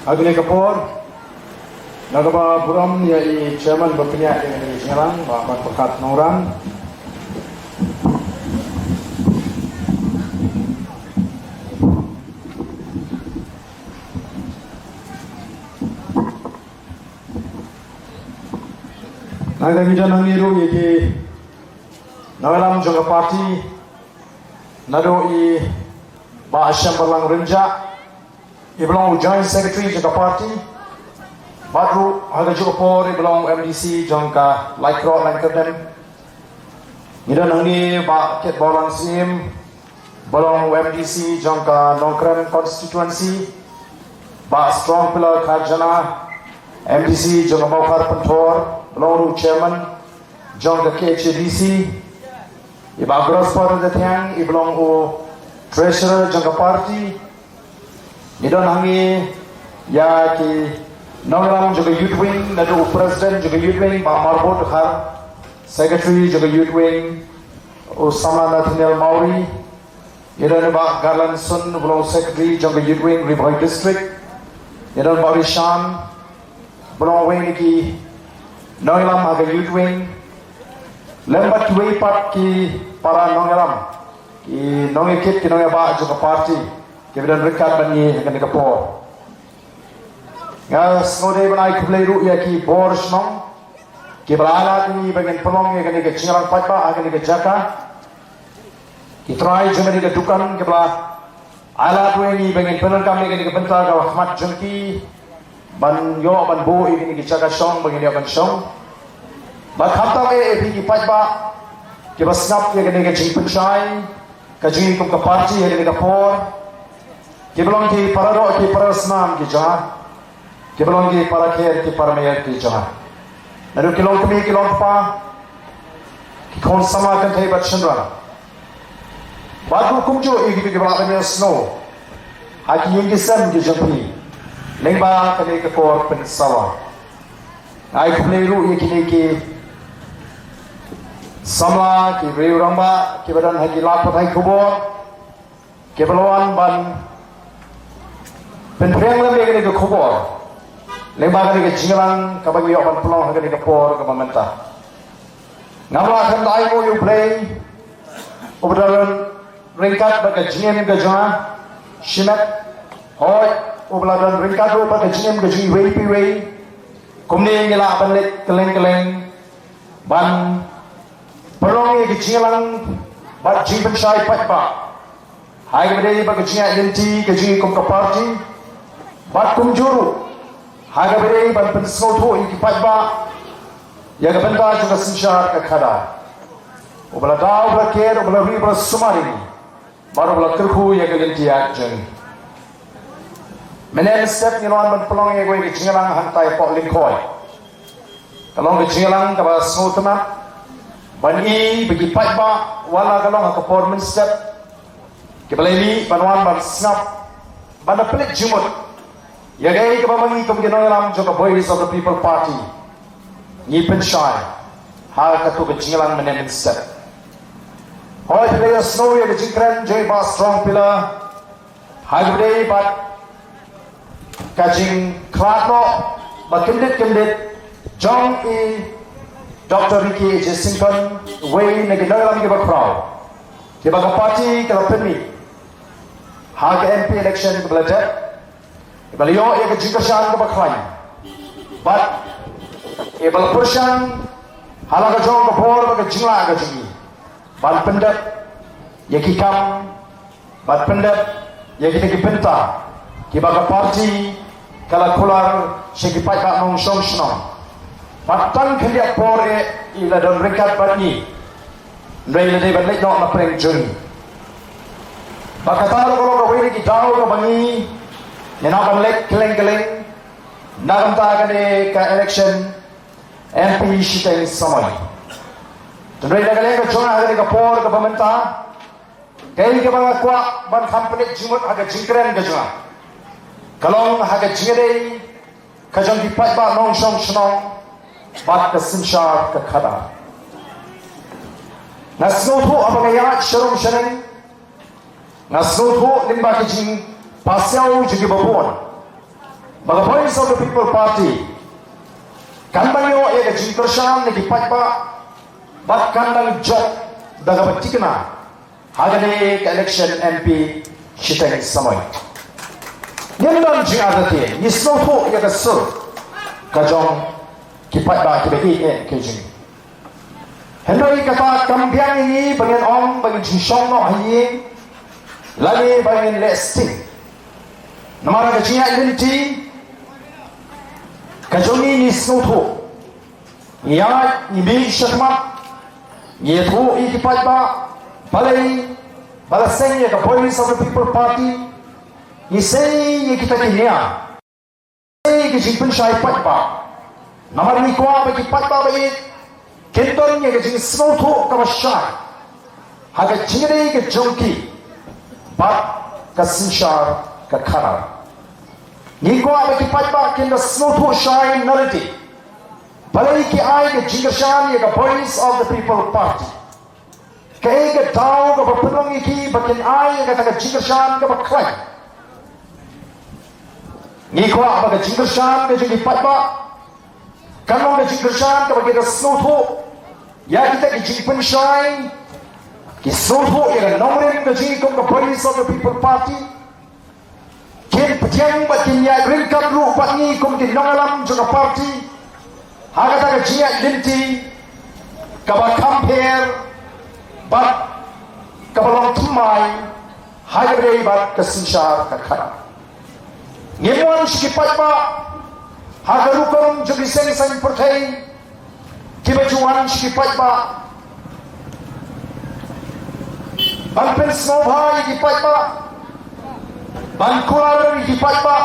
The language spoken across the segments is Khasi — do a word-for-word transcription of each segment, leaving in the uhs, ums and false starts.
Ha kane ka por, nga kwah ban burom ïa i chairman ba pynïaid ïa kane ka jingïalang, Bah Marpyrkhat Nongran. Nga kwah ban ïathuh hangne ruh ïa ki nongïalam jong ka party, naduh i Bah Shembarlang Rynjah, i ba long u Joint Secretary jong ka party, bad ruh ha kajuh ka por i ba long u M D C jong ka Laitkroh Langkyrdem. Ngi don hangne Bah Kitborlang Syiem, ba long u M D C jong ka Nongkrem constituency, Bah Strong Pillar Kharjana, M D C jong ka Mawkhar Pynthor, ba long ruh chairman jong ka K H A D C, i Bah Grosper Dathiang, i ba long u treasurer jong ka party. Ngi don hangne ïa ki nongïalam jong ka Youth Wing, naduh u president jong ka Youth Wing, Bah Marbud Dkhar, secretary jong ka Youth Wing, u samla Nathaniel Mawrie, ngi don i Bah Garland Sun, ba long secretary jong ka Youth Wing Ri Bhoi District, ngi don Bah Rishan, ba long uwei na ki nongïalam ha ka Youth Wing, lem bad kiwei pat ki para nongïalam, ki nongïakit, ki nongïabah jong ka party, kiba don ryngkat bad ngi ha kane ka por. Nga sngewdei ban ai khublei ruh ïa ki bor shnong kiba la ailad ïa ngi ba ngin pynlong ïa kane ka jingïalang paidbah ha kane ka jaka. Ki trai jong kane ka dukan kiba la ailad ïa ngi ba ngin pyndonkam ïa kane ka bynta kaba khmat jong ki ban ïoh ban buh ïa kane ka jaka shong ba ngin ïoh ban shong. Bad khamtam eh ïa phi ki paidbah kiba sngap ïa kane ka jingpynshai ka jong ngi kum ka party ha kane ka por, kiba long ki para doh ki para snam ki jong nga, kiba long ki para kher ki para mer ki jong nga, naduh ki longkmie ki longkpa, ki khun samla kynthei bad shynrang, bad ruh kumjuh ïa kito kiba lah ban ïasnoh ha ki ïing ki sem ki jong phi lyngba kane ka por pynsawa. Ai khublei ruh ïa kine ki samla, ki riew rangbah kiba don ha ki lad pathai khubor, kiba la wan ban pynphriang lem ïa kane ka khubor lyngba kane ka jingïalang kaba ngi ïoh ban pynlong ha kane ka por kaba mynta. Ngam lah ban kyntait mo ïa U Blei uba la don ryngkat bad ka jingim ka jong nga shimet, hooid, uba la don ryngkat ruh bad ka jingim ka jong iwei pa iwei. Kumne ngi lah ban leit kylleng kylleng ban pynlong ïa ka jingïalang bad jingpynshai paidbah ha kaba ïadei bad ka jingïaid lynti ka jong ngi kum ka party, bad kumjuh ruh ha kaba ïadei ban pynsngewthuh ïa ki paidbah ïa ka bynta jong ka synshar ka khadar. Uba la da, uba la ker, uba la ri, uba la sumar ïa ngi, bad uba la kyrkhu ïa ka lynti ïaid jong ngi. Mynne mynstep ngi la wan ban pynlong ïa kawei ka jingïalang hangtai hapoh Lyngkhoi. Ka long ka jingïalang kaba sngewtynnat ban i ba ki paidbah wat la ka long ha ka por mynstep kiba la mih ban wan ban sngap, ban da pynleit jingmut ïa kaei kaba ma ngi kum ki nongïalam jong ka Voice of the People Party ngi pynshai ha kato ka jingïalang mynne mynstep. Hooid, phi la ïohsngew ïa ka jingkren jong i Bah Strong Pillar ha kaba ïadei bad ka jingkhlad noh ba kyndit kyndit jong i Doctor Ricky A J Syngkon, uwei na ki nongïalam kiba khraw kiba ka party ka la pynmih ha ka M P election kaba la dep, kaba la ïoh ïa ka jingkyrshan kaba khlaiñ, bad kaba la pyrshang ha la ka jong ka bor bad ka jinglah ka jong ngi ban pyndep ïa ki kam bad pyndep ïa kita ki bynta kiba ka party ka la kular sha ki paidbah nongshong shnong. Bad tang khyndiat por eh i la don ryngkat bad ngi, hynrei i la dei ban leit noh na pdeng jong ngi. Bad kata ruh ka long kawei na ki daw kaba ngi ngi nang ban leit kylleng kylleng na ka bynta kane ka election M P shiteng samoi. Hynrei na ka liang ka jong nga ha kane ka por kaba mynta, Kaei kaba nga kwah ban kham pynleit jingmut ha ka jingkren ka jong nga ka long ha ka jingïadei ka jong ki paidbah nongshong shnong bad ka synshar ka khadar. Nga sngewthuh haba nga ïaid sharum shaneng, nga sngewthuh lyngba ki jingpasiaw jong kiba bun ba ka Voice of the People Party kan ban ïoh ïa ka jingkyrshan na ki paidbah bad kan dang jop da kaba thikna ha kane ka election M P shiteng samoi. Ngim don jingartatien, ngi sngewthuh ïa ka sur ka jong ki paidbah kiba ïeit ïa ka jong ngi. Hynrei kata kam biang ïa ngi ba ngin ong ba ngin jingshong noh ha ïing lane ba ngin leh sting. Namar ka jingïaid lynti ka jong ngi, ngi sngewthuh, ngi ïaid, ngi mih shakhmat, ngi ïathuh ïa ki paidbah, balei ba la seng ïa ka Voice of the People Party, ngi sei ïa kita ki nia, sei ïa ki jingpynshai paidbah. Namar ngi kwah ba ki paidbah ba ïeit kin don ïa ka jingsngewthuh kaba shai ha ka jingïadei ka jong ki bad ka synshar ka khadar. Ngi kwah ba ki paidbah kin da sngewthuh shai na lade balei ki ai ka jingkyrshan ïa ka Voice of the People Party. Kaei ka daw kaba pynlong ïa ki ba kin ai ïa kata ka jingkyrshan kaba khlaiñ? Ngi kwah ba ka jingkyrshan ka jong ki paidbah kan long ka jingkyrshan kaba ki da sngewthuh ïa kita ki jingpynshai, ki sngewthuh ïa ka nongrim ka jong ngi kum ka Voice of the People Party. Kin pdiang bad kin ïaid ryngkat ruh bad ngi kum ki nongïalam jong ka party ha kata ka jingïaid lynti kaba kham pher bad kaba long thymmai ha kaba ïadei bad ka synshar ka khadar. Ngim wan sha ki paidbah ha ka rukom jong ki seng saiñ pyrthei kiba ju wan sha ki paidbah ban pynsngewbha ïa ki paidbah, ban kular ïa ki paidbah,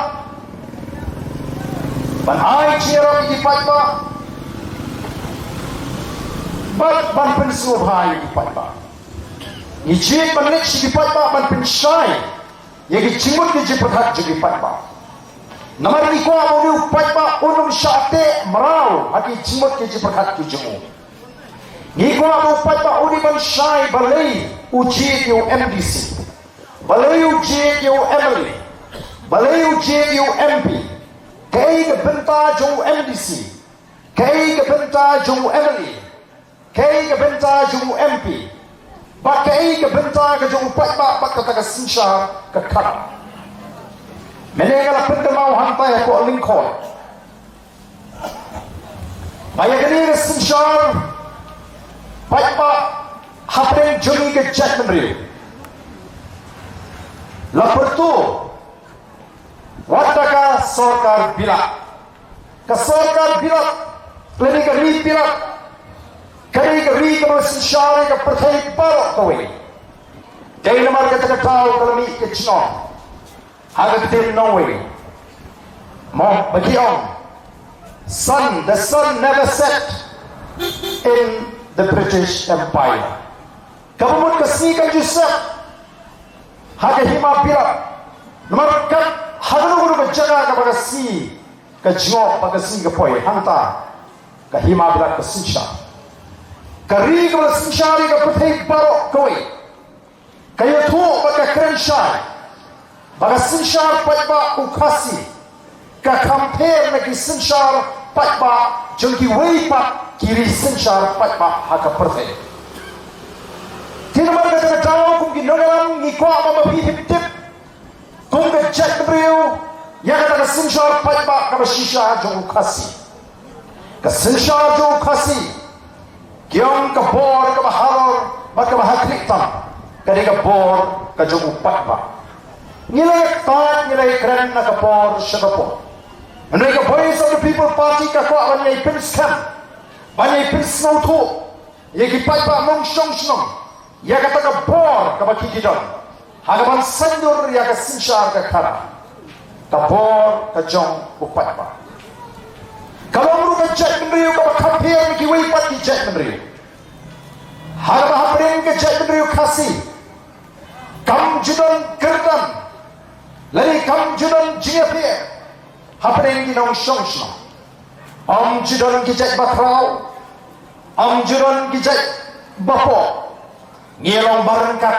ban ai jingïarap ïa ki paidbah bad ban pynsngewbha ïa ki paidbah. Ngi jied ban leit sha ki paidbah ban pynshai ïa ki jingmut ki jingpyrkhat jong ki paidbah. Namar ngi kwah ba une u paidbah un ym shah teh mraw ha ki jingmut ki jingpyrkhat ki jong u. Ngi kwah ba u paidbah un ïoh ban shai balei u jied ïa u M D C, balei u jied ïa u M L A, balei u jied ïa u M P. Kaei ka bynta jong u M D C, kaei ka bynta jong u M L A, kaei ka bynta jong u M P, bad kaei ka bynta ka jong u paidbah bad kata ka synshar ka khadar. Mynne nga la pynkynmaw hangta hapoh Lyngkhoi ba ïa kane ka synshar paidbah hapdeng jong ngi ka jaitbynriew la pyrto wat da ka sorkar bilat. Ka sorkar bilat lane ka ri bilat ka dei ka ri kaba synshar ïa ka pyrthei baroh kawei. Dei namar kata ka daw ka la mih ka jingong ha ka ktien nongwei, mo, ba ki ong, sun, the sun never set in the British Empire. Kaba mut ka sngi kam ju set ha ka hima bilat. Namar kat ha kano kano ka jaka kaba ka sngi ka jngoh bad ka sngi ka poi, hangta ka hima bilat ka synshar. Ka ri kaba la synshar ïa ka pyrthei baroh kawei ka ïathuh bad ka kren shai ba ka synshar paidbah u Khasi ka kham pher na ki synshar paidbah jong kiwei pat ki ri synshar paidbah ha ka pyrthei. Te namar kata ka daw kum ki nongïalam ngi kwah ba ma phi tip tip kum ka jaitbynriew ïa kata ka synshar paidbah kaba shisha jong u Khasi. Ka synshar jong u Khasi ki ong ka bor kaba halor bad kaba ha khlieh tam ka dei ka bor ka jong u paidbah. Ngi la ïa ktah, ngi la ïa kren na ka por sha ka por. Hynrei ka Voice of the People Party ka kwah ban ïai pynskhem, ban ïai pynsngewthuh ïa ki paidbah nongshong shnong ïa kata ka bor kaba ki ki don ha kaban saiñdur ïa ka synshar ka khadar, ka bor ka jong u paidbah. Ka long ruh ka jaitbynriew kaba kham pher na kiwei pat ki jaitbynriew. Ha kaba hapdeng ka jaitbynriew Khasi Kam ju don kyrdan lane kam ju don jingïapher hapdeng ki nongshong shnong. Ym ju don ki jait bakhraw, ym ju don ki jait bapoh. Ngi long bad ryngkat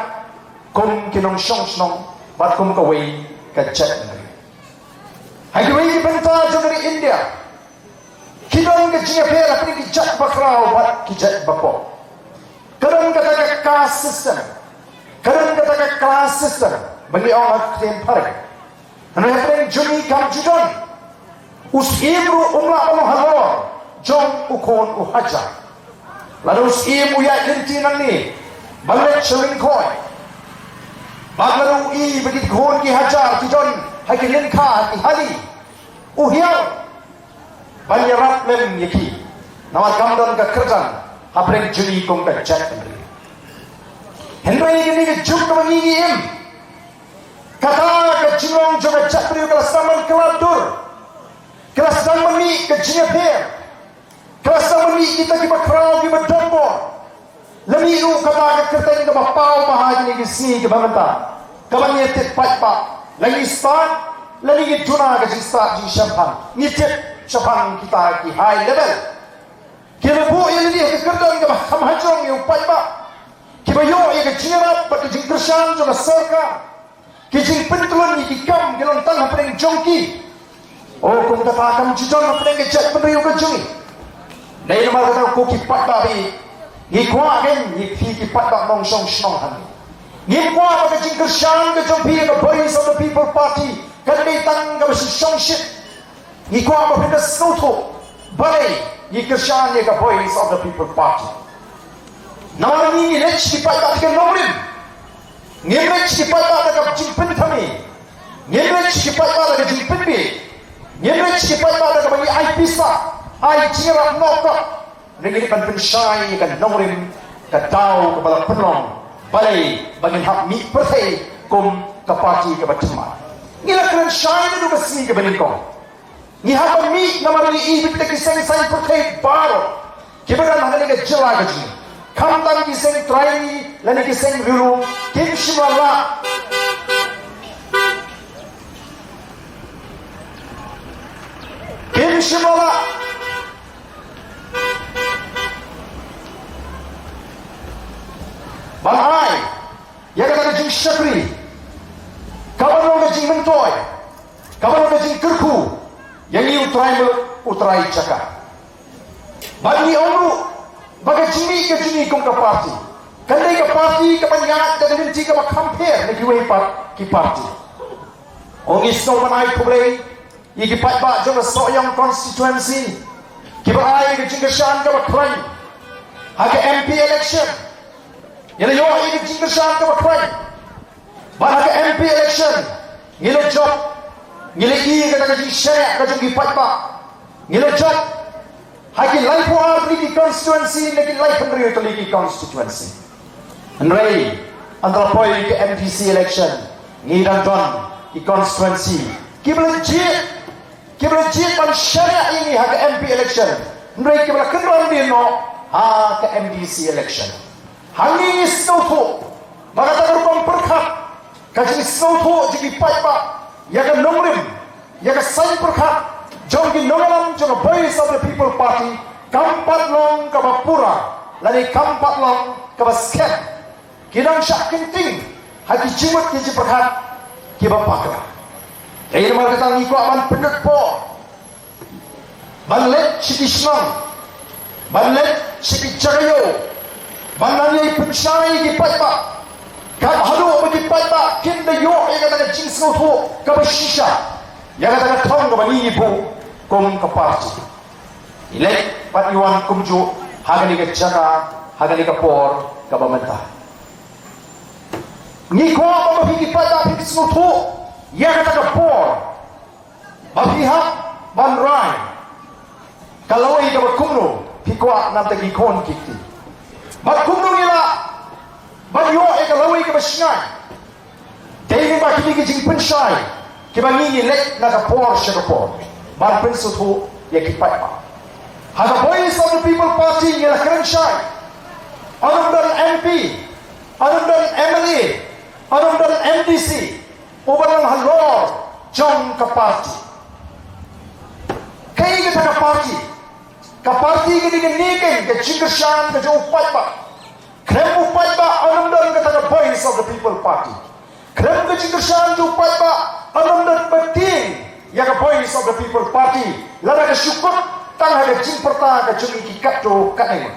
kum ki nongshong shnong bad kum kawei ka jaitbynriew. Ha kiwei ki bynta jong ka ri India ki don ka jingïapher hapdeng ki jait bakhraw bad ki jait bapoh. Ka don kata ka caste system, ka don kata ka class system ba ngi ong ha ka ktien phareng. Hynrei hapdeng jong ngi kam ju don. U syiem ruh um lah ban long halor jong u khun u hajar. Lada u syiem u ïaid lynti nangne ban leit sha lyngkhoi, bad lada u i ba ki khun ki hajar ki don ha ki lyngkha ha ki hali, u hiar ban ïarap lem ïa ki. Namar kam don ka kyrdan hapdeng jong ngi kum ka jaitbynriew. Hynrei kane ka juk kaba ngi ngi im, kata ka jinglong jong ka jaitbynriew ka la sdang ban kylla dur, ka la sdang ban mih ka jingïapher, ka la sdang ban mih kita ki bakhraw ki badonbor. La mih ruh kata ka kyrteng kaba paw bha ha kine ki sngi kiba mynta, kaba ngi tip paidbah, la ngi stad, la ngi duna ka jingstad jingshemphang, ngi tip shaphang kita ki high level. Kiba buh ïa lade ha ka kyrdan kaba kham hajrong ïa u paidbah, kiba ïoh ïa ka jingïarap bad ka jingkyrshan jong ka sorkar. Ki jingpyntlun ïa ki kam ki long tang hapdeng jong ki. O, kum kata kam ju don hapdeng ka jaitbynriew ka jong ngi. Dei namar kata ko ki paidbah, ngi kwah kein ïa phi ki paidbah nongshong shnong hangne. Ngim kwah ba ka jingkyrshan ka jong phi ïa ka Voice of the People Party kan dei tang kaba shu shongshit. Ngi kwah ba phin da sngewthuh balei ngi kyrshan ïa ka Voice of the People Party. Namar ngi, ngi leit sha ki paidbah da ka nongrim. Ngim leit sha ki paidbah da ka jingpynthame. Ngim leit sha ki paidbah da ka jingpynbieit. Ngim leit sha ki paidbah da kaba ngi ai pisa, ai jingïarap noh noh. Ngi leit ban pynshai ïa ka nongrim, ka daw kaba la pynlong balei ba ngin hap mih pyrthei kum ka party kaba thymmai. Ngi la kren shai naduh ka sngi kaba nyngkong. Ngi hap ban mih namar ngi i beit ki seng saiñ pyrthei baroh kiba don ha kane ka jylla ka jong ngi. Khamtam ki seng trai lane ki seng riewlum kim shym la lah, kim shym la lah ban ai ïa kata ka jingshakri kaba long ka jingmyntoi, kaba long ka jingkyrkhu ïa ngi u trai muluk, u trai jaka. Bad ngi ong ruh ba ka jingmih ka jong ngi kum ka party kan dei ka party kaba ïaid da ka lynti kaba kham pher na kiwei pat ki party. Ong, ngi sngewbha ban ai khublei ïa ki paidbah jong ka Sohiong constituency kiba ai ka jingkyrshan kaba khlaiñ ha ka M P election. Ngi la ïoh ïa ka jingkyrshan kaba khlaiñ. Bad ha ka M P election ngi la jop, ngi la i kata ka jingshaniah ka jong ki paidbah. Ngi la jop ha ki laiphew ar tylli ki constituency na ki laiphew hynriew tylli ki constituency. Hynrei haba la poi ka M D C election ngi dang don ki constituency kiba la jied, kiba la jied ban shaniah ïa ngi ha ka M P election, hynrei kiba la kynran dien noh ha ka M D C election. Hangne ngi sngewthuh ba kata ka rukom pyrkhat, ka jingsngewthuh jong ki paidbah ïa ka nongrim, ïa ka saiñ pyrkhat jong ki nongïalam jong ka Voice of the People Party kam pat long kaba pura lane kam pat long kaba skhem. Ki dang shah kynting ha ki jingmut ki jingpyrkhat kiba bakla. Dei namar kata ngi kwah ban pynlut por ban leit sha ki shnong, ban leit sha ki jaka ïew, ban nang ïai pynshai ïa ki paidbah, kat haduh ba ki paidbah kin da ïoh ïa kata ka jingsngewthuh kaba shisha ïa kata ka thong kaba ngi ngi buh kum ka party. Ngi leit bad ngi wan kumjuh ha kane ka jaka, ha kane ka por kaba mynta. Ngi kwah ba ma phi ki paidbah phin sngewthuh ïa kata ka por ba phi hap ban rai ka lawei kaba kumno phi kwah na bynta ki khun ki kti, bad kumno ngi lah ban ïoh ïa ka lawei kaba shngaiñ. Dei lyngba kine ki jingpynshai kiba ngi ngi leit na ka por sha ka por ban pynsngewthuh ïa ki paidbah. Ha ka Voice of the People Party ngi la kren shai, ynda don M P, ynda don M L A, Ym don MDC uba long halor jong ka party. Kaei kata ka party? Ka party ka dei kane ka jingkyrshan ka jong u paidbah. Khlem u paidbah ym don kata ka Voice of the People Party. Khlem ka jingkyrshan jong u paidbah ym don ba tieng ïa ka Voice of the People Party. Lada ka shu kut tang ha ka jingpyrta ka jong ki katto katne.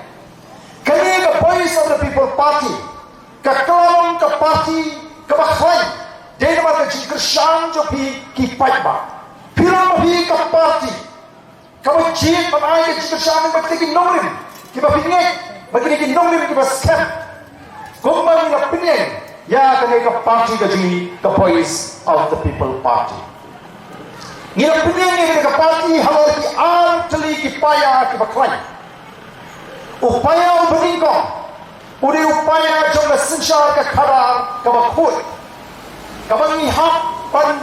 Kane ka Voice of the People Party ka long ka party kaba khlaiñ. Dei namar ka jingkyrshan jong phi ki paidbah. Phi long ma phi ka party kaba jied ban ai ka jingkyrshan ba ki nongrim kiba pynïeng, ba ki nongrim kiba skhem. Kumba ngi la pynïeng ïa kane ka party ka jong ngi, ka Voice of the People Party. Ngi la pynïeng ïa kane ka party halor ki ar tylli ki paia kiba khlaiñ. U paia uba nyngkong u dei u paia jong ka synshar ka khadar kaba khuid, kaba ngi hap ban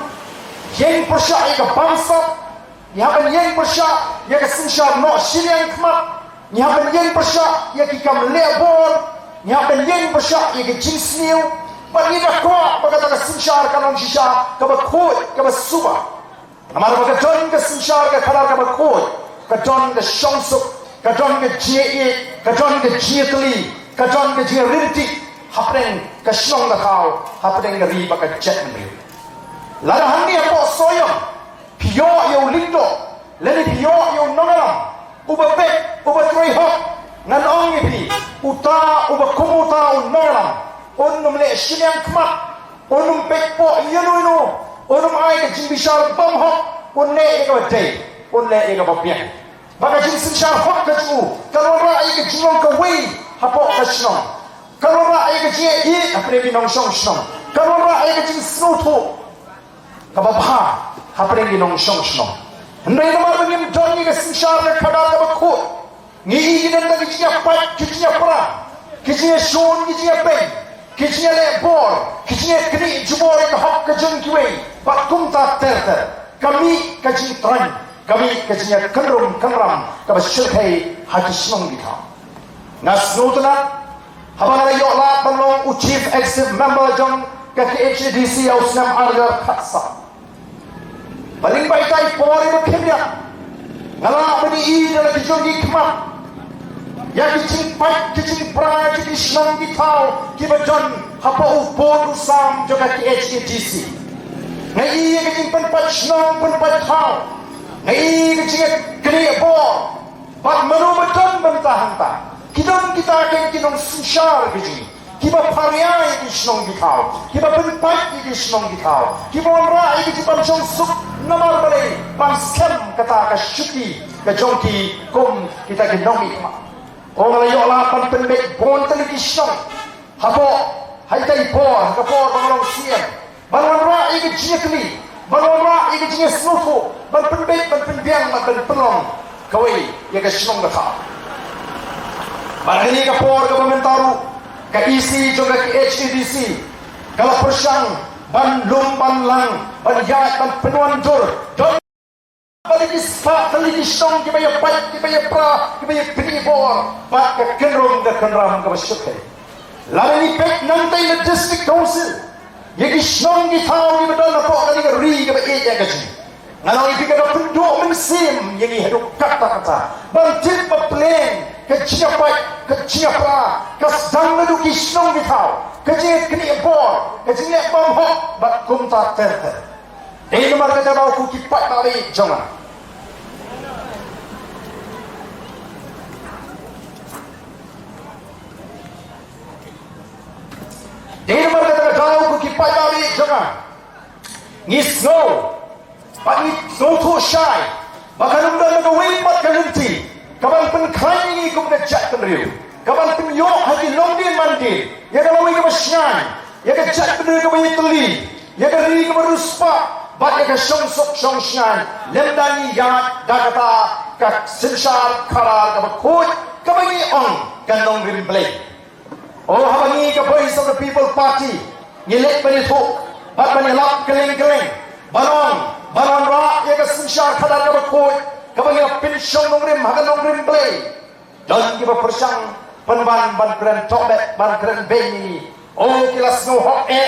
ïeng pyrshah ïa ka bamsap, ngi hap ban ïeng pyrshah ïa ka synshar noh shiliang khmat, ngi hap ban ïeng pyrshah ïa ki kam leh bor, ngi hap ban ïeng pyrshah ïa ka jingsniew. Bad ngi da kwah ba kata ka synshar kan long shisha kaba khuid, kaba suba. Namar ba ka don ka synshar ka khadar kaba khuid, ka don ka shongsuk, ka don ka jingïeit, ka don ka jingïatylli, ka don ka jingïaryntih hapdeng ka shnong ka thaw, hapdeng ka ri bad ka jaitbynriew. Lada hangne hapoh Sohiong phi ïoh ïa u lyngdoh lane phi ïoh ïa u nongïalam uba beit, uba trei hok, ngan ong ïa phi, uta uba kum uta u nongïalam un ym leh shiliang khmat, un ym peit poh ïano ïano, un ym ai ka jingbishar bymhok, un leh ïa kaba dei, un leh ïa kaba biang. Ba ka jingsynshar hok ka jong u kan wanrah ïa ka jinglong kawei hapoh ka shnong, kan wanrah ïa ka jingïeit hapdeng ki nongshong shnong, kan wanrah ïa ka jingsngewthuh kaba bha hapdeng ki nongshong shnong. Hynrei namar ba ngim don ïa ka synshar ka khadar kaba khuid, ngi i ki don tang ki jingïapait, ki jingïapra, ki jingïashun, ki jingïapeiñ, ki jingïaleh bor, ki jingïaknieh jubor ïa ka hok ka jong kiwei. Bad kumta ter ter ka mih ka jingtraiñ, ka mih ka jingïakynrum kynram kaba shyrkhei ha ki shnong ki thaw. Nga sngewtynnat haba nga la ïoh lad ban long u Chief Executive Member jong ka KHADC ha u snem ar hajar khatsaw. Ba lyngba ita i por iba khyndiat nga lah ban ïohi da la ki jong ki khmat ïa ki jingpait ki jingpra jong ki shnong ki thaw kiba don hapoh u bor u sam jong ka KHADC. Nga ïohi ïa ka jingpynpait shnong pynpait thaw. Nga ïohi ïa ka jingknieh bor. Bad mano ba don bynta hangta? Ki don kita ki, ki nongsynshar ki jong ngi kiba pharia ïa ki shnong ki thaw, kiba pynpait ïa ki shnong ki thaw, kiba wanrah ïa ki jingpynshong suk namar balei? Ban skhem kata ka shuki ka jong ki kum kita ki nongmihkhmat. Ong la ïoh la ban pynbeit bun tylli ki shnong. Hapoh, ha ita i por, ha ka por ba nga long CEM, ban wanrah ïa ka jingïatylli, ban wanrah ïa ka jingïasngewthuh, ban pynbeit, ban pynbiang, ban pynlong kawei ïa ka shnong ka thaw. Bad ha kane ka por kaba mynta ruh ka EC jong ka KHADC ka la pyrshang ban lum ban lang, ban ïaid ban pynwandur. Don ba la ki spah tylli ki shnong kiba ïapait, kiba ïapra, kiba ïaknieh bor bad ka kynrum ka kynram kaba shyrkhei. Lada ngi peit nangta na District Council, ïa ki shnong ki thaw kiba don hapoh kane ka ri kaba ïeit ïa ka jong ngi, ngan ong ïa phi ka da pynduh mynsiem ïa ngi haduh katta katta ban tip ba pleng ka jingïapait, ka jingïapra ka sdang naduh ki shnong ki thaw, ka jingïaknieh bor, ka jingleh bymhok bad kumta ter ter. Dei namar kata ba u ko ki paidbah ba ïeit jong nga. Dei namar kata ba u ko ki paidbah ba ïeit jong nga. Ngi sngew bad ngi sngewthuh shai ba kan ym don kawei pat ka lynti kaban pynkhlaiñ ïa ngi kum ka jaitbynriew, kaban pynïoh ha ki longdien mandien ïa ka lawei kaba shngaiñ, ïa ka jaitbynriew kaba ïatylli, ïa ka ri kaba riewspah bad ïa ka shongsuk shongshngaiñ, lymda ngi ïaid da kata ka synshar khadar kaba khuid kaba ngi ong ka nongrim Blei. Oh, haba ngi ka Voice of the People Party ngi leit ban ïathuh bad ban ïalap kylleng kylleng, ban ong, ban wanrah ïa ka synshar khadar kaba khuid kaba ngi la pynshong nongrim ha ka nongrim Blei. Don kiba pyrshang pynban ban kren tohbet, ban kren beiñ ïa ngi. Oh, ki la sngew hok eh.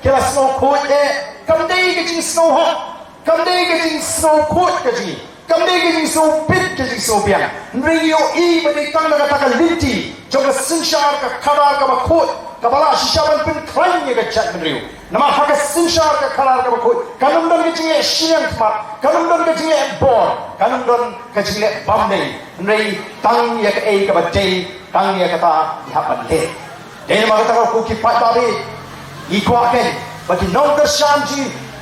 Ki la sngewkhuid eh, kam dei ka jingsngewhok, kam dei ka jingsngewkhuid ka jong ngi, kam dei ka jingsngewbit ka jingsngewbiang. Hynrei ngi ïohi ba dei tang da kata ka lynti jong ka synshar ka khadar kaba khuid kaba lah shisha ban pynkhlaiñ ïa ka jaitbynriew. Namar ha ka synshar ka khadar kaba khuid kan ym don ka jingleh shiliang khmat, kan ym don ka jingleh bor, kan ym don ka jingleh bymdei. Hynrei tang ïa kaei kaba dei, tang ïa kata ngi hap ban leh. Dei namar kata ko ki paidbah, ngi kwah kein ba ki nongkyrshan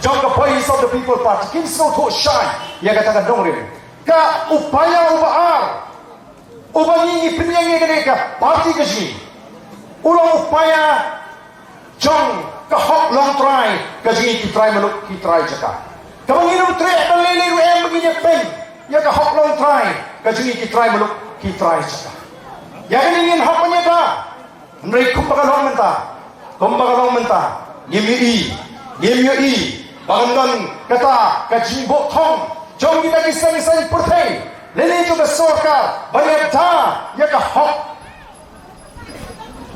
jong ka Voice of the People Party kin sngewthuh shai ïa kata ka nongrim. Ka upaya uba ar uba ngi ngi pynïeng ïa kane ka party ka jong ngi u long upaya jong ka hok longtrai ka jong ngi ki trai muluk ki trai jaka. Kaba ngin ym treh ban leh leh ruh em ba ngin ïa pyn ïa ka hok longtrai ka jong ngi ki trai muluk ki trai jaka. Ïa kane ngin hap ban ïada. Hynrei kumba ka long mynta, kumba ka long mynta, ngim ïohi, ngim ïohi ba kan don kata ka jingbuh thong jong kita ki seng saiñ pyrthei lane jong ka sorkar ban ïada ïa ka hok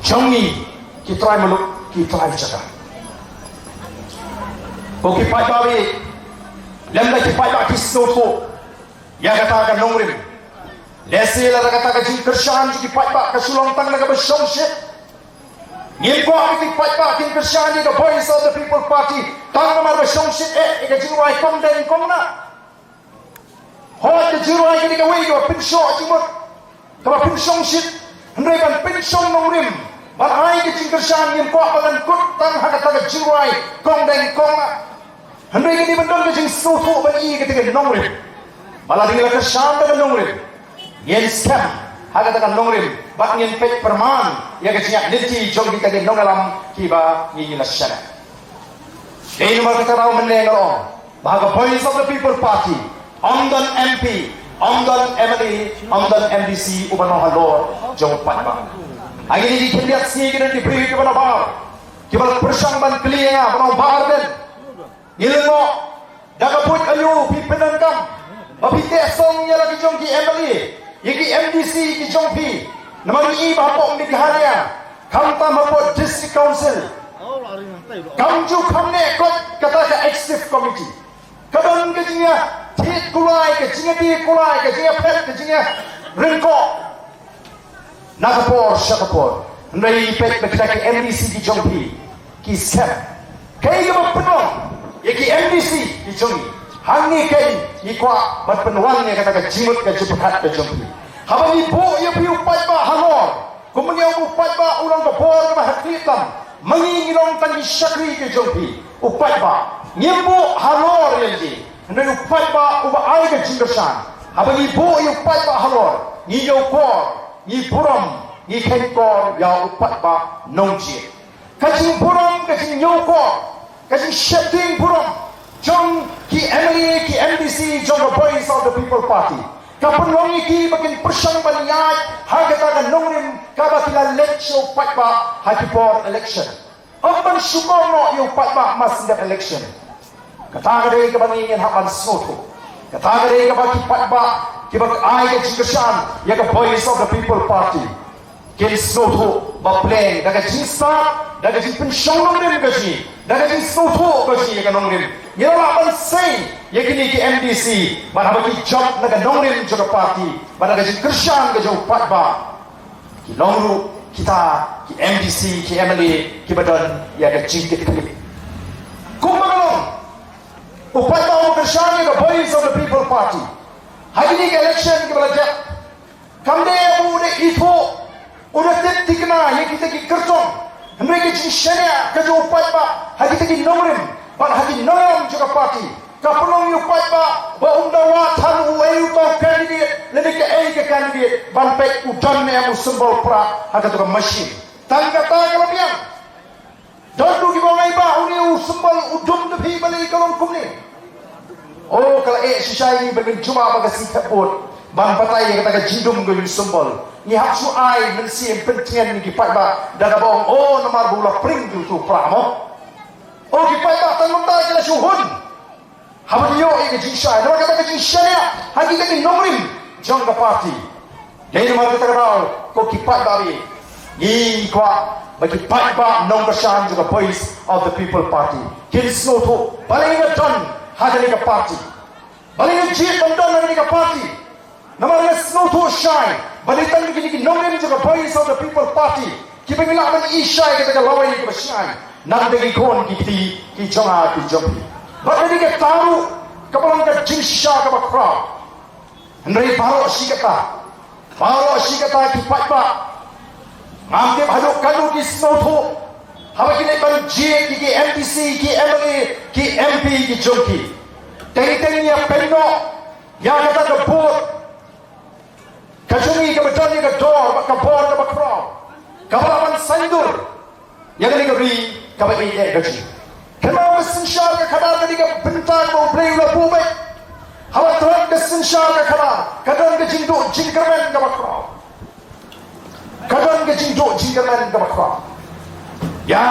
jong ngi ki trai muluk ki trai jaka. Ko ki paidbah, lymda ki paidbah ki sngewthuh ïa kata ka nongrim, lehse lada kata ka jingkyrshan jong ki paidbah ka shu long tang na kaba shongshit, ngim kwah ba ki paidbah kin kyrshan ïa ka Voice of the People Party tang namar ba shongshit eh ïa ka jingrwai kongdeng kongna. Hooid, ka jingrwai ka dei kawei kaba pynshoh jingmut, kaba pynshongshit. Hynrei ban pynshong nongrim, ban ai ka jingkyrshan, ngim kwah ba kan kut tang ha kata ka jingrwai kongdeng kongna. Hynrei ka dei ban don ka jingsngewthuh ban ïohi ïa kata ka nongrim. Ba lada ngi la kyrshan da ka nongrim, ngin skhem ha kata ka nongrim bad ngin peit pyrman ïa ka jingïaid lynti jong kita ki nongïalam kiba ngi la shaniah. Dei namar kata ka daw mynne nga ong ba ha ka Voice of the People Party ym don M P, ym don M L A, ym don M D C uba long halor jong u paidbah. Ha kine ki khyndiat sngi ki don ki briew kiba nabar kiba la pyrshang ban kylli ïa nga, ba nabar, ba ardent. Ngi lyngngoh da ka buit aïu phi pyndonkam ba phi teh song ïa la ki jong ki M L A, ïa ki M D C ki jong phi. Namar ngi i ba hapoh Meghalaya, khamtam hapoh District Council, kam ju kham neh kot kata ka Executive Committee. Ka don ka jingïathied kulai, ka jingïadie kulai, ka jingïaphet, ka jingïaryngkoh na ka por sha ka por. Hynrei peit ba kita ki M D C ki jong phi ki skhem. Kaei kaba pynlong ïa ki M D C ki jong ngi? Hangne kein ngi kwah ban pynwan ïa kata ka jingmut ka jingpyrkhat ka jong phi. Haba ngi buh ïa phi u paidbah halor, kumba ngi ong u paidbah u long ka bor kaba hakhlieh tam. Ma ngi ngi long tang ki shakri ki jong phi. U paidbah ngim buh halor ïa ngi, hynrei u paidbah uba ai ka jingkyrshan. Haba ngi buh ïa u paidbah halor, ngi ñiewkor, ngi burom, ngi kheiñkor ïa u paidbah nongjied. Ka jingburom, ka jingñiewkor, ka jingsheptieng burom jong ki M L A, ki M D C jong ka Voice of the People Party ka pynlong ïa ki ba kin pyrshang ban ïaid ha kata ka nongrim kaba ki la leit sha u paidbah ha ki por election. Ym ban shukor noh ïa u paidbah mar shen election. Kata ka dei kaba ngi ngin hap ban sngewthuh. Kata ka dei kaba ki paidbah kiba ai ka jingkyrshan ïa ka Voice of the People Party kin sngewthuh ba pleng da ka jingstad, da ka jingpynshong nongrim ka jong ngi, da ka jingsngewthuh ka jong ngi ïa ka nongrim, ngi la lah ban sei ïa kine ki M D C bad haba ki jop na ka nongrim jong ka party bad da ka jingkyrshan ka jong u paidbah, ki long ruh kita ki M D C, ki M L A kiba don ïa ka jingkitkhlieh. Kumba ka long, u paidbah uba kyrshan ïa ka Voice of the People Party ha kine ki election kiba la dep, kam dei ba u da ithuh, u da tip thikna ïa kita ki kyrtong, hynrei ka jingshaniah ka jong u paidbah ha kita ki nongrim bad ha ki nongïalam jong ka party ka pynlong ïa u paidbah ba um da wad than uei uta u candidate lane kaei ka candidate ban peit u don ne em u symbol prah ha kata ka machine. Tang kata ka la biang. Don ruh kiba ong, ai bah, une u symbol u dum da phi balei ka long kumne. O, ka la eh shisha ïa ngi ba ngin jubab ha ka sngi thep vote ban batai ïa kata ka jingdum ka jong u symbol. Ngi hap shu ai mynsiem pyntngen ïa ki paidbah da kaba ong, o, namar ba u la pring ïa utu u prah mo. O, ki paidbah tang mynta ki la shu hun. Haba ngi ïoh ïa ka jingshai, namar kata ka jingshaniah ha kita ki nongrim jong ka party. Dei namar kata ka daw ko ki paidbah, ngi kwah Ba ki paidbah nongkyrshan jong ka Voice of the People Party kin sngewthuh balei nga don ha kane ka party. Balei nga jied ban don ha kane ka party. Namar nga sngewthuh shai balei tang kine ki nongrim jong ka Voice of the People Party kiba ngi lah ban ïohi shai kata ka lawei kaba shai. Nangta ki khun ki kti ki jong nga ki jong phi. Bad kane kata ruh kaba long ka jingshisha kaba khraw. Hynrei baroh shi katta, baroh shi katta ki paidbah, ngam tip haduh katno ki sngewthuh haba ki leit ban jied ïa ki MDC, ki MLA, ki MP ki jong ki. Teng teng ïa pynnoh ïa kata ka vote ka jong ngi kaba don ïa ka dor bad ka bor kaba khraw, kaba lah ban saiñdur ïa kane ka ri kaba ïeit ka jong ngi. Kynmaw, ka synshar ka khadar ka dei ka bynta ba U Blei u la buh beit. Haba thrang ka synshar ka khadar ka don ka jingduh jingkyrmen kaba khraw. Ka don ka jingduh jingkyrmen kaba khraw ïa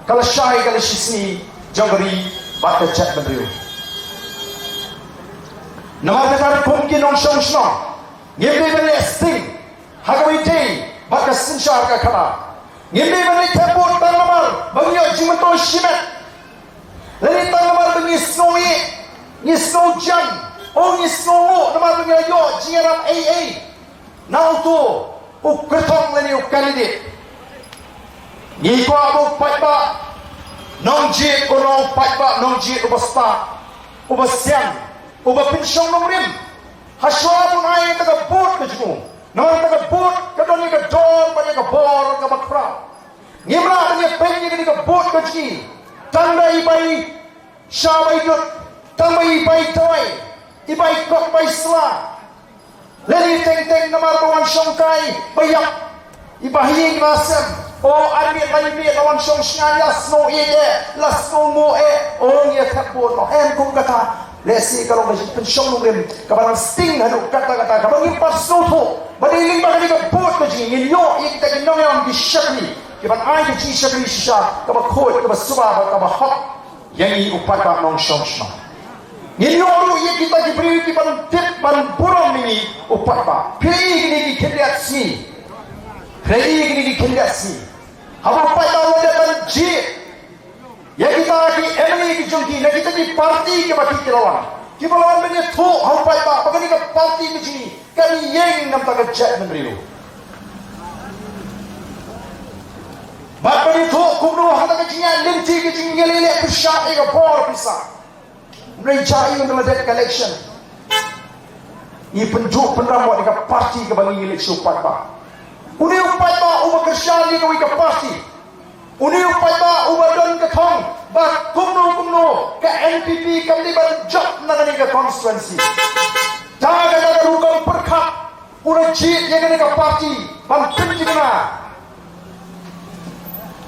ka lashai ka lashisngi jong ka ri bad ka jaitbynriew. Namar kata, kum ki nongshong shnong, ngim dei ban leh sting ha kaba ïadei bad ka synshar ka khadar. Ngim dei ban leit thep vote tang namar ba ngi ïoh jingmyntoi shimet, lane tang namar ba ngi sngew ïeit, ngi sngew jan, oh ngi sngew nguh namar ba ngi la ïoh jingïarap ei ei na uto u kyrtong lane u candidate. Ngi kwah ba u paidbah nongjied, u nong paidbah nongjied uba stad, uba sian, uba pynshong nongrim hashwa ban ai ïa kata ka vote ka jong u. Namar kata ka vote ka don ïa ka dor bad ïa ka bor kaba khraw. Ngim lah ban ïa peit ïa kata ka vote ka jong ngi tang da i bai sha bai dud, tang ba i bai dawai, i bai kok bai sla, lane teng teng namar ba wan shongkai ba ïap, i ba ha ïing ba ha sem. O, ar miet lai miet la wan shong shngaiñ, la sngew ïeit eh, la sngew nguh eh, o, ngi ïa thep vote noh. Em, kum kata. Lehse ka long ka jingpynshong nongrim kaba nang sting haduh katta katta, kaba ngim pat sngewthuh ba dei lyngba kane ka vote ka jong ngi ngin ïoh ïa kita ki nongïalam ki shakri kiban ai ka jingshakri shisha kaba khuid, kaba suba bad kaba hok ïa ngi u paidbah nongshong shnong. Ngin ïoh ruh ïa kita ki briew kiban tip ban burom ïa ngi u paidbah. Phi ïohi kine ki khyndiat sngi, phi ïohi kine ki khyndiat sngi, haba u paidbah u la dep ban jied ïa kita ki MLA ki jong ki na kita ki party kiba ki, ki la wan, kiba la wan ban ïathuh ha u paidbah ba kane ka party ka jong ngi kan ïeng na bynta ka jaitbynriew. Bad ban ïathuh kumno ha kata ka jingïaid lynti ka jong ngi, ngi leh leh pyrshah ïa ka bor pisa. Hynrei jia ïa u, ynda la dep ka election, ngi pynduh pynram wat ïa ka party kaba ngi leit sha u paidbah. Une u paidbah uba kyrshan ïa kawei ka party, une u paidbah uba don ka thong ba kumno kumno ka NPP kam dei ban jop na kane ka constituency. Da kata ka rukom pyrkhat u la jied ïa kane ka party ban pynthikna,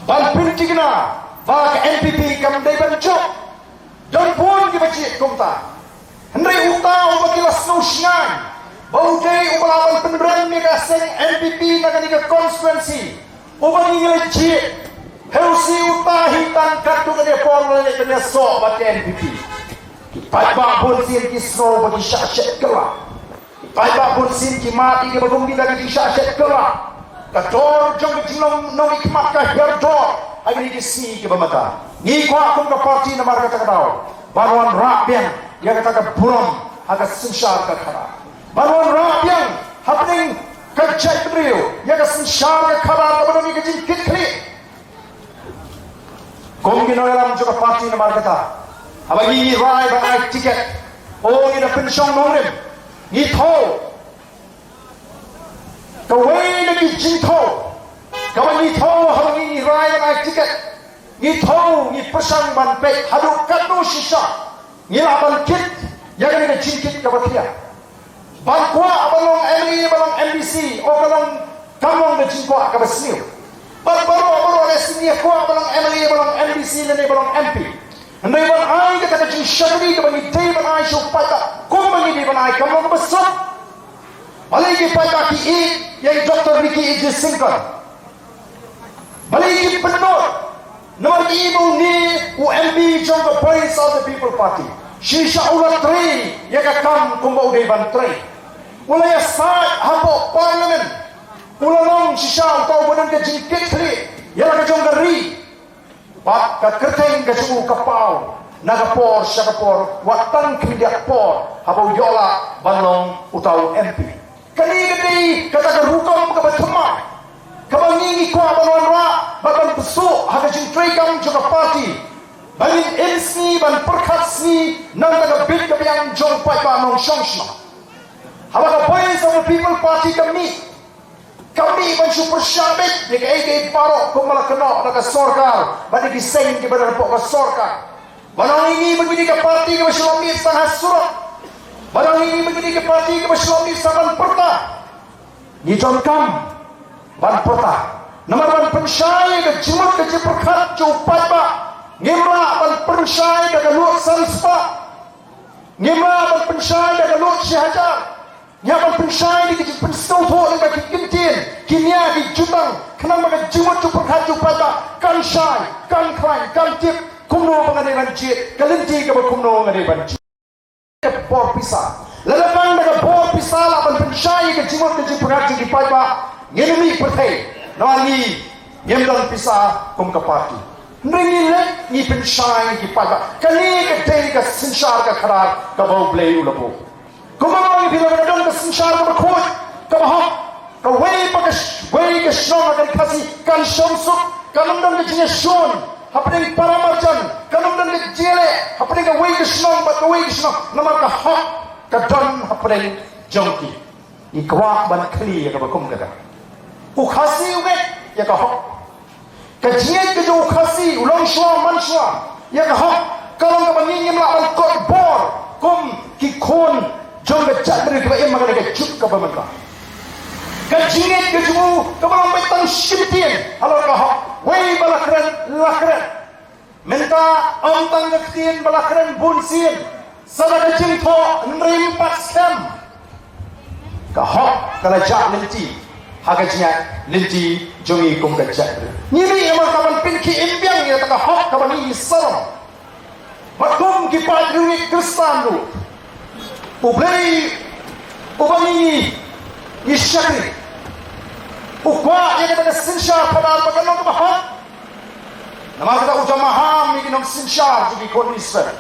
ban pynthikna ba ka NPP kam dei ban jop. Don bun kiba jied kumta. Hynrei uta uba ki la sngew shngaiñ ba u dei uba lah ban pynrem ïa ka seng NPP na kane ka constituency, uba ngi la jied, heu shi uta hi tang katto katne por u la leit ban ïasoh bad ka NPP. Ki paidbah bun sien ki sngew ba ki shah shet kylla. Paidbah bun sien ki mad ïa kiba kum kita ki jingshah shet kylla. Ka dor jong ka jinglong nongmihkhmat ka hiar dor ha kine ki sngi kiba mynta. Ngi kwah kum ka party namar kata ka daw ban wanrah biang ïa kata ka burom ha ka synshar ka khadar, ban wanrah biang hapdeng ka jaitbynriew ïa ka synshar ka khadar kaba don ïa ka jingkitkhlieh. Kum ki nongïalam jong ka party namar kata, haba ngi, ngi rai ban ai tiket, o, ngi da pynshong nongrim, ngi thew. Kawei na ki jingthew kaba ngi thew haba ngi, ngi rai ban ai tiket, ngi thew, ngi pyrshang ban peit haduh katno shisha ngi lah ban kit ïa kane ka jingkit kaba thiah. Ban kwah ban long MLA, ban long MDC, o, ka long, kam long ka jingkwah kaba sniew. Bad baroh baroh lehse ngi kwah ban long MLA, ban long MDC lane ban long MP. Hynrei ban ai kata ka jingshakri kaba ngi dei ban ai sha u paidbah kumba ngi dei ban ai, kam long kaba suk. Balei ki paidbah ki ïeit ïa i Doctor Ricky A J Syngkon? Balei ki pynlut? Namar ki ïohi ba une u MP jong ka Voice of the People Party shisha u la trei ïa ka kam kumba u dei ban trei. U la ïasaid hapoh Parliament. U la long shisha uta uba don ka jingkit khlieh ïa la ka jong ka ri. Bad ka kyrteng ka jong u ka paw na ka por sha ka por, wat tang khyndiat por haba u ïoh lah ban long uta u M P. Kane ka dei kata ka rukom kaba thymmai kaba ngi ngi kwah ban wanrah bad ban pynsuh ha ka jingtreikam jong ka party. Ba ngin im sngi ban pyrkhat sngi na ka bynta ka bit ka biang jong paidbah nongshong shnong. Haba ka Voice of the People Party ka mih, ka mih ban shu pyrshang beit ïa kaei kaei baroh kumba la kynnoh na ka sorkar bad ïa ki seng kiba don hapoh ka sorkar. Ba ngi ngi ba ngi dei ka party kaba shu lum ïa tang ha surok. Ba ngi ngi ba ngi dei ka party kaba shu lum ïa tang ban pyrta. Ngi donkam ban pyrta. Namar ban pynshai ïa ka jingmut ka jingpyrkhat jong u paidbah, ngim lah ban pynshai da ka lut san spah. Ngim lah ban pynshai da ka lut shi hajar. Ngi hap ban pynshai da ka jingpynsngewthuh lyngba ki kyntien, ki nia, ki jutang, khnang ba ka jingmut jingpyrkhat jong u paidbah kan shai, kan khlaiñ, kan tip kumno ba nga dei ban jied, ka lynti kaba kumno nga dei ban jied. Ka bor pisa. Lada tang da ka bor pisa lah ban pynshai ïa ka jingmut ka jingpyrkhat jong ki paidbah, ngin ym mih pyrthei. Namar ngi ngim don pisa kum ka party. Hynrei ngi leit ngi pynshai ïa ki paidbah. Kane ka dei ka synshar ka khadar kaba U Blei u la buh. Kumba ngi phi la don ka synshar kaba khuid, kaba hok. Kawei pa ka sh-, wei ka shnong ha ka Khasi kan shong suk, kan ym don ka jingïashun hapdeng para marjan, kan ym don ka jingïaleh hapdeng kawei ka shnong bad kawei ka shnong, namar ka hok ka don hapdeng jong ki. Ngi kwah ban khlieh ïa kaba kum kata. U Khasi u ngeit ïa ka hok. Ka jingngeit ka jong u Khasi, u long shuwa man shuwa ïa ka hok, ka long kaba ngi ngim lah ban kot bor kum ki khun jong ka jaitbynriew kiba im ha kane ka juk kaba mynta. Ka jingngeit ka jong u kaba long beit tang shi ktien halor ka hok. Wei ba la kren, la kren. Mynta ym tang ka ktien ba la kren bun sien. Sa da ka jingthoh hynrei ym pat skhem. Ka hok ka la jah lynti ha ka jingïaid lynti jong ngi kum ka jaitbynriew. Ngi mih ïa ma ka ban pynkhih im biang ïa kata ka hok kaba ngi sarong. Bad kum ki paid riewngeit Khristan ruh, U Blei uba ngi ngi shakri, u kwah ïa kata ka synshar khadar ba kan long kaba hok. Namar kata u jam maham ïa ki nongsynshar jong ki khun Israel.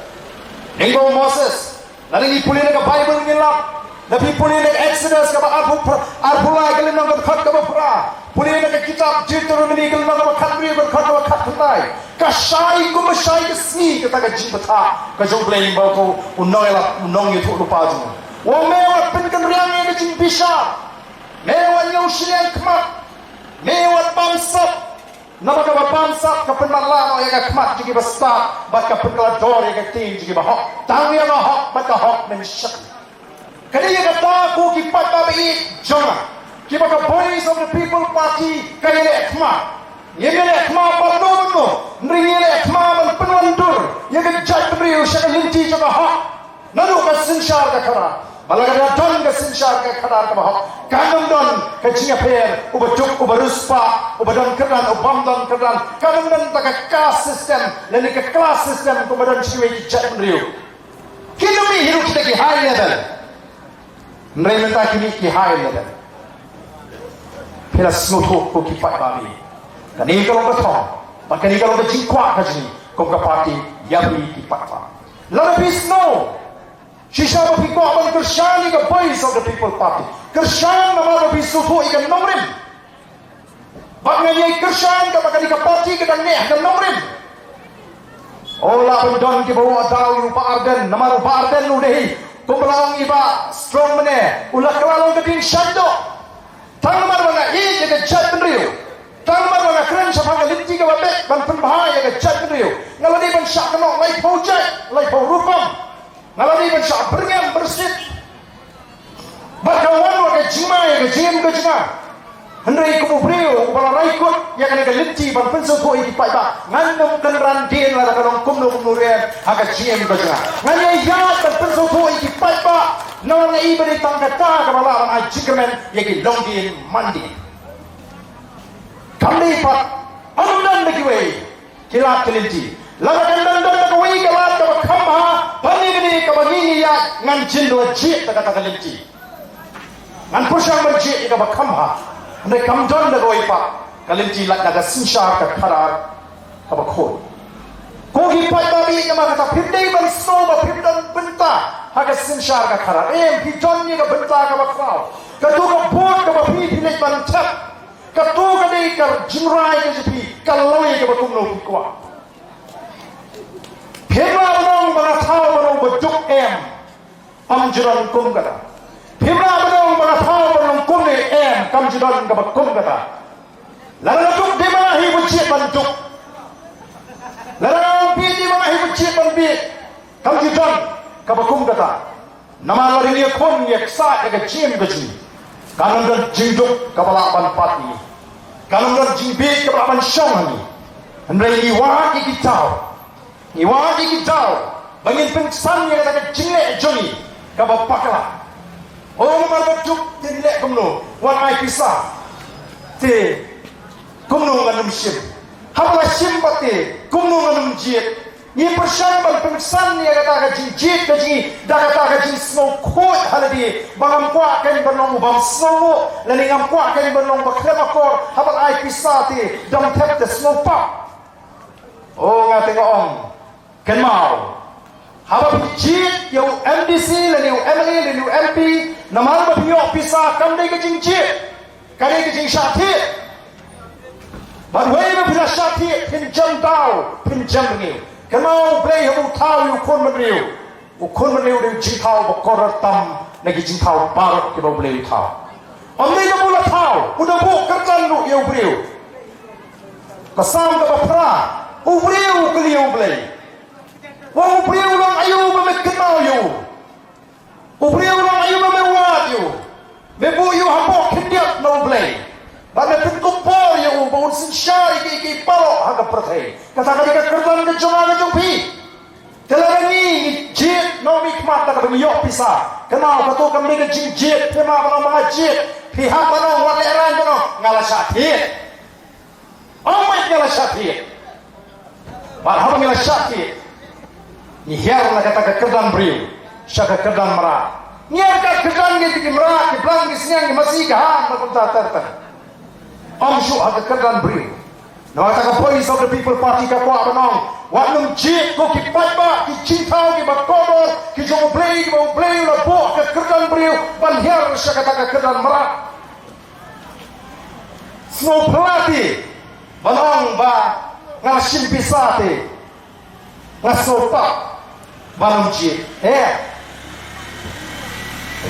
Lyngba u Moses, lada ngi pule na ka Baibl ngi lap, lada phi pule na ka Exodus kaba arphew phra, arphew lai ka lynnong ka dkhot kaba phra, pule na ka kitab Deuteronomi ka lynnong kaba khathynriew ka dkhot kaba khatkhyndai. Ka shai kumba shai ka sngi kata ka jingbthah ka jong U Blei ba ko u nongïalap, u nongïathuhlypa jong u. Wan me wat pynkynriang ïa ka jingbishar. Me wat ñiew shiliang khmat. Me wat bamsap. Namar kaba bamsap ka pynmatlah noh ïa ka khmat jong kiba stad bad ka pynkylla dor ïa ka ktien jong kiba hok. Tang ïa ka hok bad ka hok men shakri. Ka dei ïa kata ko ki paidbah ba ïeit jong nga, kiba ka Voice of the People Party ka ïaleh khmat. Ngim ïaleh khmat bad no bad no, hynrei ngi ïaleh khmat ban pynwandur ïa ka jaitbynriew sha ka lynti jong ka hok. Naduh ka synshar ka khadar. Ba lada don ka synshar ka khadar kaba hok, kan ym don ka jingïapher, uba duk uba riewspah, uba don kyrdan, uba ym don kyrdan. Kan ym don ta ka caste system lane ka class system kumba don sha kiwei ki jaitbynriew. Kin ym mih hi ruh kita ki high level. Hynrei mynta ki mih ki high level. Phi la sngewthuh ko ki paidbah. Kane ka long ka thong bad kane ka long ka jingkwah ka jong ngi kum ka party ïa phi ki paidbah. Lada phi sngew shisha ba phi kwah ban kyrshan ïa ka Voice of the People Party, kyrshan namar ba phi sngewthuh ïa ka nongrim. Bad nga ïai kyrshan kaba kane ka party ka dang neh ha ka nongrim. O, lah ban don kiba wad daw ïa u Bah Ardent, namar u Bah Ardent u dei kumba la ong i Bah Strong mynne, u la kylla long ka dieng shain doh. Tang namar ba nga ïeit ïa ka jaitbynriew, tang namar ba nga kren shaphang ka lynti kaba beit ban pynbha ïa ka jaitbynriew, nga la dei ban shah kynnoh laiphew jait laiphew rukom. Nga la dei ban shah byrngem byrsit. Bad ka wan wat ka jingma ïa ka jingim ka jong nga. Hynrei kum u briew uba la rai kut ïa kane ka lynti ban pynsngewthuh ïa ki paidbah, ngan ym kynran dien lada ka long kumno kumno ruh ha ka jingim ka jong nga. Ngan ïaid ban pynsngewthuh ïa ki paidbah. Namar nga i ba dei tang kata kaba lah ban ai jingkyrmen ïa ki longdien mandien. Kam dei pat, ym don da kiwei ki lad ki lynti. Lada kan don, don da kawei ka lad kaba kham bha ban ïa kane kaba ngi ngi ïaid, ngan jin da jied da kata ka lynti. Ngan pyrshang ban jied ïa kaba kham bha. Hynrei kam don da kawei pat ka lynti lait na ka synshar ka khadar kaba khuid. Ko ki paidbah, namar kata phim dei ban sngewbha, phim don bynta ha ka synshar ka khadar. Em, phi don ïa ka bynta kaba khraw. Kato ka vote kaba phi phi leit ban thep, kato ka dei ka jingrai ka jong phi, ka lawei kaba kumno phi kwah. Phim lah ban ong ba nga thaw ban ong ba duk, em. Kam ju don kum kata. Phim lah ban ong ba nga thaw ban ong kumne, em, kam ju don kaba kum kata. Lada nga duk, dei ma nga hi ba jied ban duk. Lada nga ong bieit, dei ma nga hi ba jied ban bieit. Kam ju don kaba kum kata. Namar lada ngi ïakhun ïaksaid ïa ka jingim ka jong ngi, kan ym don jingduk kaba lah ban pat ïa ngi. Kan ym don jingbieit kaba lah ban shong ha ngi. Hynrei ngi wad ïa ki daw. Ngi wad ïa ki daw ba ngin pynksan ïa kata ka jingleh jong ngi kaba bakla. O, namar ba duk te leh kumno, wat ai pisa. Te kumno ngan ym shim? Haba la shim pat te kumno ngan ym jied? Ngi pyrshang ban pynksan ïa kata ka jingjied ka jong ngi da kata ka jingsngewkhuid ha lade, ba ngam kwah kein ban long u bym sngewnguh, lane ngam kwah kein ban long ba khlem akor. Haba la ai pisa te dang thep te sngewpap. O, nga te nga ong, kynmaw, haba phi jied ïa u M D C lane u M L A lane u M P, namar ba phi ïoh pisa, kam dei ka jingjied, ka dei ka jingshah thied. Bad wei ba phi la shah thied, phin jem daw, phin jem rngiew. Kynmaw, U Blei haba u thaw ïa u khun bynriew, u khun bynriew u dei u jingthaw ba kordor tam na ki jingthaw baroh kiba U Blei u thaw. Ym dei ba u la thaw, u da buh kyrdan ruh ïa u briew. Ka Salm kaba phra, u briew u kylli ïa U Blei. Ong, u briew, long aïu ba me kynmaw ïa u? U briew, long aïu ba me wad ïa u? Me buh ïa u hapoh khyndiat na U Blei, bad me pynkup bor ïa u ba un synshar ïa kiei kiei baroh ha ka pyrthei. Kata ka dei ka kyrdan ka jong nga ka jong phi. Te lada ngi, ngi jied nongmihkhmat da kaba ngi ïoh pisa, kynmaw, kato kam dei ka jingjied. Phi map ban ong ba nga jied, phi hap ban ong, wat lehraiñ ban ong, nga la shah thied. Ym, nga la shah thied. Bad haba ngi la shah thied, ngi hiar na kata ka kyrdan briew sha ka kyrdan mrad. Ngi hiar ka kyrdan, ngi tip ki mrad, ki blang, ki sniang, ki masi, ka hang, na kumta ter ter. Ym shuh ha ka kyrdan briew. Namar kata ka Voice of the People Party ka kwah ban ong, wat nym jied ko ki paidbah, ki jingthaw kiba kordor ki jong U Blei, kiba U Blei u la buh ha ka kyrdan briew, ban hiar sha kata ka kyrdan mrad. Sngewphylla te ban ong ba nga la shim pisa te nga sngewpap ban ym jied. Eh,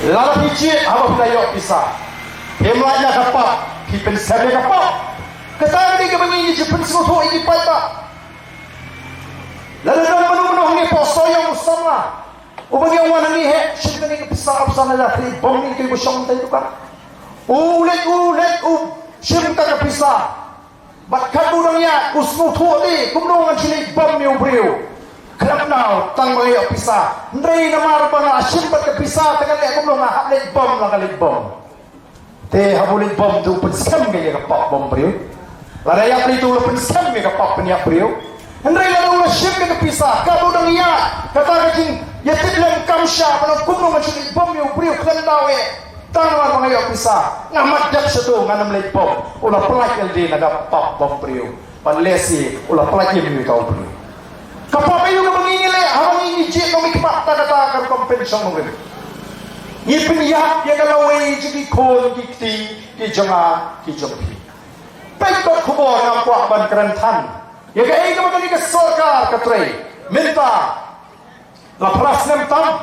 lada phi jied haba phi la ïoh pisa, phim lait na ka pap, phi pynshem ïa ka pap. Kata ka dei kaba ngi, ngi ju pynsngewthuh ïa ki paidbah. Lada don mano mano hangne hapoh Sohiong u samla uba ngi ong, wan hangne, heh, shim kane ka pisa, pisa na la thli bong ni, ki ba shong tai dukan. U leit, u leit, u shim kata ka pisa. Bad katba u dang ïaid u sngewthuh te, kumno ngan shu leit bom ïa u briew? Khlem, nang tang ba nga ïoh pisa. Hynrei namar ba nga la shim bad ka pisa te ngan leh kumno, nga hap leit bom, la ka leit bom. Te haba u leit bom te u pynshem ïa ka pap bom briew. Lada ïap lei te u la pynshem ïa ka pap pynïap briew. Hynrei lada u la shim ïa ka pisa, katba u dang ïaid, kata ka jingïatip lem kam shah, ba nang kumno ngan shu leit bom ïa u briew, khlem daw eh. Tang namar ba nga ïoh pisa, nga mat dep shato, ngan ym leit bom. U la pyllait ïa lade na ka pap bom briew. Bad lehse u la pyllait ïa uta u briew. Ka pap aïu kaba ngi, ngi leh haba ngi, ngi jied nongmihkhmat da kata ka rukom pynshong nongrim? Ngi pynïap ïa ka lawei jong ki khun ki kti ki jong nga ki jong phi. Peit kot khubor, ngam kwah ban kren than ïa kaei kaba kane ka sorkar ka trei mynta la phra snem tam.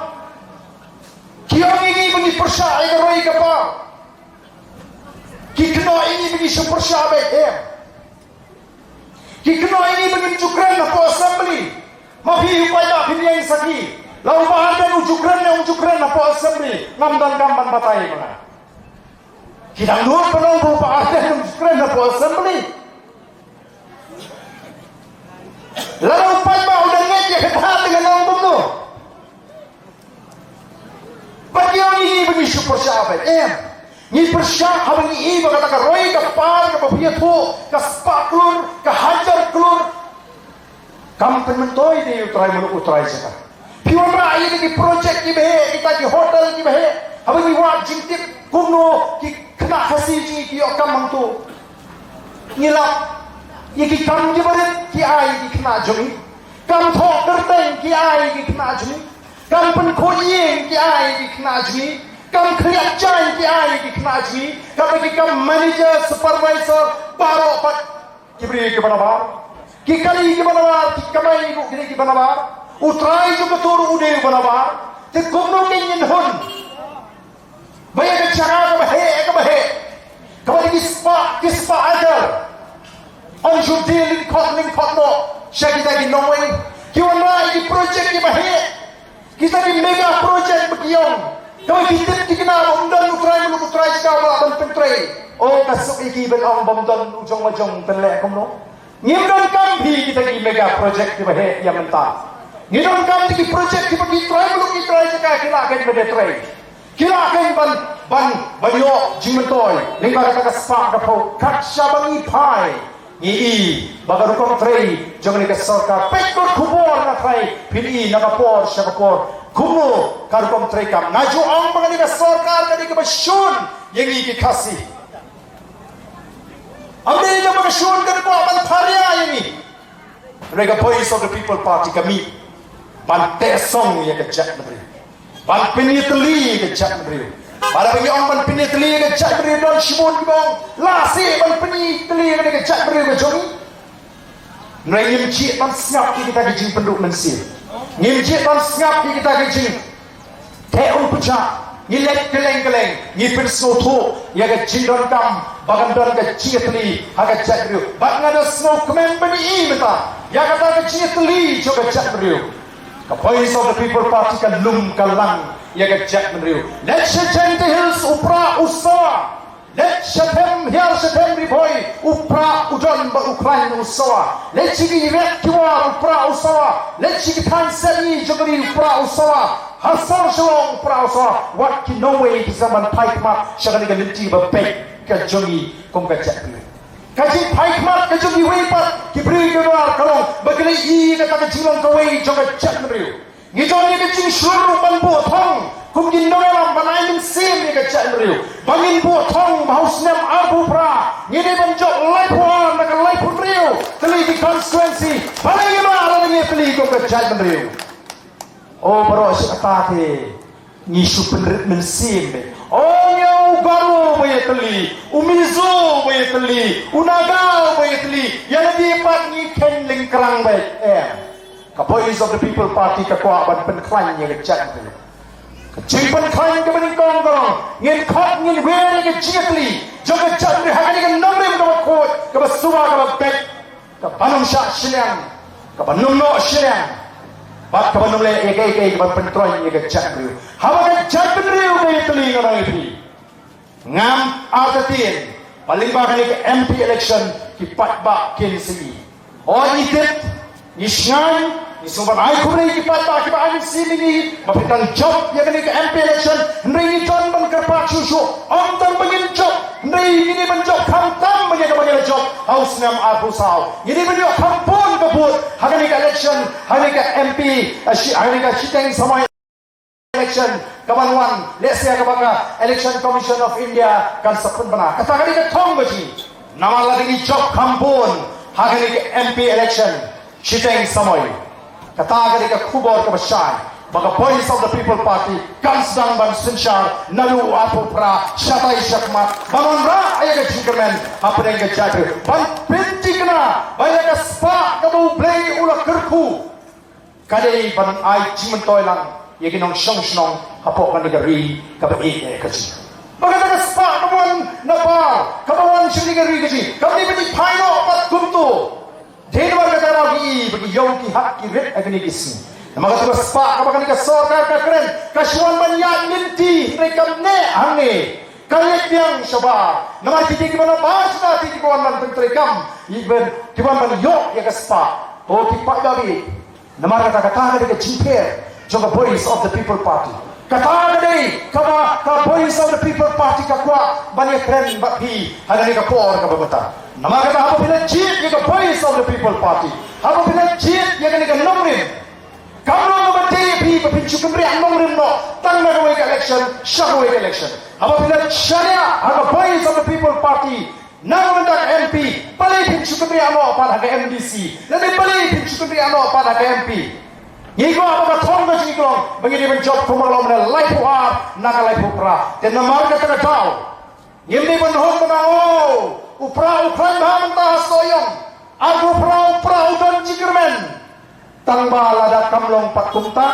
Ki ong ïa ngi ba ngi pyrshah ïa ka roi ka par. Ki kynnoh ïa ngi ba ngi shu pyrshah beit, em. Ki kynnoh ïa ngi ba ngim ju kren hapoh Assembly. Ma phi u paidbah phin ïeng sakhi. La u Bah Ardent u ju kren ne um ju kren hapoh Assembly, ngam donkam ban batai ïa nga. Ki dang nud ban ong ba u Bah Ardent um ju kren hapoh Assembly. Lada u paidbah u dang ngeit ïa kata te ngan ong kumno? Bad ki ong ïa ngi ba ngi shu pyrshah beit, em. Ngi pyrshah haba ngi i ba kata ka roi ka par kaba phi ïathuh ka spah klur, ka hajar klur, kam pynmyntoi de ïa u trai muluk u trai jaka. Phi wanrah ïa kita ki projek kiba heh, kita ki hotel kiba heh, haba ngi wad jingtip kumno ki Ka Khasi jong ngi ki ïoh kam hangto. Ngi lap ïa ki kam kiba rit ki ai ïa ki khynnah jong ngi. Kam thoh kyrteng ki ai ïa ki khynnah jong ngi. Kam pynkhuid ïing ki ai ïa ki khynnah jong ngi. Kam khlieh jaiñ ki ai ïa ki khynnah jong ngi. Kata ki kam manager, supervisor, baroh pat ki briew kiba nabar. Ki kali kiba nabar, ki kamai ruh ki dei kiba nabar. U trai jong kato ruh u dei uba nabar. Te kumno ngin hun ba ïa ka jaka kaba heh, kaba heh, kaba dei ki spah, ki spah acre, yn shu die lyngkhot lyngkhot noh sha kita ki nongwei, ki wanrah ïa ki project kiba heh, kita ki mega project ba ki ong, kaba ki tip ki kynmaw ba ym don u trai muluk, u trai jaka ba lah ban pyntrei. O, ka suk ïa ki ban ong ba ym don u jong la jong, pynleh kumno? Ngim donkam phi kita ki mega project kiba heh ïa mynta. Ngi donkam kita ki project kiba ki trai muluk, ki trai jaka ki lah kein ban ïatrei. Ki lah kein ban, ban, ban ïoh jingmyntoi lyngba kata ka spah ka phew. Kat shaba ngi phai, ngi i ba ka rukom trei jong kane ka sorkar, peit kot khubor na trai, phin i na ka por sha ka por kumno ka rukom trei kam. Nga ju ong ba kane ka sorkar ka dei kaba shun ïa ngi ki Khasi. Ym dei kaba ka shun, ka dei kaba ban pharia ïa ngi. Hynrei ka Voice of the People Party ka mih ban teh song ïa ka jaitbynriew, ban pynïatylli ïa ka jaitbynriew. Bad haba ngi ong ban pynïatylli ïa ka jaitbynriew, don shibun kiba ong, la seh ban pynïatylli ïa ka jaitbynriew ka jong ngi. Hynrei ngim jied ban sngap ïa kita ki jingpynduh mynsiem. Ngim jied ban sngap ïa kita ki jingtheh umphniang. Ngi leit kylleng kylleng, ngi pynsngewthuh ïa ka jingdonkam ba kan don ka jingïatylli ha ka jaitbynriew. Bad nga da sngewkmen ban ïohi mynta ïa kata ka jingïatylli jong ka jaitbynriew. Ka Voice of the People Party ka lum ka lang ïa ka jaitbynriew. Leit sha Jaintia Hills, u Prah u sawa. Leit sha them hiar sha them Ri Bhoi, u Prah u don bad u khlaiñ u sawa. Leit sha ki riat ki war, u Prah u sawa. Leit sha ki thaiñ sepngi jong ka ri, u Prah u sawa. Ha sor Shillong, u Prah u sawa. Wat ki nongwei ki sdang ban phai khmat sha kane ka lynti ba beit ka jong ngi kum ka jaitbynriew. Ka jingphai khmat ka jong kiwei pat ki briew ki rar ka long ba ki la ïohi ïa kata ka jinglong kawei jong ka jaitbynriew. Ngi don ïa ka jingshlur ruh ban buh thong kum ki nongïalam ban ai mynsiem ïa ka jaitbynriew. Ba ngin buh thong ba ha u snem arphew phra ngin dei ban jop laiphew ar na ka laiphew hynriew tylli ki constituency. Balei ngi ma la ngi tylli kum ka jaitbynriew? O baroh shi katta te ngi shu pynrit mynsiem beit. O ngi, u Garo ba ïatylli, u Mizo ba ïatylli, u Naga ba ïatylli, ïa lade pat ngi kheiñ lyngkrang beit. Em. Ka Voice of the People Party ka kwah ban pynkhlaiñ ïa ka jaitbynriew. Ka jingpynkhlaiñ kaba nyngkong ka long, ngin khot ngin wer ïa ka jingïatylli jong ka jaitbynriew ha kane ka nongrim kaba khuid, kaba suba, kaba beit, kaba nym shah shiliang, kaba nym noh shiliang, bad kaba nym leh ïa kaei kaei kaba pyntroiñ ïa ka jaitbynriew. Haba ka jaitbynriew ka ïatylli, nga ong ïa phi, ngam artatien ba lyngba kane ka M P election ki paidbah kin sa ïohi. O ngi tip, ngi shngaiñ, ngi sngewbha ban ai khublei ïa ki paidbah kiba ai mynsiem ïa ngi ba phi dang jop ïa kane ka M P election. Hynrei ngi don ban kyrpad shuh shuh, ym tang ba ngin jop, hynrei ngi dei ban jop khamtam ban ïa kaba ngi la jop ha u snem arphew saw. Ngi dei ban ïoh kham bun ka vote ha kane ka election, ha kane ka M P, eh, shi-, ha kane ka shiteng samoi election kaban wan, lehse kaba ka Election Commission of India kan sa pynbna. Kata ka dei ka thong ka jong ngi. Namar lada ngi jop kham bun ha kane ka M P election shiteng samoi, kata ka dei ka khubor kaba shai ba ka Voice of the People Party kan sdang ban synshar naduh u arphew phra shatai shakhmat ban wanrah ïa ka jingkyrmen hapdeng ka jaitbynriew, ban pynthikna ba ïa ka spah kaba U Blei u la kyrkhu ka dei ban ai jingmyntoi lang ïa ki nongshong shnong hapoh kane ka ri kaba ïeit ka jong ngi. Ba kata ka spah kaba wan na bar, kaba wan sha kane ka ri ka jong ngi, kam dei ban ïa phai noh pat kumto. Dei namar kata ka daw ngi i ba ki ïew ki hat ki rit ha kine ki sngi. Namar kata ka spah kaba kane ka sorkar ka kren, ka shu wan ban ïaid lynti, hynrei kam neh hangne. Ka leit biang shabar. Namar kito kiba na bar sha kata, kito kiba wan ban pyntreikam, kiba, kiba wan ban ïoh ïa ka spah. O ki paidbah, namar kata, kata ka dei ka jingpher jong ka Voice of the People Party. Kata ka dei kaba ka Voice of the People Party ka kwah ban ïakren bad phi ha kane ka por kaba mynta. Namar kata, haba phi la jied ïa ka Voice of the People Party, haba phi la jied ïa kane ka nongrim, kam long kaba dei ïa phi ba phin shu kynriah nongrim noh. Tang na kawei ka election sha kawei ka election. Haba phi la shaniah ha ka Voice of the People Party na ka bynta ka M P, balei phin shu kynriah noh pat ha ka M D C, lane balei phin shu kynriah noh pat ha ka M P? Ngi kwah ba ka thong ka jingïakhun ba ngi dei ban jop kum ba ka long na laiphew ar na ka laiphew phra. Te namar kata ka daw ngim dei ban hok ban ong, "Oh, u Prah u khlaiñ bha mynta ha Sohiong, arphew phra u Prah u don jingkyrmen." Tang ba lada kam long pat kumta,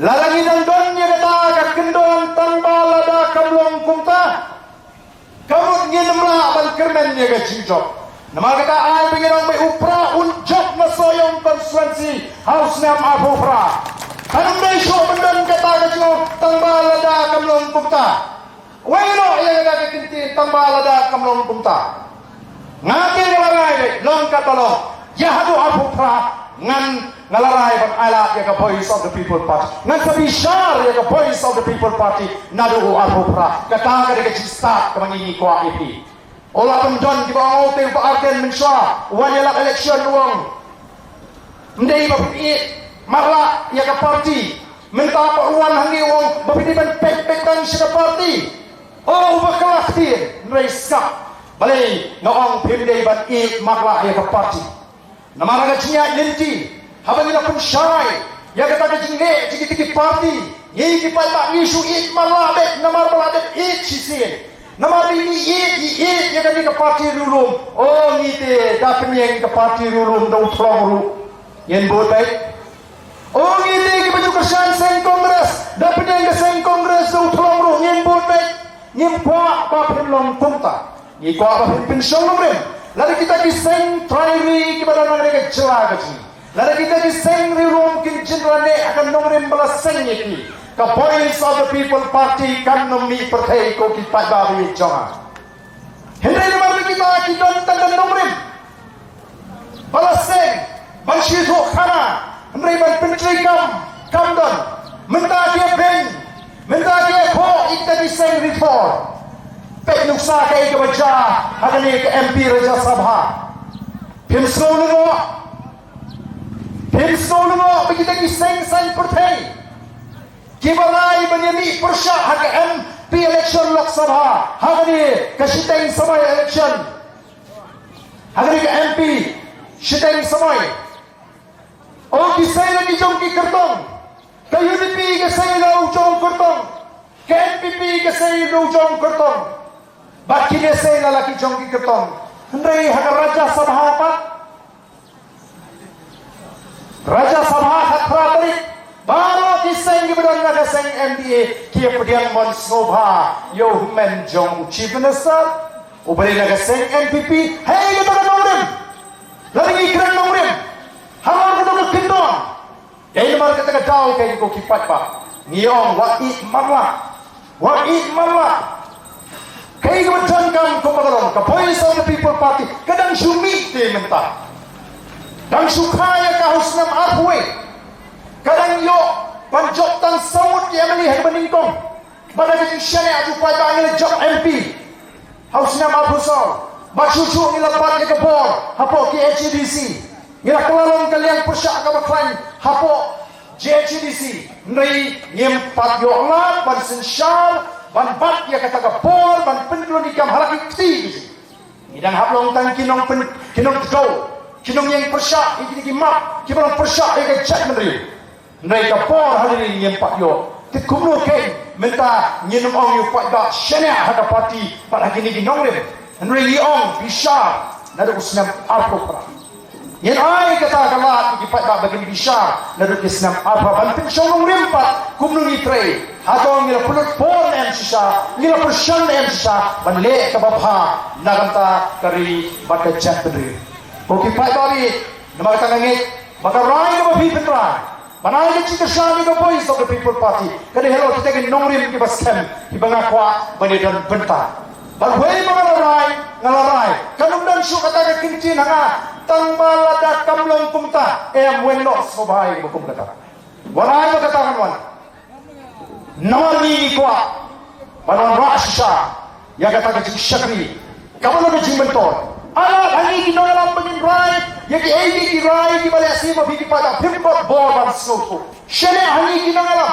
lada ngi dang don ïa kata ka kyndon, tang ba lada kam long kumta, ka mut ngin ym lah ban kyrmen ïa ka jingjop. Namar kata ai ba ngi ong ba u Prah un jop na Sohiong constituency ha u snem arphew phra. Kan ym dei shuh ban don kata ka jingong tang ba lada kam long kumta. Wei noh ïa kata ka kyntien tang ba lada kam long kumta. Nga te nga la rai beit, long katba long, ïa haduh arphew phra ngan, nga la rai ban ailad ïa ka Voice of the People Party. Ngan sa bishar ïa ka Voice of the People Party naduh u arphew phra. Kata ka dei ka jingstad kaba ngi ngi kwah ïa phi. U lah ban don kiba ong, "Oh, te u Bah Ardent mynshuwa u wan ïalap election u ong ym dei ba phin ïeit marlah ïa ka party." Mynta pat u wan hangne u ong ba phin dei ban peit beit tang sha ka party. Oh, u bakla ktien, hynrei sngap. Balei nga ong phim dei ban ïeit marlah ïa ka party? Namar ha ka jingïaid lynti, haba ngi la pynshai ïa kata ka jingleh jong kita ki party, ngi ki paidbah ngi shu ïeit marlah beit, namar ba la dep ïeit shisien. Namar ba ngi ïeit, ngi ïeit ïa kane ka party riewlum. Oh, ngi te da pynïeng ka party riewlum da u thlong ruh, ngin bud beit. Oh, ngi te kiba ju kyrshan seng Congress, da pynïeng ka seng Congress da u thlong ruh, ngin bud beit. Ngim kwah ba phin long kumta. Ngi kwah ba phin pynshong nongrim. Lada kita ki seng trai ri kiba don ha kane ka jylla ka jong ngi, lada kita ki seng riewlum kin jin ïaleh ha ka nongrim ba la seng ïa ki, ka Voice of the People Party kan ym mih pyrthei, ko ki paidbah ba ïeit jong nga. Hynrei namar ba kita ki don tang ka nongrim ba la seng ban shu ïathuh khana, hynrei ban pyntreikam kam don. Mynta ki ïa beiñ, mynta ki ïa khoh ïa kita ki seng Ri Thor. Peit nuksa kaei kaba jia ha kane ka M P Rajya Sabha. Phim sngew lyngngoh, phim sngew lyngngoh ba kita ki seng saiñ pyrthei kiba rai ban ïa mih pyrshah ha ka M P election Lok Sabha, ha kane ka shiteng samoi election, ha kane ka M P shiteng samoi. Oh, ki sei la ki jong ki kyrtong. Ka U D P ka sei la u jong kyrtong. Ka N P P ka sei la u jong kyrtong. Bad kine sei la la ki jong ki kyrtong. Hynrei ha ka Rajya Sabha pat, Rajya Sabha khatphra tarik, baroh ki seng kiba don na ka seng M D A ki ïa pdiang mon sngewbha ïa u hynmen jong u Chief Minister uba dei na ka seng N P P. Hei, kata ka nongrim. Lada ngi kren nongrim halor kata ka kyndon, dei namar kata ka daw, ko ki paidbah, ngi ong wat ïeit marlah. Wat ïeit marlah. Kaei kaba donkam kumba ka long, ka Voice of the People Party ka dang shu mih te mynta. Dang shu kha ïa ka ha u snem arphew wei. Ka dang ïoh ban jop tang saw ngut ki M L A ha kaba nyngkong. Bad ha ka jingshaniah jong u paidbah ngi la jop M P ha u snem arphew saw. Bad shuh shuh ngi la bat ïa ka bor hapoh K H A D C. Ngi la kylla long ka liang pyrshah kaba khlaiñ hapoh J H A D C, hynrei ngim pat ïoh lad ban synshar ban bat ïa kata ka bor ban pynkhlaiñ kam ha la ki kti. Ngi dang hap long tang ki nongpyn, ki nongtdaw, ki nongïeng pyrshah ïa kine ki map kiba long pyrshah ïa ka jaitbynriew. Hynrei ka bor ha kane ngim pat ïoh. Te kumno kein mynta ngin ym ong ïa u paidbah shaniah ha ka party bad ha kine ki nongrim? Hynrei ngi ong bishar naduh u snem arphew phra. Ngin ai kata ka lad ïa ki paidbah ba kin bishar naduh ki snem arphew phra ban pynshong nongrim pat kumno ngi trei. Hato ngi la pynlut por ne em shisha, ngi la pyrshang ne em shisha ban leh kaba bha na ka bynta ka ri bad ka jaitbynriew? Ko ki paidbah, namar kata nga ngeit ba ka rai kaba phi pynrai ban ai ka jingkyrshan ïa ka Voice of the People Party ka dei halor kita ki nongrim kiba skhem kiba nga kwah ban ïadon bynta. Bad wei ba nga la rai, nga la rai, kan ym don shuh kata ka kyntien ha nga tang ba lada kam long kumta. Em, weng noh, sngewbha ïa kiba kum kata. Wat ai ba kata kan wan. Namar ngi ngi kwah ban wanrah shisha ïa kata ka jingshakri kaba long ka jingmyntoi. Alah, ha ngi ki nongïalam ba ngin rai Ïa kiei kiei ki rai kiba leh shisha ma phi ki paidbah, phim pat bor ban sngewthuh. Shane ha ngi ki nongïalam,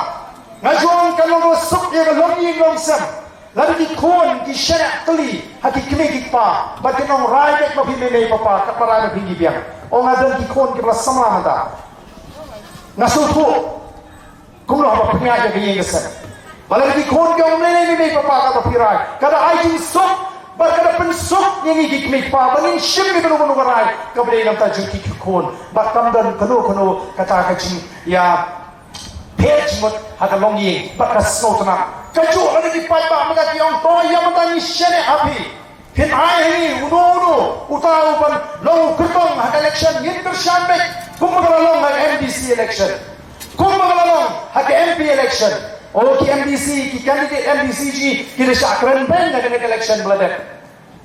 nga ju ong kan long suk ïa ka longïing longsem. Lada ki khun ki shaniah tylli ha ki kmie ki kpa bad ki nongrai beit ma phi mei mei papa, katba rai ma phi ngi biang. Ong nga don ki khun kiba la samla mynta. Nga sngewthuh. Kumno haba pynïaid ïa ka ïing ka sem, ba lada ki khun ki ong mei mei mei papa, katba phi rai, ka da ai jingsuk bad ka da pynsuk ïa ngi ki kmie ki kpa ba ngin shim ïa kano kano ka rai kaba dei na ka bynta jong ki khun. Bad kam don kano kano kata ka jingïa phet jingmut ha ka longïing bad ka sngewtynnat. Kajuh lada ki paidbah mynta ki ong to ïa mynta ngi shaniah ha phi. Phin ai ha ngi uno uno uta u ban long u kyrtong ha ka election, ngin kyrshan beit kumba ka la long ha ka M D C election, kumba ka la long ha ka M P election. O ki M D C, ki candidate M D C jong ngi ki da shah kren beiñ ha kane ka election ba la dep.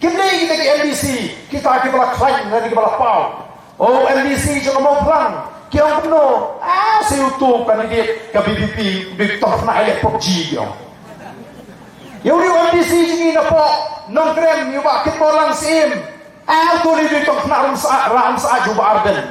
Kim dei kita ki M D C kita kiba la khlaiñ lane kiba la paw. O M D C jong ka Mawphlang ki ong kumno? Ah, sa uto u candidate ka V P P, u dei tang khynnah ïaleh PUBG, ki ong. Ïa une u M D C jong ngi na pdeng Nongkrem, ïa u Bah Kitborlang Syiem. Ah, uto u dei tang khynnah Umsa'ai, Umsa'ai jong u Bah Ardent.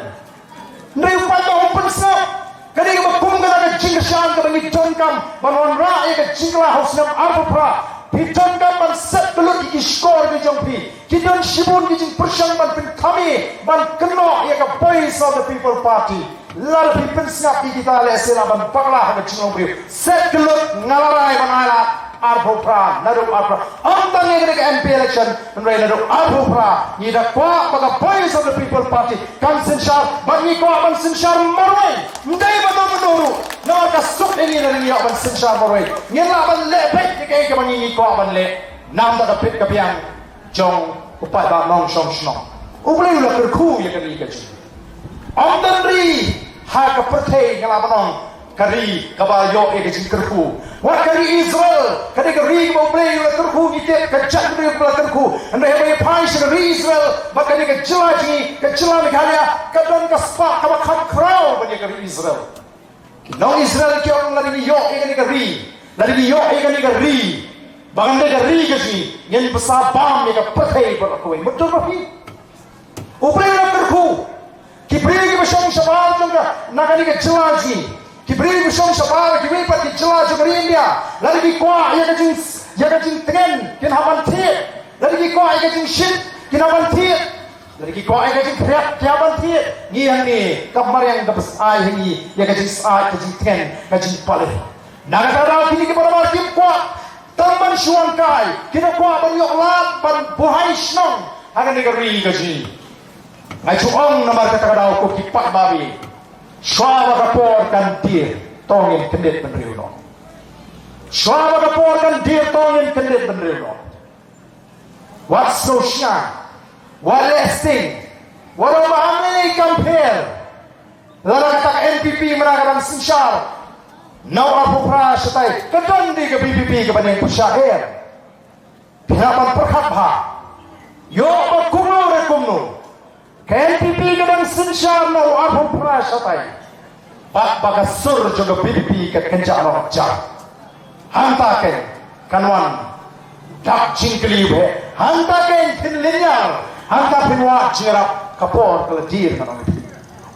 Hynrei u paidbah um pynsngap. Ka dei kaba kum kata ka jingkyrshan kaba ngi donkam ban wanrah ïa ka jingkylla ha u snem arphew phra. Phi donkam ban set kyllut ïa ki shkor ki jong phi. Ki don shibun ki jingpyrshang ban pynkham ïa, ban kynnoh ïa ka Voice of the People Party. Lada phi pynsngap ïa kita lehse lah ban bakla ha ka jinglong briew. Set kyllut, nga la rai ban ailad arphew phra, naduh arphew phra. Ym tang ïa kane ka M P election, hynrei naduh arphew phra ngi da kwah ba ka Voice of the People Party kan synshar, bad ngi kwah ban synshar marwei. Ym dei ba don mynno ruh, namar ka suk ïa ngi lada ngi ïoh ban synshar marwei, ngin lah ban leh beit ïa kaei kaba ngi, ngi kwah ban leh. Namar ka bit ka biang jong u paidbah nongshong shnong. U Blei u la kyrkhu ïa kane ka jing. Ym don ri ha ka pyrthei, nga la ban ong, ka ri kaba ïoh ïa ka jingkyrkhu. Wat ka ri Israel, ka dei ka ri kaba U Blei u la kyrkhu, ngi tip ka jaitbynriew kaba la kyrkhu. Hynrei haba ïa phai sha ka ri Israel bad kane ka jylla jong ngi, ka jylla Meghalaya, ka don ka spah kaba kham khraw ban ïa ka ri Israel. Ki nong Israel ki ong, lada ngi ïoh ïa kane ka ri, lada ngi ïoh ïa kane ka ri, ba kan dei ka ri ka jong ngi, ngin bsa bam ïa ka pyrthei baroh kawei. Mutdur ba phi. U Blei u la kyrkhu. Ki briew kiba shong shabar jong ka, na kane ka jylla jong ngi, ki briew kiba shong shabar kiwei pat ki jylla jong ka ri India, lada ki kwah ïa ka jing, ïa ka jingtngen, kin hap ban thied. Lada ki kwah ïa ka jingshit, kin hap ban thied. Lada ki kwah ïa ka jingkhriat, ki hap ban thied. Ngi hangne ka mariang kaba ai ha ngi ïa ka jingsyaid, ka jingtngen, ka jingpaleh. Na kata ka daw kine kiba nabar kim kwah tang ban shu wan kai, ki da kwah ban ïoh lad ban buhai shnong ha kane ka ri ka jong ngi. Nga ju ong namar kata ka daw ko ki paidbah, shuwa ba ka por kan dier, to ngin kyndit bynriew noh. Shuwa ba ka por kan dier, to ngin kyndit bynriew noh. Wat sngewsih, wat leh sting, wat ong ba hangne kam pher. Lada kata ka N P P mynta ka dang synshar na u arphew phra shatai, ka don dei ka V P P kaba nang pyrshah her. Phi hap ban pyrkhat bha. Ïoh ba kumno re kumno, ka N P P ka dang synshar na u arphew phra shatai. Bad ba ka sur jong ka V P P ka kynjah noh jar. Hangta keiñ kan wan dak jingkylli bha. Hangta keiñ phin lynñiar. Hangta phin wad jingïarap, ka por ka la dier, ngan ong ïa phi.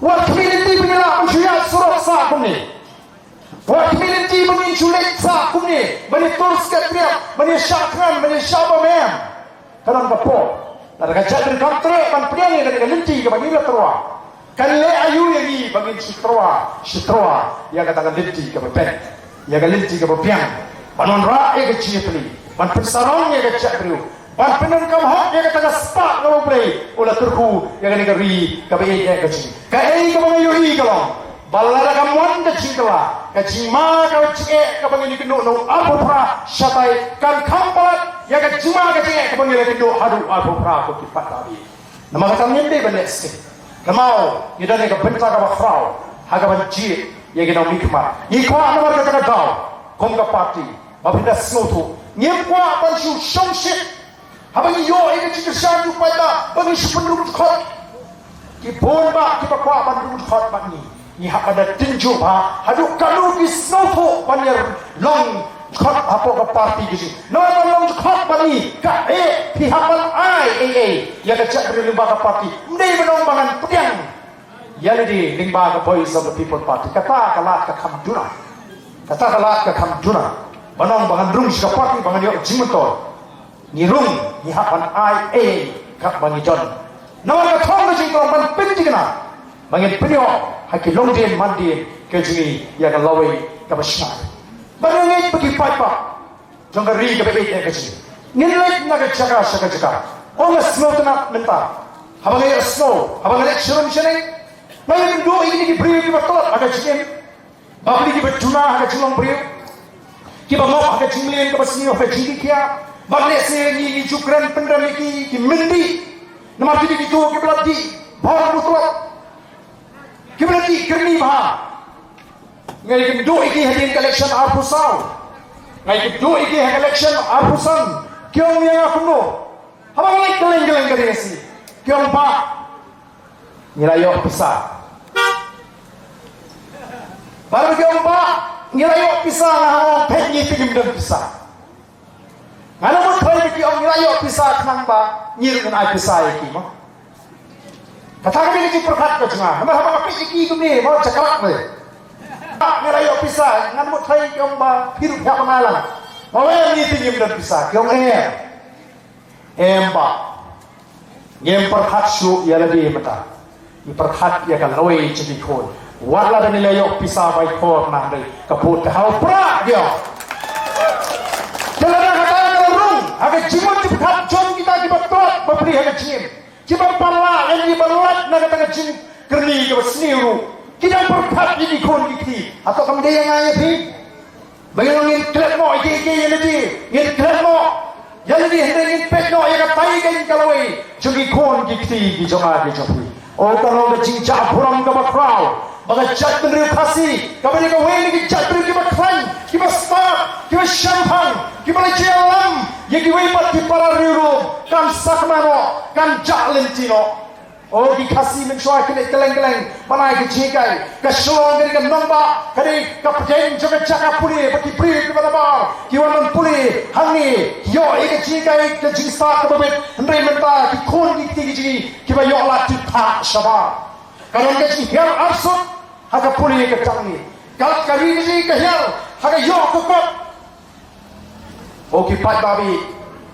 Wat khmih lynti ban ïaleh ban shu ïaid surok sah kumne. Wat khmih lynti ban ïa shu leit sah kumne, ban ïa tur skep riap, ban ïa shah khngan, ban ïa shah bam. Ka don ka por lada ka jaitbynriew kam treh ban pdiang ïa kane ka lynti kaba ngi la tyrwa. Kan leh aïu ïa ngi ba ngin shu tyrwa, shu tyrwa ïa kata ka lynti kaba beit, ïa ka lynti kaba biang, ban wanrah ïa ka jingïatylli, ban pynsarong ïa ka jaitbynriew, ban pyndonkam hok ïa kata ka spah kaba U Blei u la kyrkhu ïa kane ka ri kaba ïeit ïa ka jong ngi. Kaei kaba nga ïohi ka long ba lada kam wan ka jingkylla, ka jingma ka jingeh kaba ngi la kynduh na u arphew phra shatai kan kham palat ïa ka jingma ka jingeh kaba ngi la kynduh haduh u arphew phra, ko ki paidbah. Namar kata ngim dei ban leh sting. Namar ngi don ïa ka bynta kaba khraw ha kaban jied ïa ki nongmihkhmat. Ngi kwah namar kata ka daw kum ka party ba phin da sngewthuh, ngim kwah ban shu shongshit. Haba ngi ïoh ïa ka jingkyrshan jong u paidbah ba ngi shu pynrung dkhot, ki bun bah kiba kwah ban rung dkhot bad ngi. Ngi hap ban da tynjuh bha haduh katno ki sngewthuh ban ïa long Khot hapoh ka party ki jong ngi. Namar ban long khot bad ngi, ka eh phi hap ban ai ei ei ïa ka jaitbynriew lyngba ka party. Ym dei ban long ba ngan pdiang ïa lade lyngba ka Voice of the People Party. Kata ka lad ka kham duna. Kata ka lad ka kham duna. Ban long ba ngan rung sha ka party ba ngan ïoh jingmyntoi. Ngi rung, ngi hap ban ai ei ei katba ngi don. Namar ka thong ka jingthrang ban pynthikna ba ngin pynïoh ha ki longdien mandien ka jong ngi ïa ka lawei kaba shai. Ba ngin ngeit ba ki paidbah jong ka ri kaba ïeit ka jong ngi, ngin leit na ka jaka sha ka jaka. Ong nga sngewtynnat mynta, haba nga ïohsngew, haba nga leit sha rum sha neng, nga ïakynduh ïa kine ki briew kiba tlot ha ka jingim. Bapli kiba duna ha ka jinglong briew, kiba ngop ha ka jingmlien kaba sniew ha ka jingkitkhia. Bad lehse ngi, ngi ju kren pynrem ïa ki, ki myndi. Namar kine kito kiba la dih bor butlot, kiba la dih kyrni bha. Nga ïakynduh ïa ki hadien ka election arphew saw. Nga ïakynduh ïa ki ha ka election arphew san. Ki ong ïa nga kumno? Haba nga leit kylleng kylleng ka ri Khasi, ki ong, "Bah, ngi la ïoh pisa." Baroh ki ong, "Bah, ngi la ïoh pisa." Nga ong, "Peit, ngi te ngim don pisa." Nga la mut thoi ba ki ong ngi la ïoh pisa khnang ba ngi ruh ngin ai pisa ïa ki mo. Kata ka dei ka jingpyrkhat ka jong nga. Namar haba nga peit ïa ki kumne mo, jakrak ne. "Bah, ngi la ïoh pisa." Nga la mut thoi ki ong ba phi ruh phi hap ban ai lang. Nga ong, "Em, ngi te ngim don pisa." Ki ong, "Em." Em bah. Ngim pyrkhat shuh ïa lade mynta. Ngi pyrkhat ïa ka lawei jong ki khun. Wat la dang ngi la ïoh pisa bai khor na hynrei ka pud ka ha u prah ïa. Te lada kata ka la rung ha ka jingmut jingpyrkhat jong kita kiba tlot bapli ha ka jingim, kiba pala ïa ngi ba lait na kata ka jingkyrni kaba sniew ruh, ki dang pyrkhat ïa ki khun ki kti. Hato kam dei ïa nga ïa phi? Ba ngin, ngin klet noh ïa ki, ki, ïa lade, ngin klet noh ïa lade, hynrei ngin peit noh ïa katai ka, ka lawei jong ki khun ki kti ki jong nga ki jong phi. O, ka long ka jingjah burom kaba khraw ba ka jaitbynriew Khasi, kaba dei kawei na ki jaitbynriew kiba khlaiñ, kiba stad, kiba shemphang, kiba la jia lam ïa kiwei pat ki para riewlum, kan sakma noh, kan jah lynti noh. O, ki Khasi mynshuwa ki leit kylleng kylleng ban ai ka jinghikai. Ka Shillong ka dei ka nongbah, ka dei ka pdeng jong ka jaka pule ba ki briew kiba nabar ki wan ban pule hangne, ïoh ïa ka jinghikai, ka jingstad kaba bit. Hynrei mynta ki khun ki kti ki jong ngi kiba ïoh lad ki phah shabar. Ka don ka jinghiar arsut ha ka pule ka jong ngi. Ka, ka ri ka jong ngi ka hiar ha ka ïoh ka kot. O ki paidbah,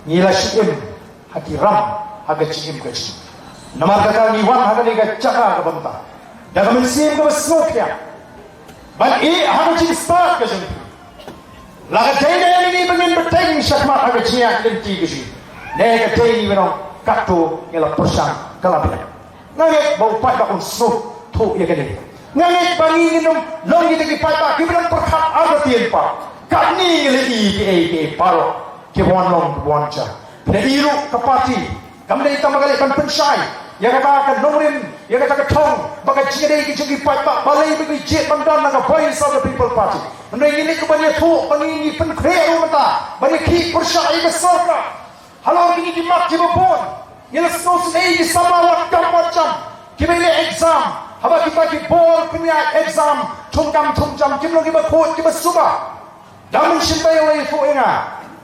ngi la shu im ha ki ram ha ka jingim ka jong ngi. Namar kata ngi wan ha kane ka jaka kaba mynta da ka mynsiem kaba sngewkhia ban ïeh ha ka jingstad ka jong ngi. La ka dei na ngi ba ngin bteng shakhmat ha ka jingïaid lynti ka jong ngi, ne ka dei ngi ba nong katto ngi la pyrshang ka la biang. Nga ngeit ba u paidbah un sngewthuh ïa kane. Nga ngeit ba ngi ngin ym long kita ki paidbah kiba dang pyrkhat artatien pat. Katne ngi la ïohi kiei kiei baroh kiba wan long kiba wan jia. Phi la ïohi ruh ka party kam dei tang ba ka leit ban pynshai ïa kata ka nongrim, ïa kata ka thong ba ka jingïadei ka jong ki paidbah, balei ba ngi jied ban don na ka Voice of the People Party. Hynrei ngi leit ruh ban ïathuh ba ngi, ngi pynkhreh ruh mynta ban ïakhih pyrshah ïa ka sorkar. Halor kine ki mat kiba bun, ngi la sngewsynei ki samla wat kam wat jam kiba ïaleh exam. Haba kita ki bor pynïaid exam thungkam thungjam, kim long kiba khuid kiba suba. Dang mynsiem ba ïa la ïathuh ïa nga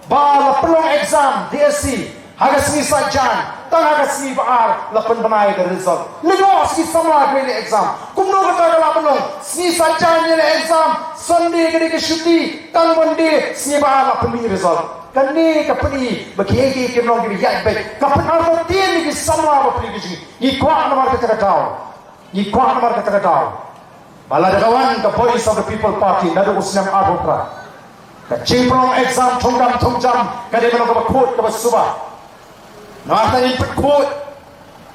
ba la pynlong exam D S C ha ka sngi Saitjaiñ, tang ha ka sngi Ba-ar la pynbna ïa ka result. Lyngngoh sa ki samla kiba ïaleh exam. Kumno kata ka lah ban long? Sngi Saitjaiñ ïaleh exam, Sunday ka dei ka shuti, tang Monday sngi Ba-ar la pynmih result. Kane ka pyni ba kiei kiei kim long kiba ïaid beit. Ka pynartatien ïa ki samla bapli ka jong ngi. Ngi kwah namar kata ka daw. Ngi kwah namar kata ka daw ba lada ka wan ka Voice of the People Party naduh u snem arphew phra, ka jingpynlong exam thungkam thungjam ka dei ban long kaba khuid kaba suba. Namar kata ngin pynkhuid.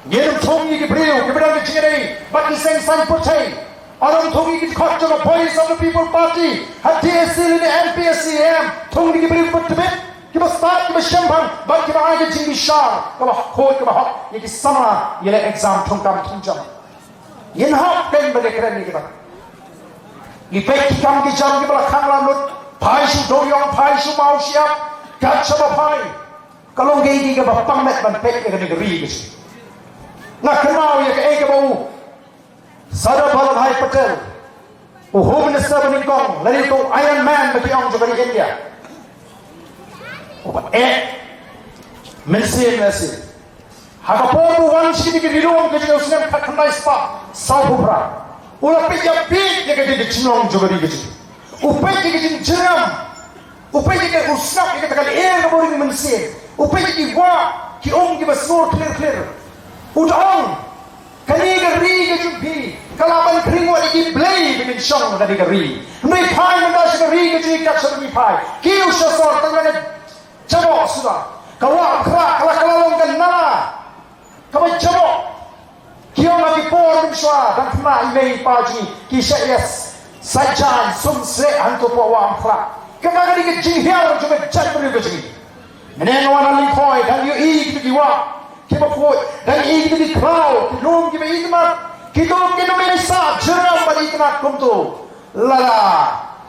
Ngin ym thung ïa ki briew kiba don ka jingïadei bad ki seng saiñ pyrthei. Ym thung ïa ki dkhot jong ka Voice of the People Party ha D S C lane M P S C em. Thung ïa ki briew kiba tbit, kiba stad, kiba shemphang bad kiba ai ka jingbishar kaba khuid kaba hok ïa ki samla ïaleh exam thungkam thungjam. Ngin hap kein ban ïakren ïa kita. Ngi peit ki kam ki jam kiba la khang la lut, phai shu dewïong, phai shu maw shyiap, kat shaba phai. Ka long kaei kaei kaba pang met ban peit ïa kane ka ri ka jong ngi. Nga kynmaw ïa kaei kaba u Sardar Vallabhbhai Patel, u Home Minister ba nyngkong, lane uto u Iron Man ba ki ong jong ka ri India, Eh, mynsiem mynsiem. Ha ka por ba u wan sha kane ka ri lum ka jong ngi u snem khatkhyndai spah sawphew phra, u la peit ïa peit ïa kane ka jinglong jong ka ri ka jong ngi. U peit ïa ka jingjyrngam. U peit ïa ka, u sngap ïa kata ka lyer kaba u ring mynsiem. U peit ïa ki wah ki um kiba sngur khlieh khlieh. U da ong, kane ka ri ka jong phi ka lah ban khring wat ïa ki blei ba ngin shong ha kane ka ri. Hynrei phai mynta sha ka ri ka jong ngi kat shaba ngi phai. Kiew sha sor tang lane jaboh suda. Ka wah Umkhrah ka la, ka la long ka nala kaba jaboh. Ki ong ha ki por mynshuwa dang khynnah i mei i pa jong ngi ki shah ïa sait jaiñ sum seh hangto hapoh wah Umkhrah. Kata ka dei ka jinghiar jong ka jaitbynriew ka jong ngi. Mynne nga wan ha Lyngkhoi dang ïohi kito ki wah kiba khuid, dang ïohi kito ki khlaw ki lum kiba itynnad. Kito ki nongmihkhmat jyrngam bad itynnad kumto. Lada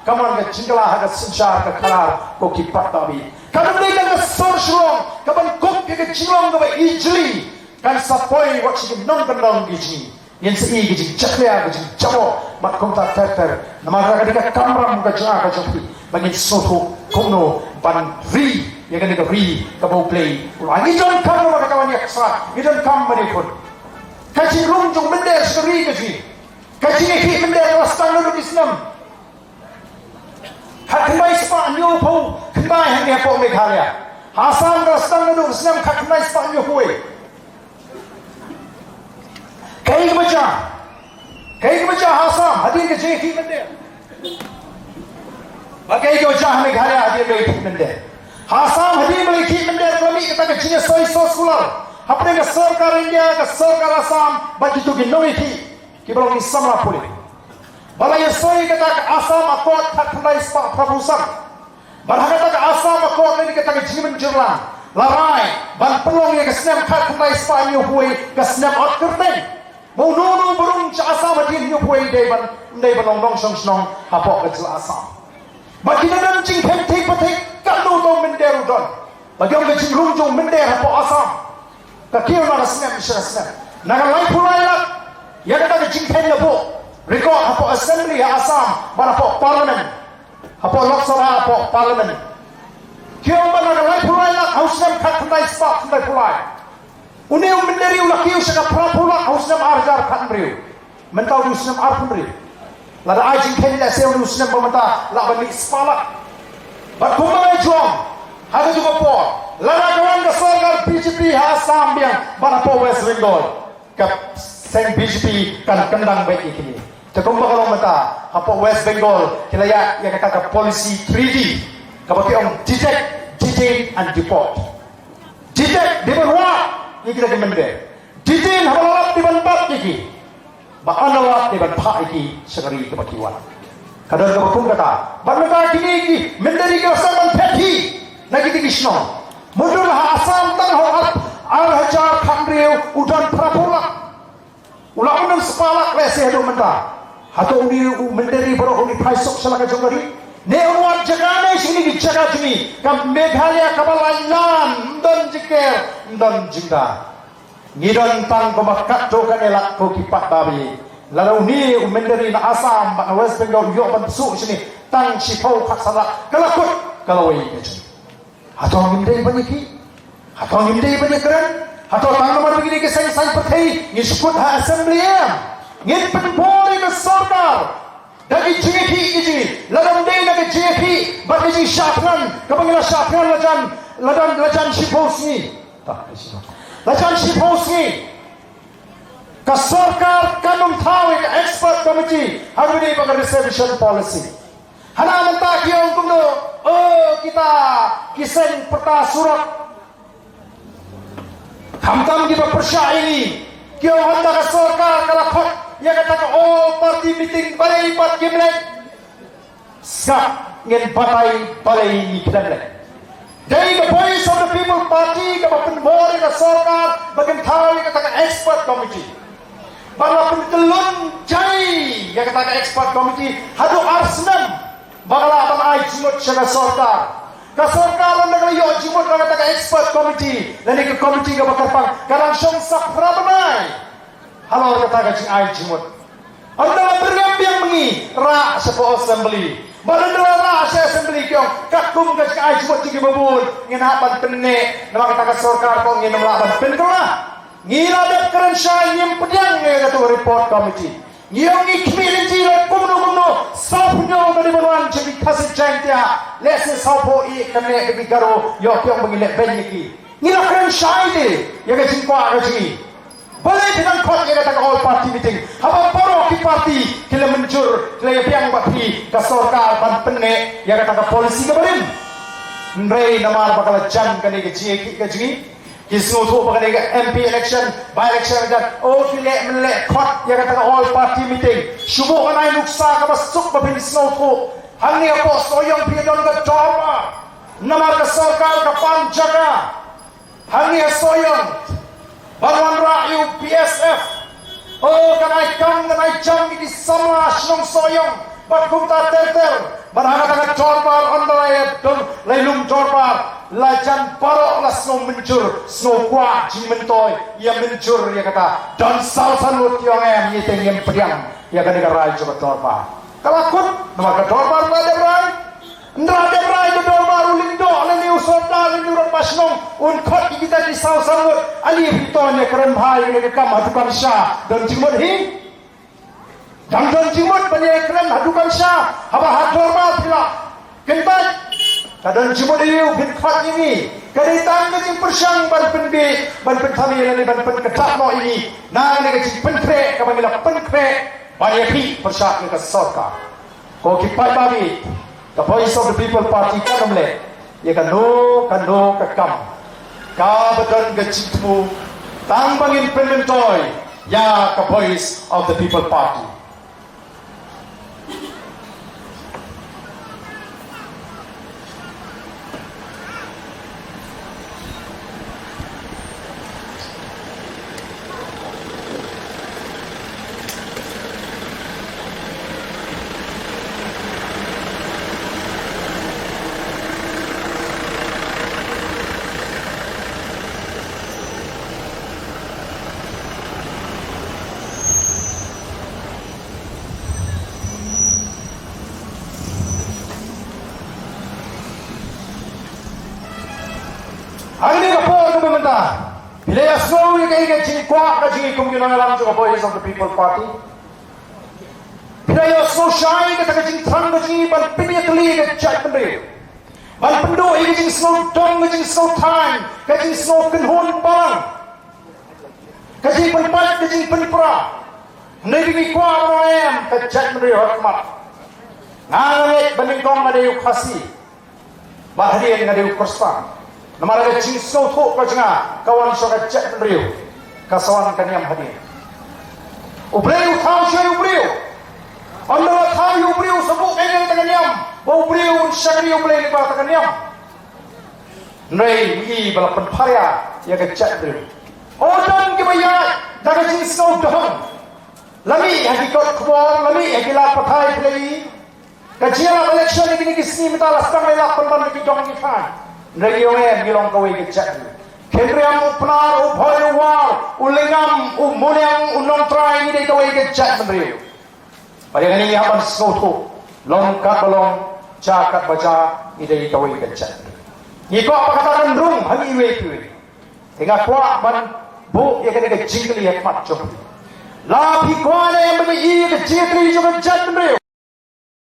ka mon ka jingkylla ha ka synshar ka khadar ko ki paidbah, ka dei ka sor shlong kaban kup ïa ka jinglong kaba ijli. Kan sa poi wat sha ki nongkyndong ki jong ngi. Ngin sa ïohi ka jingjakhlia, ka jingjaboh bad kumta ter ter. Namar ka dei ka kamram ka jong nga ka jong phi ba ngin sngewthuh kumno ban ri ïa kane ka ri kaba U Blei u la. Ngi donkam namar kata wan ïa ka sa, ngi donkam ban ïakhun. Ka jingrung jong mynder sha ka ri ka jong ngi. Ka jingïakhih mynder ka la sdang naduh ki snem khatkhyndai spah hynñiewphew khyndai hangne hapoh Meghalaya. Ha Assam ka la sdang naduh ki snem khatkhyndai spah hynñiewphew wei. Kaei kaba jia? Kaei kaba jia ha Assam hadien ka jingïakhih mynder? Bad kaei kaba jia ha Meghalaya hadien ka ïakhih mynder? Ha Assam hadien ka ïakhih mynder ka la mih kata ka jingïasoi soskular hapdeng ka sorkar India, ka sorkar Assam bad kito ki nongïakhih kiba long ki samla pule. Ba la ïasoi kata ka Assam Accord khatkhyndai spah phraphew san. Bad ha kata ka Assam Accord lane kata ka jingmynjur lang la rai ban pynlong ïa ka snem khatkhyndai spah hynñiewphew wei ka snem ot kyrteng. Ba uno uno ba rung sha Assam hadien hynñiewphew wei dei ban, dei ban long nongshong shnong hapoh ka jylla Assam. Bad ki don jingkheiñ thik pathik katno uto u mynder u don. Ba ki ong ka jingrung jong u mynder hapoh Assam ka kiew na ka snem sha ka snem. Na ka laiphew lai lak ïa kata ka jingkheiñ la buh record hapoh Assembly ha Assam bad hapoh Parliament, hapoh Lok Sabha, hapoh Parliament. Ki ong ba na ka laiphew lai lak ha u snem khatkhyndai spah khyndaiphew lai, une u mynder u la kiew sha ka phraphew lak ha u snem ar hajar khathynriew. Mynta u dei u snem arphew hynriew. Lada ai jingkheiñ lehse u dei u snem ba mynta lah ban mih spah lak. Bad kumba nga ju ong ha kajuh ka por, lada ka wan ka sorkar B J P ha Assam biang bad hapoh West Bengal, ka seng B J P kan kyndang beit ïa kine. Te kumba ka long mynta hapoh West Bengal ki la ïaid ïa kata ka policy three D kaba ki ong detect, detain and deport. Detect, dei ban wad ïa kita ki mynder. Detain, haba la lap dei ban bat ïa ki. Ba haba la lap dei ban phah ïa ki sha ka ri kaba ki wan. Ka don kaba kum kata. Bad mynta kine ki mynder ki la sdang ban phet hi na kita ki shnong. Mutdur ha Assam tang ha u ar, ar hajar khathynriew u don phraphew lak. U la ym don spah lak lehse haduh mynta. Hato une u mynder baroh un phai suk sha la ka jong ka ri? Ne un wad jaka ne sha kine ki jaka jong ngi? Ka Meghalaya kaba laitlan, ym don jingker, ym don jingda. Ngi don tang kumba katto katne lak ko ki paidbah. Lada une u mynder na Assam bad na West Bengal u ïoh ban suk shane tang shiphew khatsan lak, ka la kut, ka la wei ka jong. Hato ngim dei ban ïakhih? Hato ngim dei ban ïakren? Hato tang namar ba ngi dei ki seng saiñ pyrthei ngi shu kut ha Assembly em? Ngin pynbor ïa ka sorkar da ki jingïakhih ki jong ngi. Lada ym dei na ka jingïakhih bad ka jingshah thngan kaba ngi la shah thngan la jan, la jan, la jan shiphew sngi. La jan shiphew sngi. Ka sorkar kan ym thaw ïa ka expert committee ha kaba ïadei bad ka reservation policy. Hana mynta ki ong kumno, oh, kita ki seng pyrta surok, khamtam kiba pyrshah ïa ngi, ki ong hangta ka sorkar ka la khot ïa kata ka all party meeting, balei pat kim leit? Sngap, ngin batai balei ngi khlem leit. Dei ka Voice of the People Party kaba pynbor ïa ka sorkar ba kin thaw ïa kata ka expert committee. Ba la pynkyllon jai ïa kata ka expert committee haduh ar snem ba ka lah ban ai jingmut sha ka sorkar. Ka sorkar lada ka la ïoh jingmut na kata ka expert committee lane ka committee kaba kyrpang, ka dang shong sa phra bnai halor kata ka jingai jingmut. Ynda la pyrshang Pdiang ma ngi, rah sha ka assembly. Ba lada la rah sha assembly ki ong, katkum ka jingai jingmut jong ki babun, ngin hap ban pynneh, namar kata ka sorkar ka ong ngin ym lah ban pynkylla. Ngi la dep kren shai, ngim pdiang ïa katu ka report committee. Ngi ong ngi khmih lynti leh kumno kumno, sawphew hynñiew ka dei ban wan jong ki Khasi Jaiñtia, lehse sawphew ïa kane ka dei Garo, ïoh ki ong ba ngi leh beiñ ïa ki. Ngi la kren shai de ïa ka jingkwah ka jong ngi. Balei phi dang khot ïa kata ka all party meeting? Haba baroh ki party ki la mynjur, ki la ïa biang bad phi ka sorkar ban pynneh ïa kata ka policy kaba rim. Hynrei namar ba ka la jan kane ka jingïakhih ka jong ngi, ki sngewthuh ba kane ka M P election, by election ka jan, oh, phi leh men leh khot ïa kata ka all party meeting. Shu buh kane ka nuksa kaba suk ba phin sngewthuh. Hangne hapoh Sohiong phi don ka dorbar. Namar ka sorkar ka pan jaka. Hangne ha Sohiong ban wanrah ïa u B S F. Oh, kan ai kam, kan ai jam ïa ki samla shnong Sohiong bad kumta ter ter. Bad ha kata ka dorbar ynda la ïa don, la ïa lum dorbar, la jan baroh la sngew mynjur, sngew kwah jingmyntoi, ïa mynjur ïa kata. Don saw san ngut ki ong em, ngi te ngim pdiang ïa kane ka rai jong ka dorbar. Ka la kut namar ka dorbar la dep rai. Ynda dep rai ka dorbar, u lyngdoh lane u sordar lane u rangbah shnong un khot ïa kita ki saw san ngut. Ani phi to ne kren bha ïa kane ka kam ha dukan sha, don jingmut hi? Dang don jingmut ban ïa kren ha dukan sha, haba ha dorbar phi la kyntait? Ka don jingmut ïa u phin khot ïa ngi? Ka dei tang ka jingpyrshang ban pynbiej, ban pynthame lane ban pynkyntait noh ïa ngi na kane ka jingpynkhreh kaba ngi la pynkhreh ban ïa phi pyrshah ïa ka sorkar. Ko ki paidbah, ka Voice of the People Party kan ym leh ïa kano kano ka kam kaba don ka jingthmu tang ba ngin pynmyntoi ïa ka Voice of the People Party. Hangne ka por kaba mynta phi la ïohsngew ïa ka jingkwah ka jong ngi kum ki nongïalam jong ka Voice of the People Party. Phi la ïohsngew shai kata ka jingthrang ka jong ngi ban pynïatylli ka jaitbynriew, ban pynduh ïa ka jingsngew dong, ka jingsngew thaiñ, ka jingsngew kynhun balang, ka jingpynpait, ka jingpynpra. Hynrei ngi kwah ban ong em, ka jaitbynriew ha khmat. Nga nga ngeit ba nyngkong nga dei u Khasi, bad hadien nga dei u Khristan. Namar ka jingsngewthuh ka jong nga ka wan sha ka jaitbynriew, ka sa wan ka niam hadien. U Blei u thaw sha u briew. Ynda la thaw u briew sa buh ïa kata ka niam ba u briew un shakri U Blei lyngba kata ka niam. Hynrei ngi ba la pynpharia ïa ka jaitbynriew. O don kiba ïaid da ka jingsngew dong, la mih ha ki kot khubor, la mih ha ki lad pathai phi la i. Ka jingïalap election ha kine ki sngi mynta la sdang, la lap pynban da ki dong ki thaiñ. Hynrei ïa ngi ngi long kawei ka jaitbynriew. Khynriam u Pnar, u Bhoi u War, u Lyngngam, u Muliang, u Nongtrai, ngi dei kawei ka jaitbynriew. Bad ïa kane ngi hap ban sngewthuh, long katba long, jia katba jia, ngi dei kawei ka jaitbynriew. Ngi kwah ba kata kan rung ha ngi iwei pa iwei. Te nga kwah ban buh ïa kane ka jingkylli ha khmat jong phi. La phi kwah ne em ban ïohi ïa ka jingïatylli jong ka jaitbynriew?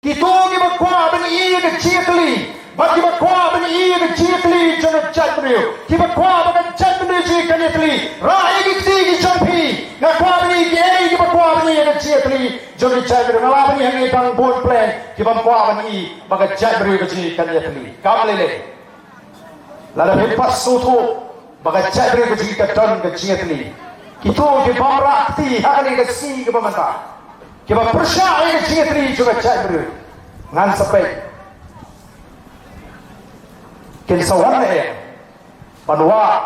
Kito kiba kwah ban ïohi ïa ka jingïatylli, bad kiba kwah ban ïohi ïa ka jingïatylli jong ka jaitbynriew, kiba kwah ba ka jaitbynriew jong ngi kan ïatylli, rah ïa ki kti ki jong phi. Nga kwah ban ïohi kiei kiba kwah ban ïohi ïa ka jingïatylli jong ka jaitbynriew. Nga lah ban ïohi hangne tang bun pleng kiba kwah ban ïohi ba ka jaitbynriew ka jong ngi kan ïatylli. Kam lei lei. Lada phi pat sngewthuh ba ka jaitbynriew ka jong ngi ka don ka jingïatylli, kito ki bym rah kti ha kane ka sngi kaba mynta, kiba pyrshah ïa ka jingïatylli jong ka jaitbynriew, ngan sa peit kin sa wan ne em ban wad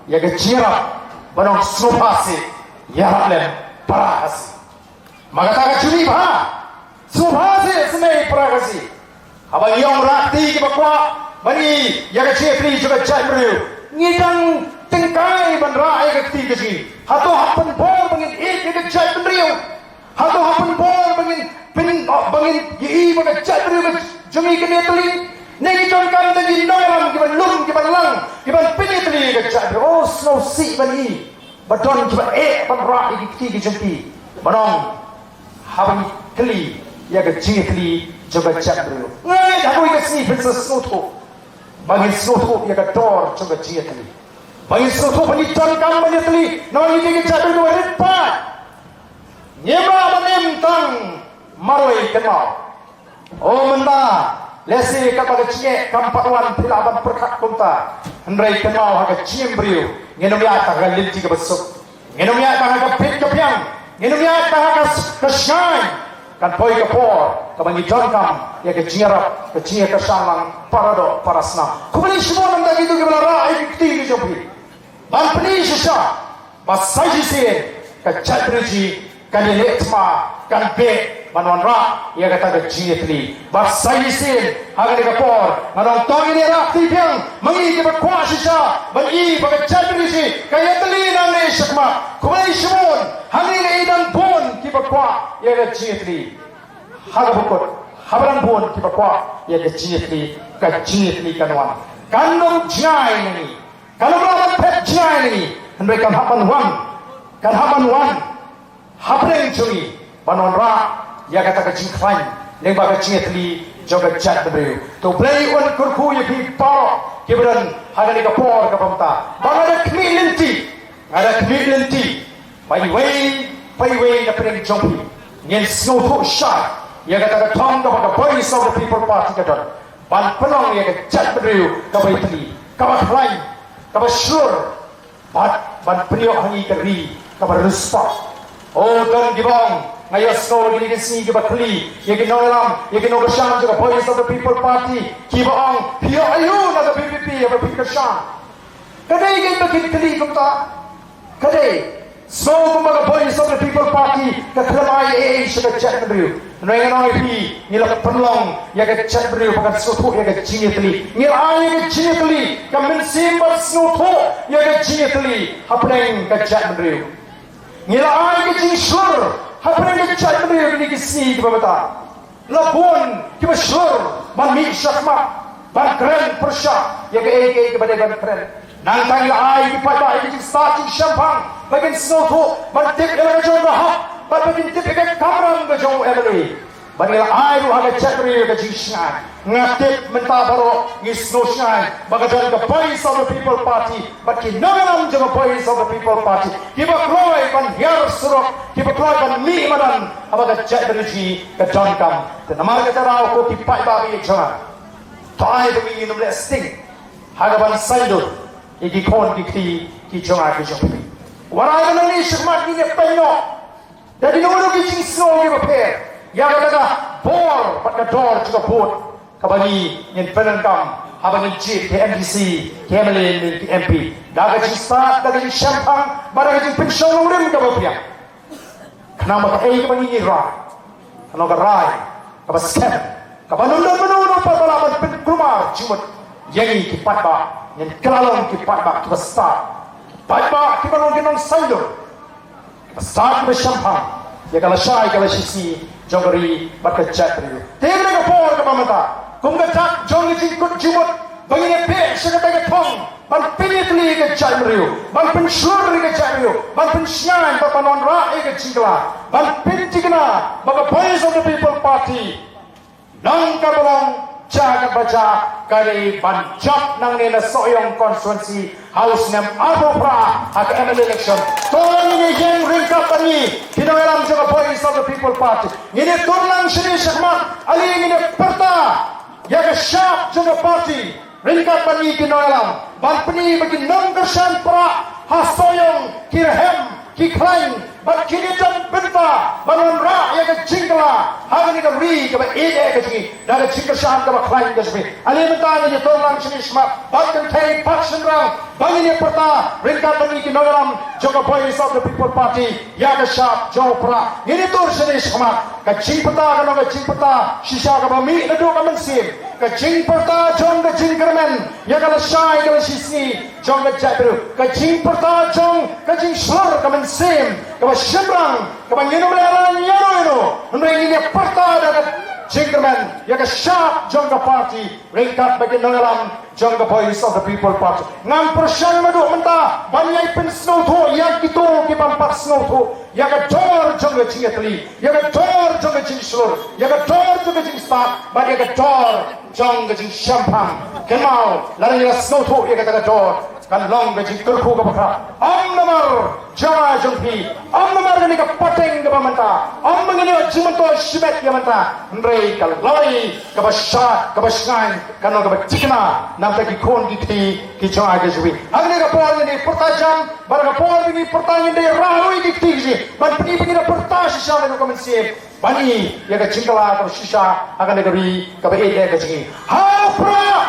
ïa ka jingïarap ban ong sngewbha seh, ïarap lem para Khasi. Ma kata ka jong ngi bha, sngewbha seh, sngewbha para Khasi. Haba ngi ong rah kti kiba kwah ban ïohi ïa ka jingïatylli jong ka jaitbynriew, ngi dang tyngkai ban rah ïa ka kti ka jong ngi. Hato hap pynbor ba ngin ïeit ïa ka jaitbynriew? Hato hap pynbor ba ngin pyn, oh, ba ngin ïohi ba ka jaitbynriew ka jong ngi ka ïatylli. Ne ngi donkam da ki nongïalam kiban lum, kiban lang, kiban pynïatylli ïa ka jaitbynriew. Oh, sngewsih ban ïohi ba don kiba eh ban rah ïa ki kti ki jong ki. Ban ong, haba ngi kylli ïa ka jingïatylli jong ka jaitbynriew, nga ngeit ha kawei ka sngi phin sa sngewthuh ba ngin sngewthuh ïa ka dor jong ka jingïatylli. Ba ngin sngewthuh ba ngi donkam ban ïatylli, namar ngi dei ka jaitbynriew kaba rit paid. Ngim lah ban im tang marwei kynmaw. Oh, mynta, lehse katba ka jingeh kam pat wan phi lah ban pyrkhat kumta. Hynrei kynmaw, ha ka jingim briew ngin ym ïaid tang ha ka lynti kaba suk. Ngin ym ïaid tang ha ka pit ka piang. Ngin ym ïaid tang ha ka s-, ka shngaiñ. Kan poi ka por kaba ngi donkam ïa ka jingïarap, ka jingïakyrshan lang para doh para snam. Khublei shibun namar kito kiba la rah ïa ki kti ki jong phi. Ban pyni shisha ba sa shisien ka jaitbynriew jong ngi kan ïaleh thma, kan beh ban wanrah ïa kata ka jingïatylli. Ba sa shisien ha kane ka por ngan ong to ngin ïarap kti biang ma ngi kiba kwah shisha ban ïohi ba ka jaitbynriew jong ngi ka ïatylli nangne shakhmat. Khublei shibun, hangne ngi dang bun kiba kwah ïa ka jingïatylli. Ha kaba kut, haba dang bun kiba kwah ïa ka jingïatylli, ka jingïatylli kan wan. Kan ym jngai na ngi. Kan ym lah ban phet jngai na ngi. Hynrei kan hap ban wan. Kan hap ban wan hapdeng jong ngi ban wanrah ïa kata ka jingkhlaiñ lyngba ka jingïatylli jong ka jaitbynriew. To U Blei un kyrkhu ïa phi baroh kiba don ha kane ka por kaba mynta. Ba nga da khmih lynti, nga da khmih lynti ba iwei pa iwei na pdeng jong phi ngin sngewthuh shai ïa kata ka thong kaba ka Voice of the People Party ka don ban pynlong ïa ka jaitbynriew kaba ïatylli, kaba khlaiñ, kaba shlur, bad ban pynïoh ha ngi ka ri kaba riewspah. Oh, don kiba ong, nga ïohsngew ïa kine ki sngi kiba kylli ïa ki nongïalam, ïa ki nongkyrshan jong ka Voice of the People Party, kiba ong, phi ïoh aïu na ka V P P haba phi kyrshan? Ka dei kaei ba kin kylli kumta? Ka dei, sngew kumba ka Voice of the People Party ka khlem ai ei ei sha ka jaitbynriew. Hynrei ngan ong ïa phi, ngi la pynlong ïa ka jaitbynriew ba kan sngewthuh ïa ka jingïatylli. Ngi la ai ïa ka jingïatylli, ka mynsiem ban sngewthuh ïa ka jingïatylli hapdeng ka jaitbynriew. Ngi la ai ka jingshlur hapdeng ka jaitbynriew kine ki sngi kiba mynta. La bun kiba shlur ban mih shakhmat ban kren pyrshah ïa kaei kaei kaba dei ban kren. Nangta ngi la ai ki paidbah ïa ka jingstad jingshemphang ba kin sngewthuh, ban tip ïa la ka jong ka hok bad ba kin tip ïa ka kamram ka jong u M L A. Bad ngi la ai ruh ha ka jaitbynriew ïa ka jingshngaiñ. Nga tip mynta baroh ngi sngewshngaiñ ba ka don ka Voice of the People Party bad ki nongïalam jong ka Voice of the People Party kiba kloi ban hiar surok, kiba kloi ban mih madan haba ka jaitbynriew jong ngi ka donkam. Te namar kata ruh ko ki paidbah jong nga, to ai ba ngin ym leh sting ha kaban saiñdur ïa ki khun ki kti ki jong nga ki jong phi. Wat ai ba nangne shakhmat ngin ïa pynnoh da kino kino ki jingsngew kiba pher ïa kata ka bor bad ka dor jong ka vote kaba ngi ngin pyndonkam haba ngin jied ki M D C, ki M L A ne ki M P. Da ka jingstad, da ka jingshemphang bad da ka jingpynshong nongrim kaba biang. Khnang ba kaei kaba ngi rai, khnang ka rai kaba skhem, kaba ym don mano mano pat ba lah ban pynkulmar jingmut ïa ngi ki paidbah. Ngin kylla long ki paidbah kiba stad, paidbah kiba long ki nongsaiñdur, kiba stad, kiba shemphang ïa ka lashai ka lashisngi jong ka ri bad ka jaitbynriew. Te ha kane ka por kaba mynta, kum ka dak jong ka jingkut jingmut ba ngin ïa beh sha kata ka thong ban pynïatylli ïa ka jaitbynriew, ban pynshlur ïa ka jaitbynriew, ban pynshngaiñ bad ban wanrah ïa ka jingkylla, ban pynthikna ba ka Voice of the People Party, nang kaba long, jia kaba jia, ka dei ban jop nangne na Sohiong constituency ha u snem arphew phra ha ka M L A election. To ngin ïeng ryngkat bad ngi ki nongïalam jong ka Voice of the People Party. Ngin ïa tur lang shane shakhmat, ale ngin ïa pyrta ïa ka shap jong ka party ryngkat bad ngi ki nongïalam ban pyni ba ki nongkyrshan Prah ha Sohiong ki rhem, ki khlaiñ bad kin ïadon bynta ban wanrah ïa ka jingkylla ha kane ka ri kaba ïeit ka jong ngi da ka jingkyrshan kaba khlaiñ ka jong ngi. Ale mynta ngin ïa tur lang shane shakhmat, bad kynthei bad shynrang, Ba ngin ïa pyrta ryngkat bad ngi ki nongïalam jong ka Voice of the People Party ïa ka shap jong u Prah. Ngin ïa tur shane shakhmat. Ka jingpyrta ka long ka jingpyrta shisha kaba mih naduh ka mynsiem. Ka jingpyrta jong ka jingkyrmen ïa ka lashai ka lashisngi jong ka jaitbynriew. Ka jingpyrta jong ka jingshlur ka mynsiem kaba shemphang kaba ngin ym lehrain ïano ïano. Hynrei ngin ïa pyrta da ka jingkyrmen ïa ka shap jong ka party ryngkat bad ki nongïalam jong ka Voice of the People Party. Ngan pyrshang naduh mynta ban ïai pynsngewthuh ïa kito ki bym pat sngewthuh ïa ka dor jong ka jingïatylli, ïa ka dor jong ka jingshlur, ïa ka dor jong ka jingstad bad ïa ka dor jong ka jingshemphang. Kynmaw, lada ngi la sngewthuh ïa kata ka dor, kan long ka jingkyrkhu kaba khraw. Ym namar jong nga jong phi, ym namar kane ka pateng kaba mynta, ym namar kane ka jingmyntoi shimet ïa mynta, hynrei ka lawei kaba shad, kaba shngaiñ, kan long kaba thikna na bynta ki khun ki kti ki jong nga ki jong phi. Ha kane ka por ngin ïa pyrta jam, bad ha ka por ba ngin ïa pyrta ngin ïa rah ruh ïa ki kti ki jong ngi ban pyni ba ngin ïa pyrta shisha naduh ka mynsiem. Ban ïa ka jingkylla kaba shisha ha kane ka ri kaba ïeit ka jong ngi. Ha u Prah!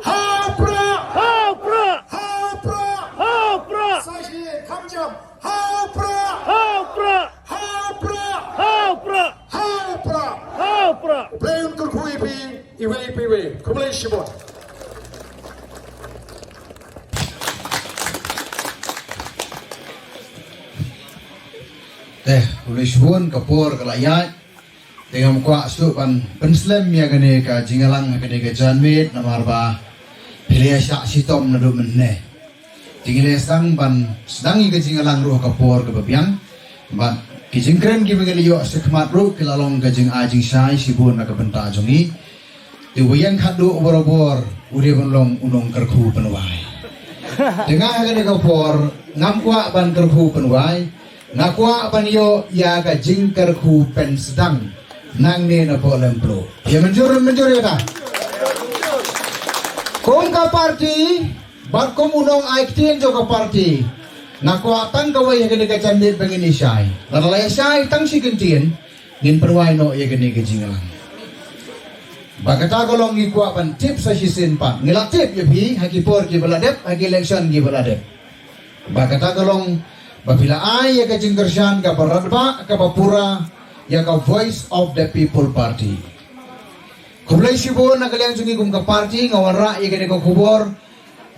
Ha u Prah! Ha u Prah! Ha u Prah! Ha u Prah! Sa shisien kham jam. Ha u Prah! Ha u Prah! Ha u Prah! Ha u Prah! Ha u Prah! Ha u Prah! U Blei un kyrkhu ïa phi iwei pa iwei. Khublei shibun. Te, khublei shibun, ka por ka la ïaid. Te ngam kwah shuh ban pynslem ïa kane ka jingïalang ha kane ka janmiet namar ba phi la ïa shah shitom naduh mynne. Te ngi la ïa sdang ban sdang ïa ka jingïalang ruh ha ka por kaba biang. Bad ki jingkren kiba ngi la ïoh shakhmat ruh ki la long ka jingai jingshai shibun na ka bynta jong ngi. Te uba ïeng khatduh barabor u dei ban long u nongkyrkhu pynwai. Te nga ha kane ka por ngam kwah ban kyrkhu pynwai, nga kwah ban ïoh ïa ka jingkyrkhu pynsdang nangne napoh Lempluh. Ïa mynjur, mynjur ïa kata. Kum ka party bad kum u nongai ktien jong ka party, nga kwah tang kawei ha kane ka janmiet ba ngin ïa shai. Lada la ïa shai tang shi kyntien, ngin pynwai noh ïa kane ka jingïalang. Ba kata ka long ngi kwah ban tip sa shisien pat. Ngi la tip ïa phi ha ki por kiba la dep, ha ki election kiba la dep. Ba kata ka long ba phi la ai ïa ka jingkyrshan kaba radbah kaba pura ïa ka Voice of the People Party. Khublei shibun na ka liang jong ngi kum ka party, nga wanrah ïa kane ka khubor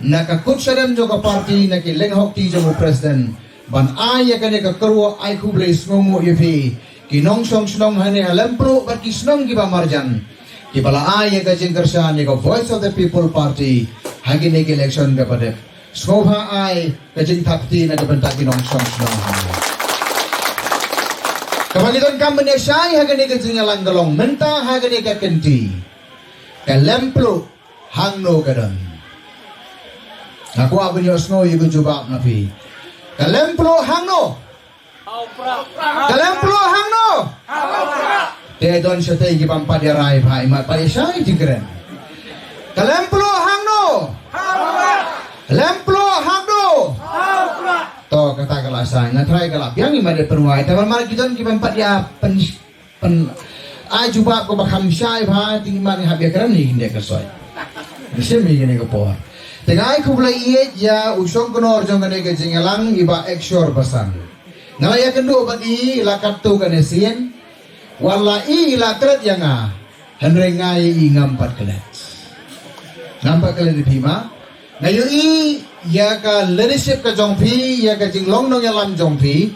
na ka kut shadem jong ka party, na ki leng hok kti jong u president, ban ai ïa kane ka kyrwoh ai khublei sngewnguh ïa phi ki nongshong shnong hangne ha Lempluh bad ki shnong kiba marjan, kiba la ai ïa ka jingkyrshan ïa ka Voice of the People Party ha kine ki election kaba dep. Sngewbha ai ka jingthap kti na ka bynta ki nongshong shnong hangne. Kaba ngi donkam ban ïa shai ha kane ka jingïalang ka long mynta ha kane ka kynti, ka Lempluh hangno ka don? Nga kwah ban ïohsngew ïa ka jubab na phi. Ka Lempluh hangno? Ka Lempluh hangno? Te don shatei ki bym pat ïa rai bha, imat pat ïa shai jingkren. Ka Lempluh hangno? Lempluh hangno? To kata ka la shai, nga trai ka la biang, imat ïa pynwai. Te ban mar ki don ki bym pat ïa pyn pyn ai jubab kaba kham shai bha, te imat ngi hap ïa kren, ngi hynrei ka soi. Ngi shim ïa kane ka por. Te nga ai khublei ïeit ïa u shongknor jong kane ka jingïalang, i Bah Ekshor Basang. Nga la ïakynduh bad i la katto katne sien. Wat la i la klet ïa nga, hynrei nga ïa i ngam pat klet. Ngam pat klet ïa phi ma. Nga ïohi ïa ka leadership ka jong phi, ïa ka jinglong nongïalam jong phi,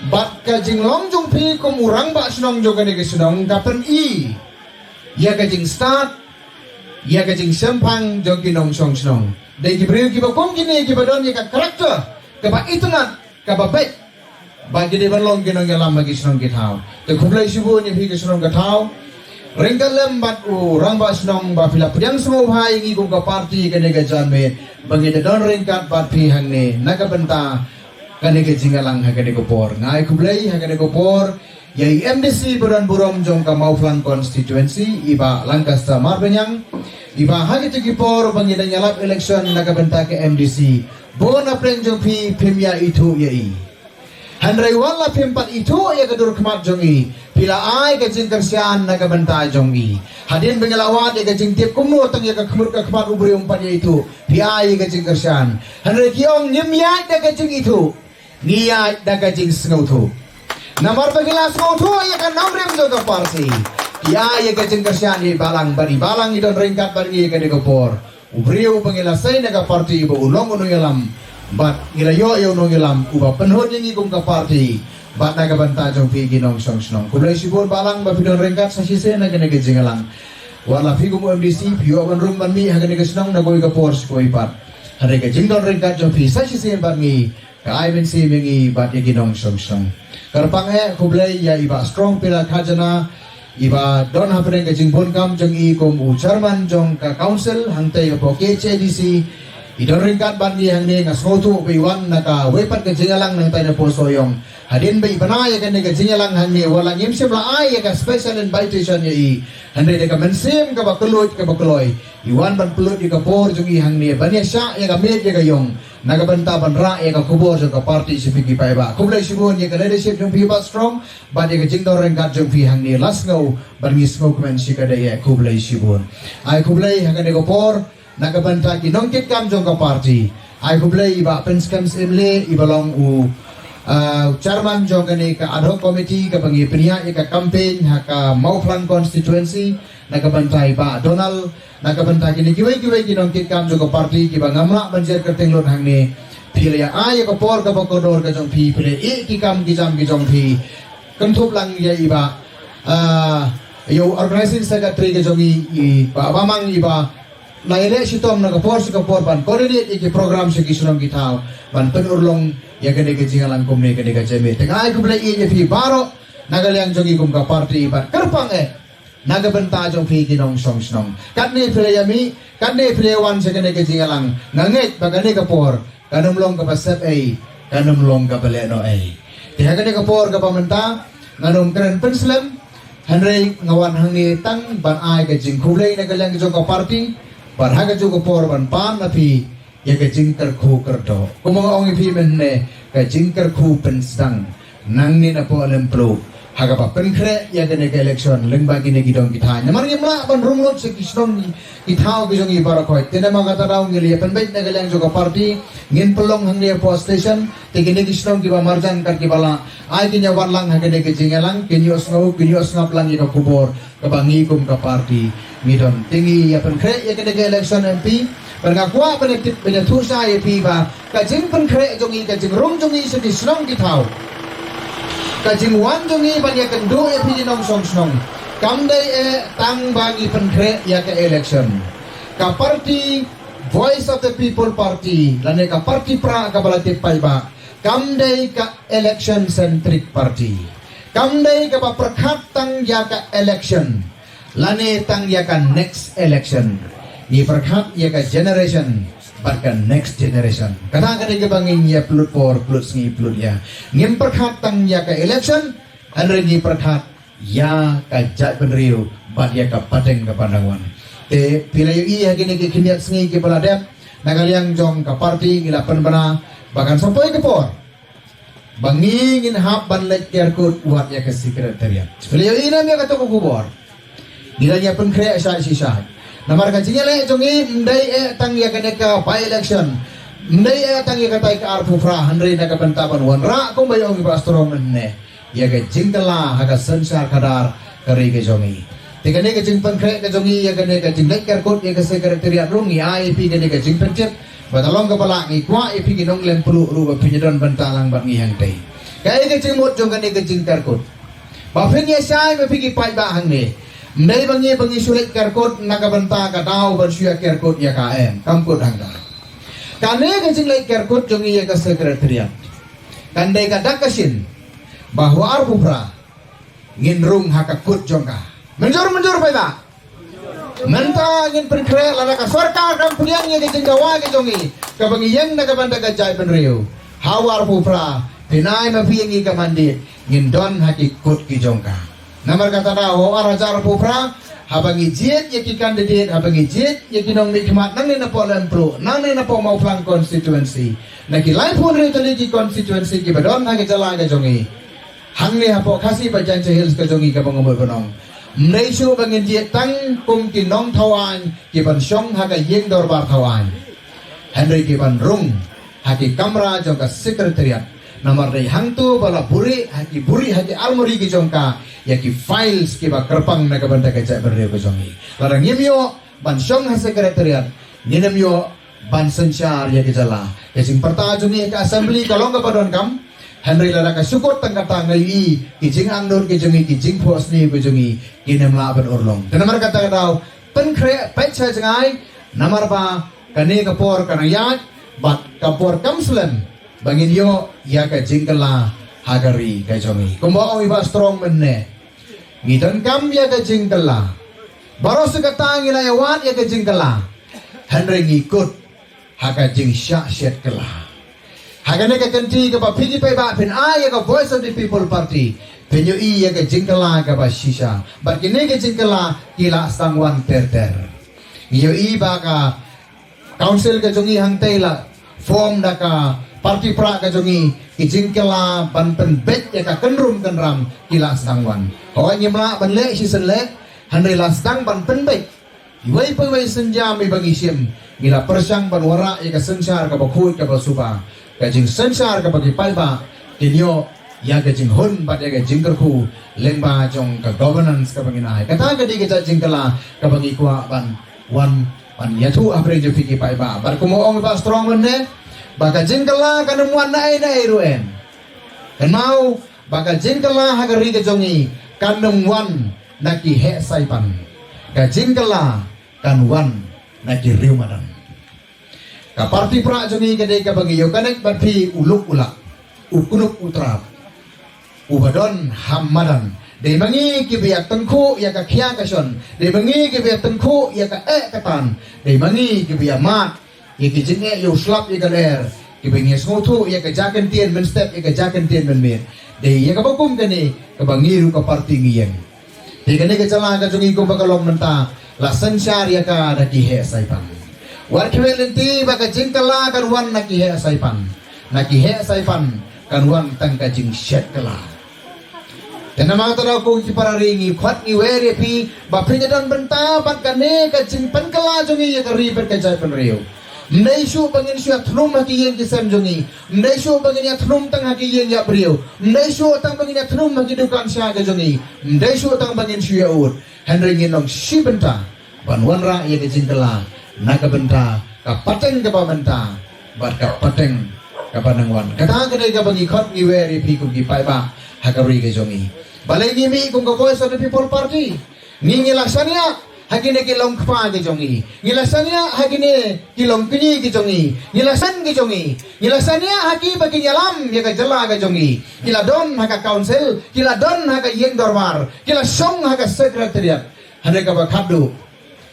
bad ka jinglong jong phi kum u rangbah shnong jong kane ka shnong, ka pyni ïa ka jingstad, ïa ka jingshemphang jong ki nongshong shnong. Dei ki briew kiba kum kine kiba don ïa ka character kaba itynnad, kaba beit, ba ki dei ban long ki nongïalam ha ki shnong ki thaw. Te khublei shibun ïa phi ka shnong ka thaw. Ryngkat lem bad u rangbah shnong ba phi la pdiang sngewbha ïa ngi kum ka party kane ka janmiet, ba ngi da don ryngkat bad phi hangne na ka bynta kane ka jingïalang ha kane ka por. Nga ai khublei ha kane ka por ïa i M D C ba don burom jong ka Mawphlang constituency, i Bah Lancaster Marbaniang, iba ha kito ki por ba ngi dang ïalap election na ka bynta ka M D C, bun na pdeng jong phi phim ïa ithuh ïa i. Hynrei wat la phim pat ithuh ïa ka dur khmat jong i, phi la ai ka jingkyrshan na ka bynta jong i. Hadien ba ngi la wad ïa ka jingtip kumno tang ïa ka khmut ka khmat u briew ym pat ïa ithuh, phi ai ïa ka jingkyrshan. Hynrei ki ong ngim ïaid da ka jingithuh, ngi ïaid da ka jingsngewthuh. Namar ba ngi la sngewthuh ïa ka nongrim jong ka party, ki ai ïa ka jingkyrshan ïa i Balang bad i Balang i don ryngkat bad ngi ïa kane ka por. U briew ba ngi la sei na ka party ba u long u nongïalam, bad ngi la ïoh ïa u nongïalam uba pynhun ïa ngi kum ka party. Bad na ka bynta jong phi ki nongshong shnong, khublei shibun Balang ba phi don ryngkat sa shisien na kane ka jingïalang. Wat la phi kum u M D C phi ïoh ban rung ban mih ha kane ka shnong na kawei ka por sha kawei pat. Hynrei ka jingdon ryngkat jong phi sa shisien bad ngi ka ai mynsiem ïa ngi bad ïa ki nongshong shnong. Kyrpang eh khublei ïa i Bah Strong Pela Khajana, iba don hapdeng ka jingbun kam jong i kum u chairman jong ka council hangtei hapoh K H A D C. I don ryngkat bad ngi hangne, nga sngewthuh ba i wan na kawei pat ka jingïalang nangtai na Posoiong. Hadien ba i bna ïa kane ka jingïalang hangne, wat la ngim shym la ai ïa ka special invitation ïa i, hynrei da ka mynsiem kaba kylluid kaba kloi i wan ban pynlut ïa ka por jong i hangne ban ïa shah ïa ka miet ïa ka ïong na ka bynta ban rah ïa ka khubor jong ka party sha phi ki paidbah. Khublei shibun ïa ka leadership jong phi Bah Strong bad ïa ka jingdon ryngkat jong phi hangne. La sngew bad ngi sngewkmen shikatdei eh, khublei shibun. Ai khublei ha kane ka por na ka bynta ki nongkitkam jong ka party. Ai khublei i Bah Pynskhem Syiemlieh iba long u, ah, chairman jong kane ka ad hoc committee kaba ngi pynïaid ïa ka campaign ha ka Mawphlang constituency. Na ka bynta i Bah Donald, na ka bynta kine kiwei kiwei ki nongkitkam jong ka party kiba ngam lah ban jer kyrteng lut hangne. Phi la ïa ai ïa ka por kaba kordor ka jong phi, phi la ïeh ki kam ki jam ki jong phi. Kynthup lang ïa i Bah, ah, ïa u organizing secretary ka jong i, i Bah Bamang iba la ïaleh shitom na ka por sha ka por ban coordinate ïa ki program sha ki shnong ki thaw ban pynurlong ïa kane ka jingïalang kumne kane ka jingmih. Te nga ai khublei ïa phi baroh na ka liang jong i kum ka party bad kyrpang eh na ka bynta jong phi ki nongshong shnong. Katne phi la ïa mih, katne phi la ïa wan sha kane ka jingïalang, nga ngeit ba kane ka por kan ym long kaba sep ei, kan ym long kaba lehnoh ei. Te ha kane ka por kaba mynta ngan ym kren pynslem, hynrei nga wan hangne tang ban ai ka jingkhublei na ka liang jong ka party bad ha kajuh ka por ban pan na phi ïa ka jingkyrkhu kyrdoh. Kumba nga ong ïa phi mynne, ka jingkyrkhu pynsdang nangne na Pohlempluh ha kaba pynkhreh ïa kane ka election lyngba kine ki dong ki thaiñ. Namar ngim lah ban rung lut sha ki shnong ki thaw ki jong i baroh khoit. Te namar kata ka daw ngi la ïa pynbeit na ka liang jong ka party, ngin pynlong hangne hapoh station. Te kine ki shnong kiba marjan kat kiba lah, ai kin ïa wan lang ha kane ka jingïalang, kin ïohsngew, kin ïohsngap lang ïa ka khubor kaba ngi kum ka party ngi don. Te ngi ïa pynkhreh ïa kane ka election M P. Bad nga kwah ban ïa tip, ban ïathuh shai ïa phi ba ka jingpynkhreh jong ngi, ka jingrung jong ngi sha ki shnong ki thaw, ka jingwan jong ngi ban ïakynduh ïa phi ki nongshong shnong, kam dei eh tang ba ngi pynkhreh ïa ka election. Ka party Voice of the People Party lane ka party Prah kaba la tip paidbah kam dei ka election centric party. Kam dei kaba pyrkhat tang ïa ka election lane tang ïa ka next election. Ngi pyrkhat ïa ka generation bad ka next generation. Kata ka dei kaba ngin ïa pynlut por, pynlut sngi, pynlut ïa. Ngim pyrkhat tang ïa ka election, hynrei ngi pyrkhat ïa ka jaitbynriew bad ïa ka pateng kaba nang wan. Te phi la ïohi ha kine ki khyndiat sngi kiba la dep na ka liang jong ka party ngi la pynbna ba kan sa poi ka por ba ngi ngin hap ban leit kerkut wat ïa ka secretariat. Phi la ïohi ne em ïa kato ka khubor? Ngi la ïa pynkhreh shai shi shai. Namar ka jingïaleh jong ngi ym dei eh tang ïa kane ka by election, ym dei eh tang ïa katai ka arphew phra, hynrei na ka bynta ban wanrah kumba ïa ong i Bah Strong mynne, ïa ka jingkylla ha ka synshar khadar ka ri ka jong ngi. Te kane ka jingpynkhreh ka jong ngi ïa kane ka jingleit kerkut ïa ka secretariat ruh ngi ai ïa phi kane ka jingpyntip ba ka long kaba lah. Ngi kwah ïa phi ki nonglem pyrshah ruh ba phin ïa don bynta lang bad ngi hangtei. Kaei ka jingmut jong kane ka jingkerkut? Ba phin ïa shai ma phi ki paidbah hangne. Ym dei ba ngi, ba ngi shu leit kerkut na ka bynta ka daw ban shu ïa kerkut ïa ka, em, kam kut hangta. Kane ka jingleit kerkut jong ngi ïa ka secretariat kan dei ka dak ka shin ba ha u arphew phra ngin rung ha ka kut jong ka. Mynjur, mynjur paidbah? Mynta ngin pynkhreh, lada ka sorkar kam pdiang ïa ka jingdawa ka jong ngi kaba ngi ïeng na ka bynta ka jaitbynriew, ha u arphew phra phin ai ma phi ïa ngi ka mandate, ngin don ha ki kut ki jong ka. Namar kata ka daw, ha u ar hajar arphew phra, haba ngi jied ïa ki candidate, haba ngi jied ïa ki nongmihkhmat, nangne na poh Laitumkhrah, nangne na poh Mawphlang constituency, na ki laiphew hynriew tylli ki constituency kiba don ha ka jylla ka jong ngi, hangne hapoh Khasi Jaintia Hills ka jong ngi kaba nga mut ban ong, ym dei shuh ba ngin jied tang kum ki nongthaw aiñ kiban shong ha ka ïing dorbar thaw aiñ, hynrei kiban rung ha ki kamra jong ka Secretariat. Namar dei hangto ba la buhrieh ha ki, buhrieh ha ki almari ki jong ka ïa ki files kiba kyrpang na ka bynta ka jaitbynriew ka jong ngi. Lada ngim ïoh ban shong ha Secretariat, ngin ym ïoh ban synshar ïa ka jylla. Ka jingpyrta jong ngi ha ka Assembly ka long kaba donkam, hynrei lada ka shu kut tang kata, nga ïohi ki jingangnud ki jong ngi, ki jingphohsniew ki jong ngi kin ym lah ban urlong. Te namar kata ka daw, pynkhreh, peit sha jngai, namar ba kane ka por ka nang ïaid, bad ka por kam slem ba ngin ïoh ïa ka jingkylla ha ka ri ka jong ngi. Kumba ong i Bah Strong mynne, ngi donkam ïa ka jingkylla. Baroh shi katta ngi la ïa wad ïa ka jingkylla, hynrei ngi kut ha ka jingshah shet kylla. Ha kane ka kynti kaba phi ki paidbah phin ai ïa ka Voice of the People Party, phin ïohi ïa ka jingkylla kaba shisha. Bad kine ka jingkylla ki la sdang wan ter ter. Ngi ïohi ba ka Council ka jong ngi hangtei la form da ka party prah ka jong ngi, ki jingkylla ban pynbeit ïa ka kynrum kynram ki la sdang wan. Hooid, ngim lah ban leh shisien leh, hynrei la sdang ban pynbeit. Iwei pa iwei sienjam iba ngi shim, ngi la pyrshang ban wanrah ïa ka synshar kaba khuid kaba suba. Ka jingsynshar kaba ki paidbah kin ïoh ïa ka jinghun bad ïa ka jingkyrkhu lyngba jong ka governance kaba ngin ai. Kata ka dei ka jait jingkylla kaba ngi kwah ban wan ban ïathuh ha pyrshah jong phi ki paidbah. Bad kumba ong i Bah Strong mynne, ba ka jingkylla kan ym wan na ei na ei ruh em. Kynmaw ba ka jingkylla ha ka ri ka jong ngi kan ym wan na ki heh saipan. Ka jingkylla kan wan na ki riew madan. Ka party prah jong ngi ka dei kaba ngi ïoh connect bad phi u luk u lak, u knup u trap, uba don ha madan. Dei ma ngi kiba ïa tyngkhuh ïa ka khia ka shon. Dei ma ngi kiba ïa tyngkhuh ïa ka eh ka tan. Dei ma ngi kiba ïa mad ïa ki jingeh, ïa u slap ïa ka lyer, kiba ngi sngewthuh ïa ka jaka ktien mynstep, ïa ka jaka ktien mynmiet. Dei ïa kaba kum kane kaba ngi ruh ka party ngi ïeng. Te kane ka jylla ka jong ngi kumba ka long mynta, la synshar ïa ka da ki heh saipan. Wat khmih lynti ba ka jingkylla kan wan na ki heh saipan. Na ki heh saipan kan wan tang ka jingshet kylla. Te namar kata, ko ki para ri, ngi khot ngi wer ïa phi ba phin ïa don bynta bad kane ka jingpynkylla jong ngi ïa ka ri bad ka jaitbynriew. Ym dei shuh ba ngin shu ïathnum ha ki ïing ki sem jong ngi. Ym dei shuh ba ngin ïathnum tang ha ki ïing ïa briew. Ym dei shuh tang ba ngin ïathnum ha ki dukan sha ka jong ngi. Ym dei shuh tang ba ngin shu ïa ud. Hynrei ngin long shi bynta ban wanrah ïa ka jingkylla na ka bynta ka pateng kaba mynta bad ka pateng kaba nang wan. Kata ka dei kaba ngi khot ngi wer ïa phi kum ki paidbah ha ka ri ka jong ngi. Balei ngi mih kum ka Voice of the People Party? Ngi, ngi la shaniah ha kine ki longkpa ki jong ngi. Ngi la shaniah ha kine ki longkñi ki jong ngi. Ngi la san ki jong ngi. Ngi la shaniah ha ki ba ki ïalam ïa ka jylla ka jong ngi. Ki la don ha ka council, ki la don ha ka ïing dorbar, ki la shong ha ka secretariat. Hynrei kaba khadduh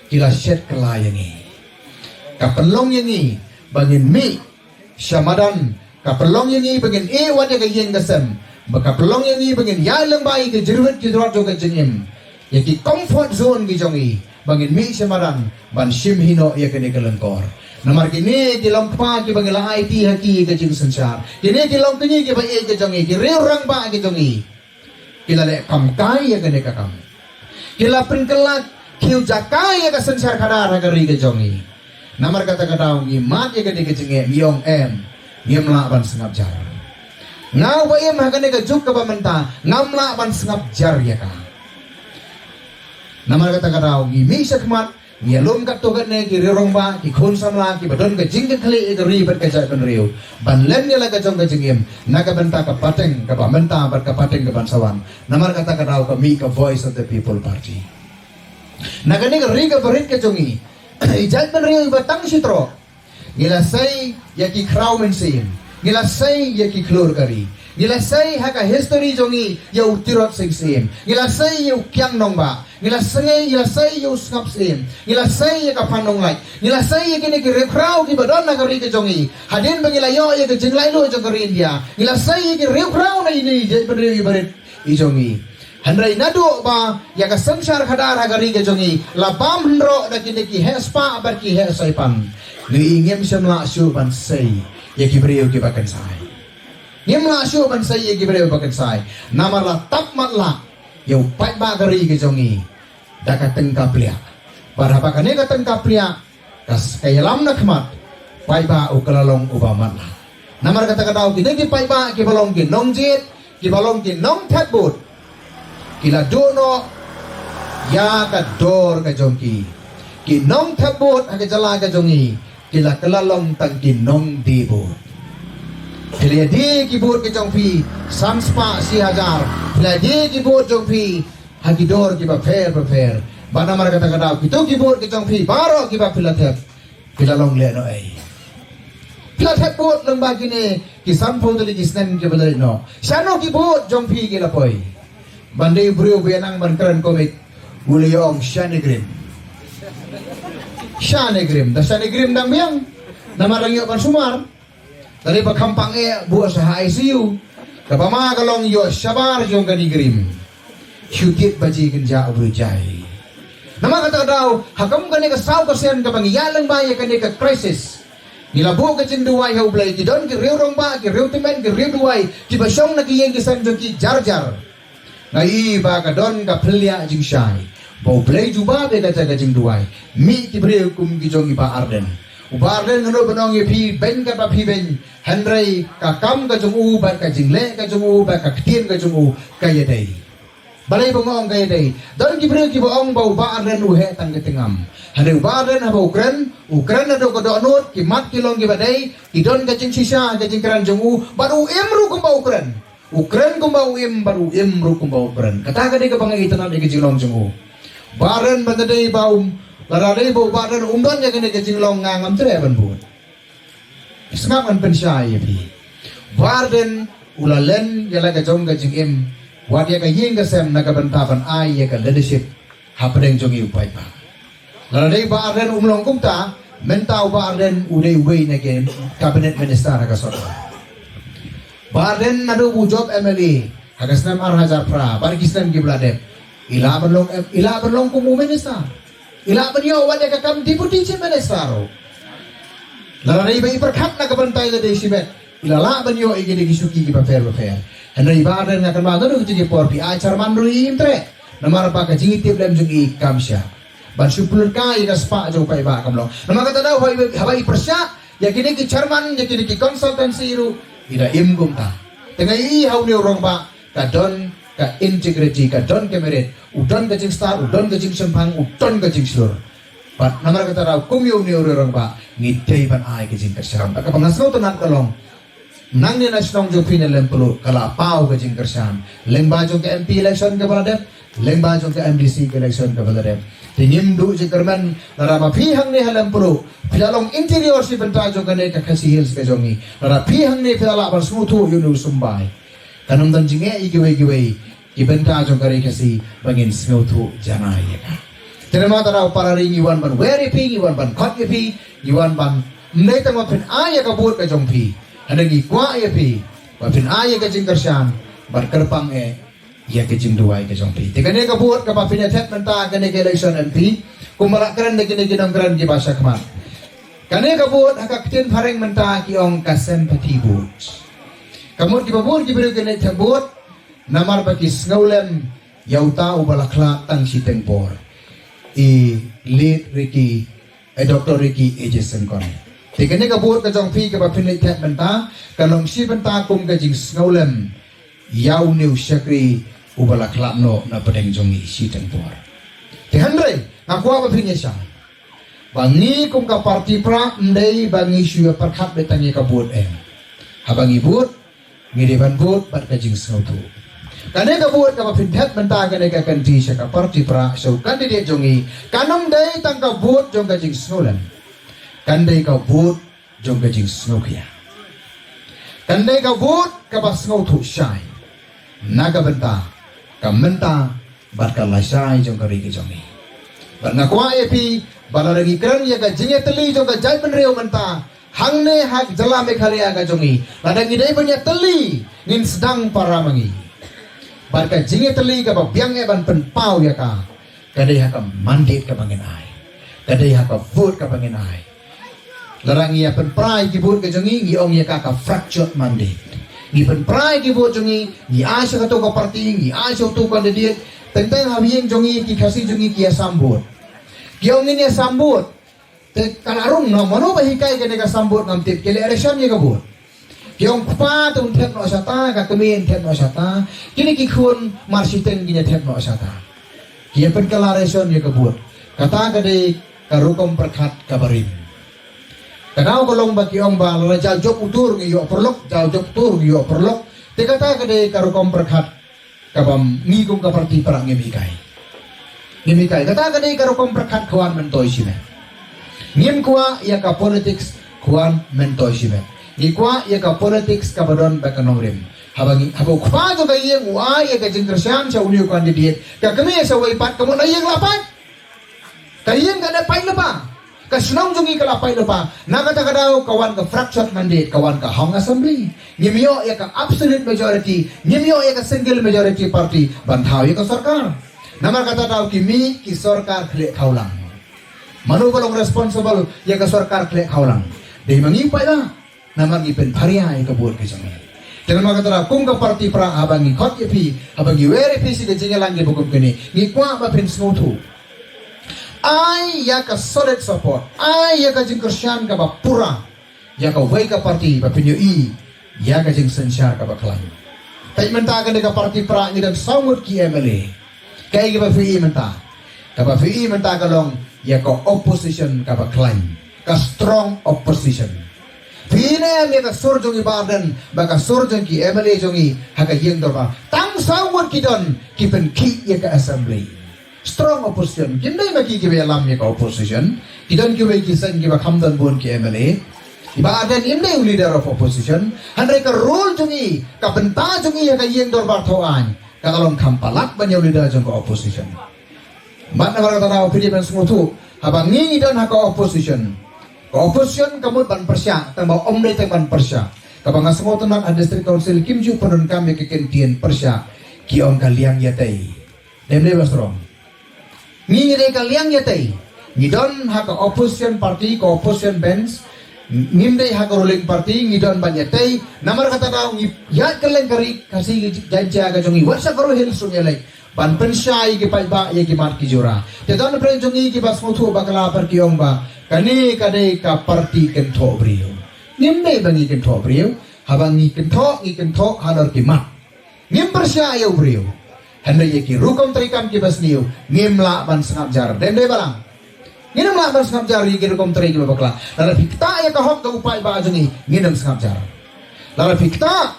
ki la shet kylla ïa ngi. Ka pynlong ïa ngi ba ngin mih sha madan, ka pynlong ïa ngi ba ngin ïeh wat ïa ka ïing ka sem, ba ka pynlong ïa ngi ba ngin ïaid lyngba ïa ki jyrwit ki jrot jong ka jingim, ïa ki comfort zone ki jong ngi, ba ngin mih sha madan ban shim hi noh ïa kane ka lyngkor. Namar kine ki longkpa kiba ngi la aiti ha ki ka jingsynshar, kine ki longkñi kiba ïeit ki jong ngi, ki riew rangbah ki jong ngi, ki la leh kam kai ïa kane ka kam. Ki la pynkylla khiew jaka ïa ka synshar khadar ha ka ri ka jong ngi. Namar kata ka daw ngi mad ïa kane ka jingeh, ngi ong em, ngim lah ban sngap jar. Nga uba im ha kane ka juk kaba mynta, ngam lah ban sngap jar ïa ka. Namar kata ka daw ngi mih shakhmat, ngi ïalum katto katne ki riew rangbah, ki khun samla kiba don ka jingkitkhlieh ïa ka ri bad ka jaitbynriew, ban len ïa la ka jong ka jingim na ka bynta ka pateng kaba mynta bad ka pateng kaban sa wan. Namar kata ka daw ka mih ka Voice of the People Party. Na kane ka ri kaba rit ka jong ngi, i jaitbynriew iba tang shi trok, ngi la sei ïa ki khraw mynsiem, ngi la sei ïa ki khlur ka ri, ngi la sei ha ka history jong ngi ïa u Tirot Sing Syiem, ngi la sei ïa u Kiang Nangbah, ngi la sei, ngi la sei ïa u Sngap Syiem, ngi la sei ïa ka Phan Nonglait, ngi la sei ïa kine ki riewkhraw kiba don ha ka ri ka jong ngi. Hadien ba ngi la ïoh ïa ka jinglaitluid jong ka ri India, ngi la sei ïa ki riewkhraw na ine i jaitbynriew iba rit i jong ngi. Hynrei naduh ba ïa ka synshar khadar ha ka ri ka jong ngi la bam hynroh da kine ki heh spah bad ki heh soipan, ngi ngim shym lah shuh ban sei ïa ki briew kiba kynsai. Ngim lah shuh ban sei ïa ki briew ba kynsai. Namar la tap matlah ïa u paidbah ka ri ka jong ngi da ka tyngka pliah. Bad haba kane ka tyngka pliah ka s- ka ïalam na khmat, paidbah u ka la long uba matlah. Namar kata ka daw kine ki paidbah kiba long ki nongjied, kiba long ki nongthep vote, ki la duh noh ïa ka dor ka jong ki. Ki nongthep vote ha ka jylla ka jong ngi ki la kylla long tang ki nongdie vote. Phi la die ki vote ki jong phi san spah shi hajar. Phi la die ki vote jong phi ha ki dor kiba pher ba pher. Ba namar kata ka daw kito ki vote ki jong phi baroh kiba phi la thep, phi la long lehnohei. Phi la thep vote lyngba kine ki sanphew tylli ki snem kiba la leit noh. Shano ki vote jong phi ki la poi? Ban dei briew ba nang ban kren komik, u la ïa ong shane grim. Shane grim, da shane grim dang biang. Namar dang ïoh ban sumar. Tadi ba kham pang eh buh sa ha I C U. Kaba ma ka long ïoh shabar jong kane grim. Shu tied baji kynja u briew jai. Namar kata ka daw ha kum kane ka saw ka sien kaba ngi ïaid lyngba ïa kane ka crisis, ngi la buh ka jingduwai ha U Blei. Ki don ki riew rangbah, ki riew tymmen, ki riew duwai kiba shong na ki ïing ki sem jong ki jar jar. Nga i ba ka don ka phylla jingshai ba U Blei jubab ïa kata ka jingduwai. Mih ki briew kum ki jong i Bah Ardent. U Bah Ardent nga nud ban ong ïa phi, beiñ kaba phi beiñ, hynrei ka kam ka jong u bad ka jingleh ka jong u bad ka ktien ka jong u ka ïadei. Balei ba nga ong ka ïadei? Don ki briew kiba ong ba u Bah Ardent u heh tang ka tyngam. Hynrei u Bah Ardent haba u kren, u kren naduh ka dohnud, ki mat ki long kiba dei, ki don ka jingshisha ka jingkren jong u, bad u im ruh kumba u kren. U kren kumba u im bad u im ruh kumba u kren. Kata ka dei kaba nga itynnad ïa ka jinglong jong u. Bah Ardent ban da dei ba um, lada dei ba u Bah Ardent um don ïa kane ka jinglong, nga ngam treh ban bud. Sngap ngan pynshai ïa phi. Bah Ardent u la len ïa la ka jong ka jingim, wat ïa ka ïing ka sem na ka bynta ban ai ïa ka leadership hapdeng jong i u paidbah. Lada dei Bah Ardent um long kumta, mynta u Bah Ardent u dei uwei na ki cabinet minister ha ka sorkar. Bah Ardent naduh u jop M L A ha ka snem ar hajar phra bad ki snem kiba la dep, i lah ban long, i lah ban long kum u minister. I lah ban ïoh wat ïa ka kam deputy chief minister ruh. Lada dei ba i pyrkhat na ka bynta i la dei shimet, i la lah ban ïoh ïa ki dei ki shuki kiba pher ba pher. Hynrei Bah Ardent nga kynmaw naduh kito ki por phi ai chairman ruh im treh. Namar ba ka jingïatiplem jong i kam shah ban shu pynlehkai ïa ka spah jong u paidbah kam long. Namar kata daw haba i pyrshah ïa kine ki chairman, ïa kine ki consultancy ruh i da im kumta. Te nga i ha une u rangbah ka don ka integrity, ka don ka merit, u don ka jingstad, u don ka jingshemphang, u don ka jingshlur. Bad namar kata daw kum ïa une u rangbah ngi dei ban ai ka jingkyrshan. Bad kaba nga sngewtynnad ka long, nangne na shnong jong phi na Lempluh ka la paw ka jingkyrshan lyngba jong ka M P election kaba la dep, lyngba jong ka M D C ka election kaba la dep. Te ngim duh jingkyrmen lada ma phi hangne ha Lempluh phi la long interior shi bynta jong kane ka Khasi Hills ka jong ngi. Lada phi hangne phi la lah ban sngewthuh ïa une u symbai, kan ym don jingeh ïa kiwei kiwei ki bynta jong ka ri Khasi ba ngin sngewthuh janai ïa ka. Te namar kata daw para ri ngi wan ban wer ïa phi, ngi wan ban khot ïa phi, ngi wan ban, ym dei tang ba phin ai ïa ka vote ka jong phi, hynrei ngi kwah ïa phi ba phin ai ïa ka jingkyrshan bad kyrpang eh ïa ka jingduwai ka jong phi. Te kane ka vote kaba phin ïa thep mynta kane ka election M P, kumba la kren da kine ki nongkren kiba shakhmat, kane ka vote ha ka ktien phareng mynta ki ong ka sympathy vote. Ka mut kiba bun ki briew ki leit thep vote namar ba ki sngewlem ïa uta uba la khlad tang shiteng por, i late Ricky, eh, Doctor Ricky A J Syngkon. Te kane ka vote ka jong phi kaba phin leit thep mynta ka long shi bynta kum ka jingsngewlem ïa une u shakri uba la khlad noh na pdeng jong ngi shiteng por. Te hynrei nga kwah ba phin ïa shah ba ngi kum ka party pra ym dei ba ngi shu ïa pyrkhat beit tang ïa ka vote, em. Haba ngi vote ngi dei ban vote bad ka jingsngewthuh. Kane ka vote kaba phin thep mynta kane ka kynti sha ka party pra, sha u candidate jong ngi, kan ym dei tang ka vote jong ka jingsngewlem. Kan dei ka vote jong ka jingsngewkhia. Kan dei ka vote kaba sngewthuh shai na ka bynta ka mynta bad ka lashai jong ka ri ka jong ngi. Bad nga kwah ïa phi ba lada ngi kren ïa ka jingïatylli jong ka jaitbynriew mynta hangne ha jylla Meghalaya ka jong ngi, lada ngi dei ban ïatylli ngin sdang para ma ngi. Bad ka jingïatylli kaba biang eh ban pynpaw ïa ka, ka dei ha ka mandate kaba ngin ai, ka dei ha ka vote kaba ngin ai. Lada ngi ïa pynpra ïa ki vote ka jong ngi, ngi ong ïa ka ka fractured mandate. Ngi pynpra ïa ki vote jong ngi, ngi ai sha kato ka party, ngi ai sha uto u candidate. Teng teng ha ïing jong ngi, ki Khasi jong ngi ki ïa sam vote. Ki ong ngin ïa sam vote. Te ka la rung noh, mano ba hikai kane ka sam vote ngam tip, ki leh ration ïa ka vote. Ki ong kpa te un thep noh shata, ka kmie un thep noh shata. Kine ki khun mar shiteng kin ïa thep noh shata. Ki ïa pynkylla ration ïa ka vote. Kata ka dei ka rukom pyrkhat kaba rim. Ka daw ka long ba ki ong ba la jaw jop u tur ngi ïoh pyrlok, jaw jop u tur ngi ïoh pyrlok. Te kata ka dei ka rukom pyrkhat kaba ngi kum ka party Prah ngim hikai. Ngim hikai. Kata ka dei ka rukom pyrkhat khwan myntoi shimet. Ngim kwah ïa ka politics khwan myntoi shimet. Ngi kwah ïa ka politics kaba don bad ka nongrim. Haba ngi, haba u kpa jong ka ïing u ai ïa ka jingkyrshan sha une u candidate, ka kmie sha wei pat ka mut la ïing la pait. Ka ïing ka dei pait lypa. Ka shnong jong ngi ka la pait lypa. Na kata ka daw ka wan ka fractured mandate, ka wan ka hung assembly. Ngim ïoh ïa ka absolute majority, ngim ïoh ïa ka single majority party ban thaw ïa ka sorkar. Namar kata daw ki mih ki sorkar khleh khawlang. Mano ba long responsible ïa ka sorkar khleh khawlang? Dei ma ngi paidbah. Namar ngi pynpharia ïa ka vote ka jong ngi. Te namar kata daw kum ka party Prah haba ngi khot ïa phi, haba ngi wer ïa phi sha ka jingïalang kaba kum kane, ngi kwah ba phin sngewthuh. Ai ïa ka solid support, ai ïa ka jingkyrshan kaba pura ïa kawei ka party ba phin ïohi ïa ka jingsynshar kaba khlaiñ. Te mynta kane ka party Prah ngi don saw ngut ki M L A. Kaei kaba phi i mynta? Kaba phi i mynta ka long ïa ka opposition kaba khlaiñ, ka strong opposition. Phi i ne em ïa ka sur jong i Bah Ardent bad ka sur jong ki M L A jong i ha ka ïing dorbar? Tang saw ngut ki don, ki pynkhih ïa ka assembly. Strong opposition. Kim dei ma ki kiba ïalam ïa ka opposition. Ki don kiwei ki seng kiba kham don bun ki M L A. I Bah Ardent im dei u leader of opposition. Hynrei ka role jong i, ka bynta jong i ha ka ïing dorbar thaw aiñ, ka long kham palat ban ïa u leader jong ka opposition. Bad namar kata daw phi dei ban sngewthuh, haba ngi ngi don ha ka opposition, ka opposition ka mut ban pyrshah, tang ba ym dei tang ban pyrshah. Kaba nga sngewtynnat ha District Council kim ju pyndonkam ïa ka kyntien pyrshah, ki ong ka liang ïatei. Dei ym dei Bah Strong? Ngi ngi dei ka liang ïatei. Ngi don ha ka opposition party, ka opposition bench. Ngim dei ha ka ruling party, ngi don ban ïatei. Namar kata daw ngi ïaid kylleng ka ri Khasi Jaiñtia ka jong ngi, wat sha ka Garo Hills ruh ngi leit ban pynshai ïa ki paidbah ïa ki mat ki jura. Te don hapdeng jong ngi kiba sngewthuh bakla bad ki ong ba kane ka dei ka party kynthoh briew. Ngim dei ba ngi kynthoh briew. Haba ngi kynthoh, ngi kynthoh halor ki mat. Ngim pyrshah ïa u briew. Hynrei ïa ki rukom treikam kiba sniew ngim lah ban sngap jar. Dei ym dei Balang? Ngin ym lah ban sngap jar ïa ki rukom trei kiba bakla. Lada phi ktah ïa ka hok ka u paidbah jong ngi, ngin ym sngap jar. Lada phi ktah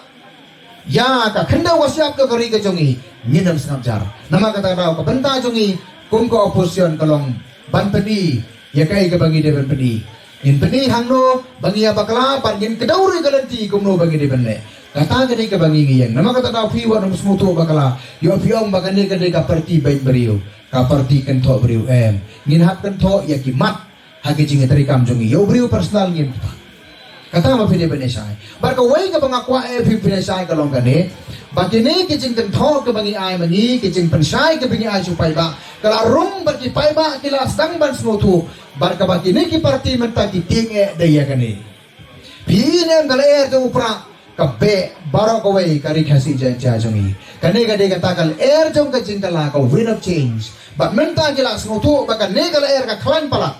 ïa ka khyndew ka shyiap ka ri ka jong ngi, ngin ym sngap jar. Namar kata ka daw ka bynta jong ngi kum ka opposition ka long ban pyni ïa kaei kaba ngi dei ban pyni. Ngin pyni hangno ba ngi ïa bakla bad ngin kdew ruh ïa ka lynti kumno ba ngi dei ban leh. Kata ka dei kaba ngi ngi ïeng. Namar kata daw phi wat nym sngewthuh bakla, ïoh phi ong ba kane ka dei ka party beiñ briew, ka party kynthoh briew. Em, ngin hap kynthoh ïa ki mat ha ki jingïatreikam jong ngi. Ïa u briew personal ngim ktah. Kata ma phi dei ban ïa shai. Bad kawei kaba nga kwah eh phi phin ïa shai ka long kane, ba kine ki jingkynthoh kiba ngi ai ma ngi, ki jingpynshai kiba ngi ai sha u paidbah, ka la rung bad ki paidbah ki la sdang ban sngewthuh. Bad kaba kine ki party mynta ki tieng eh dei ïa kane. Phi i ne em ka lyer jong u Prah ka beh baroh kawei ka ri Khasi Jaiñtia jong ngi. Kane ka dei kata ka lyer jong ka jingkylla, ka wind of change. Bad mynta ki la sngewthuh ba kane ka lyer ka khlaiñ palat.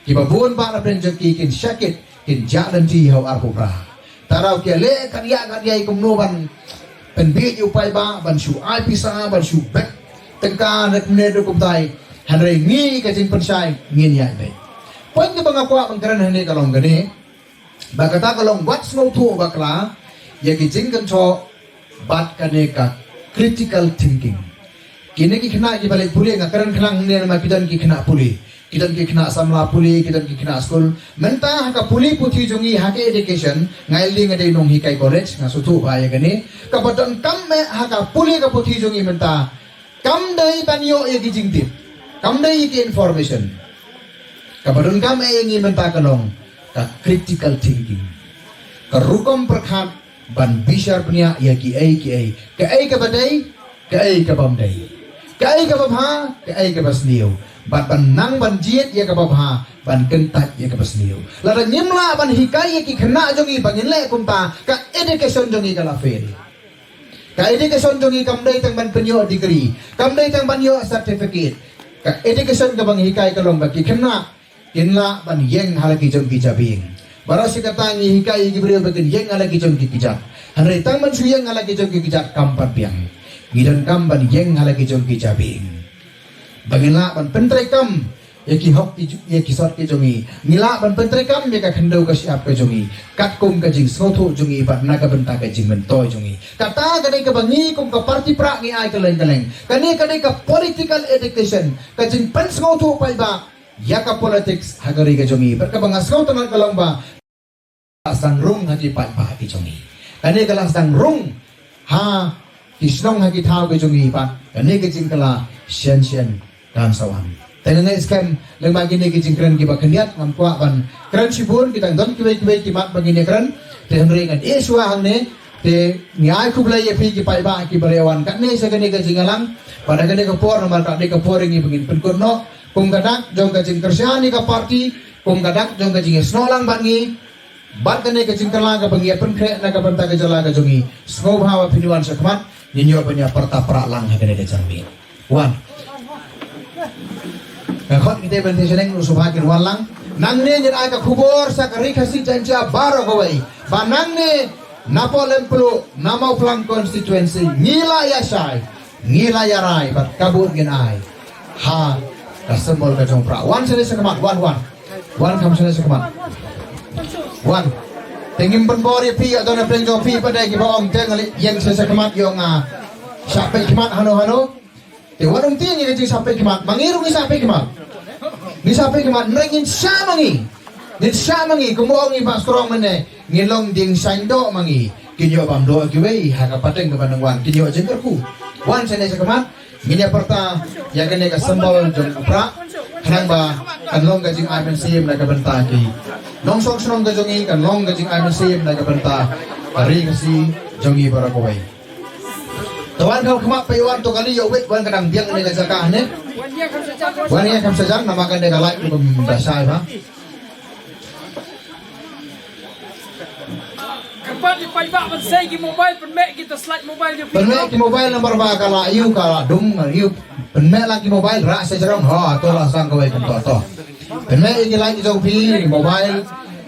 Kiba bun bah na pdeng jong ki kin shakit, kin jah lynti ha u arphew phra. Tang daw ki leh kat ïa kat ïa kumno ban pynbiej ïa u paidbah, ban shu ai pisa, ban shu beh tyngka ne kumne ne kumtai. Hynrei ngi ka jingpynshai ngin ïa beh. Point kaba nga kwah ban kren hangne ka long kane. Ba kata ka long wat sngewthuh bakla ïa ki jingkynthoh bad kane ka critical thinking. Kine ki khynnah kiba leit pule, nga kren khnang ne ma ki don ki khynnah pule, ki don ki khynnah samla pule, ki don ki khynnah skul. Mynta ha ka pule puthi jong ngi ha ka education, nga ïa lade nga dei nonghikai college, nga sngewthuh ba ïa kane. Kaba donkam eh ha ka pule ka puthi jong ngi mynta kam dei ban ïoh ïa ki jingtip, kam dei ïa ki information. Kaba donkam eh ïa ngi mynta ka long ka critical thinking, ka rukom pyrkhat ban bishar bniah ïa kiei kiei. Kaei kaba dei, Kaei ka bym dei, kaei ka bym bha, kaei ka ba sniew. Bad ban nang ban jied ïa ka bym bha, ban kyntait ïa ka ba sniew. Lada ngim lah ban hikai ïa ki khynnah jong ngi ba ngin leh kumta, ka education jong ngi ka la fail. Ka education jong ngi kam dei tang ban pynïoh degree, kam dei tang ban ïoh certificate. Ka education ka ba ngi hikai ka long ba ki khynnah kin lah ban ïeng ha la ki jong ki jabieng. Baroh shi katta ngi hikai ïa ki briew ba kin ïeng ha la ki jong ki kjat. Hynrei tang ban shu ïeng ha la ki jong ki kjat kam pat biang. Ngi donkam ban ïeng ha la ki jong ki jabieng. Ba ngin lah ban pyntreikam ïa ki hok ki ju-, ïa ki sot ki jong ngi. Ngi lah ban pyntreikam ïa ka khyndew ka shyiap ka jong ngi katkum ka jingsngewthuh jong ngi bad na ka bynta ka jingmyntoi jong ngi. Kata ka dei ka ba ngi kum ka party Prah ngi ai kylleng kylleng. Kane ka dei ka political education, ka jingpynsngewthuh paidbah ïa ka politics ha ka ri ka jong ngi. Bad ka ba nga sngewtynnat ka long ba la sdang rung ha ki paidbah ki jong ngi. Kane ka la sdang rung ha ki shnong, ha ki thaw ki jong ngi pat. Kane ka jingkylla shen shen kan sa wan. Te nga ngeit skhem lyngba kine ki jingkren ki ba khyndiat, ngam kwah ban kren shibun, ki dang don kiwei kiwei ki mat ba ngin ïa kren. Te hynrei ngan ïeh shuwa hangne. Te ngi ai khublei ïa phi ki paidbah ki ba la wan katne sha kane ka jingïalang. Bad ha kane ka por namar ka dei ka por ïa ngi ba ngin pynkut noh kum ka dak jong ka jingkyrshan ïa ka party, kum ka dak jong ka jingïasnoh lang bad ngi. Bad kane ka jingkylla ka ba ngi ïa pynkhreh na ka bynta ka jylla ka jong ngi. Sngewbha ba phin wan sha khmat, ngin ïoh ban ïa pyrta Prah lang ha kane ka jingmih. Wan. Ka khot kita ban te shaneng u sngewbha kin wan lang. Nangne ngin ai ka khubor sha ka Ri Khasi Jaiñtia baroh kawei. Ba nangne na Pdeng Lempluh, na Mawphlang constituency, ngi la ïa shai, ngi la ïa rai bad ka vote ngin ai ha ka symbol ka jong u Prah. Wan shane sha khmat, wan, wan. Wan kham shane sha khmat. Wan. Te ngim pynbor ïa phi, ïa don na pdeng jong phi pat de ki ba ong te ngi ïeng shane sha khmat ïa nga. Shah peit khmat hano hano. Te wat ym tieng ïa ka jingshah peit khmat, ma ngi ruh ngi shah peit khmat. Ngi shah peit khmat, hynrei ngin shah ma ngi. Ngin shah ma ngi, kumba ong i Bah Strong mynne, ngin long dieng shaiñ doh ma ngi. Kin ïoh bam doh kiwei ha ka pateng kaba nang wan, kin ïoh jingkyrkhu. Wan shane sha khmat, ngin ïa pyrta ïa kane ka symbol jong u Prah. Khnang ba kan long ka jingai mynsiem na ka bynta ki nongshong shnong ka jong ngi, kan long ka jingai mynsiem na ka bynta ka ri Khasi jong ngi baroh kawei. Te wan kham khmat, peit wan to kali ïoh wit, wan ka dang biang ne ka jaka ne. Wan ïa kham shajang, namar kane ka light ruh kam da shai ba. Kyrpad ïa paidbah ban sei ki mobile, pynmih ki, ta slide mobile ïa phi. Pynmih ki mobile namar ba ka la ïoh, ka la dum, ïoh. Pynmih lang ki mobile, rah sha jrong, ha, to la sdang kawei kumto to. Pynmih ïa ki light ki jong phi, ki mobile,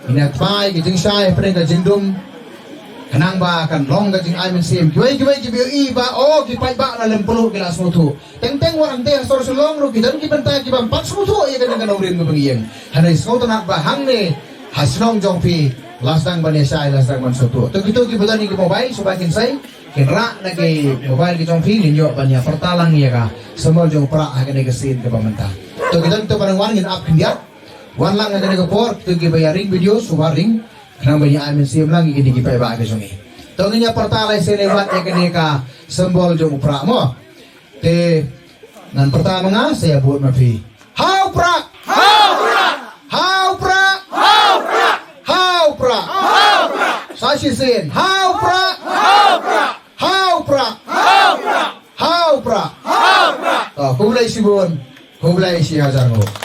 ïa ki pai, ki jingshai, pynmih ka jingdum. Khnang ba kan long ka jingai mynsiem. Kiwei kiwei ki ba ïohi ba, oh, ki paidbah na Lempluh ki la sngewthuh. Teng teng wat hangtei ha sor Shillong ruh ki don ki bynta ki bym pat sngewthuh ïa kane ka nongrim kaba ngi ïeng. Hynrei sngewtynnat ba hangne ha shnong jong phi la sdang ban ïa shai, la sdang ban sngewthuh. To kito ki ba don ïa ki mobile, shuwa kin sei, kin rah na ki mobile ki jong phi, ngin ïoh ban ïa pyrta lang ïa ka symbol jong u Prah ha kane ka sien kaba mynta. To ki don to ba nang wan, ngin ap khyndiat. Wan lang ha kane ka por, kito ki ba ïa ring video, shuwa ring. Khnang ba ïa ai mynsiem lang ïa kine ki paidbah ki jong ngi. To ngin ïa pyrta lai sien lai wat ïa kane ka symbol jong u Prah mo. Te ngan pyrta ma nga, sa ïa bud ma phi. Ha u Prah! Ha u Prah! Ha u Prah! Ha u Prah! Sa shisien. Ha u Prah! Ha u Prah! To, khublei shibun. Khublei shihajar nguh.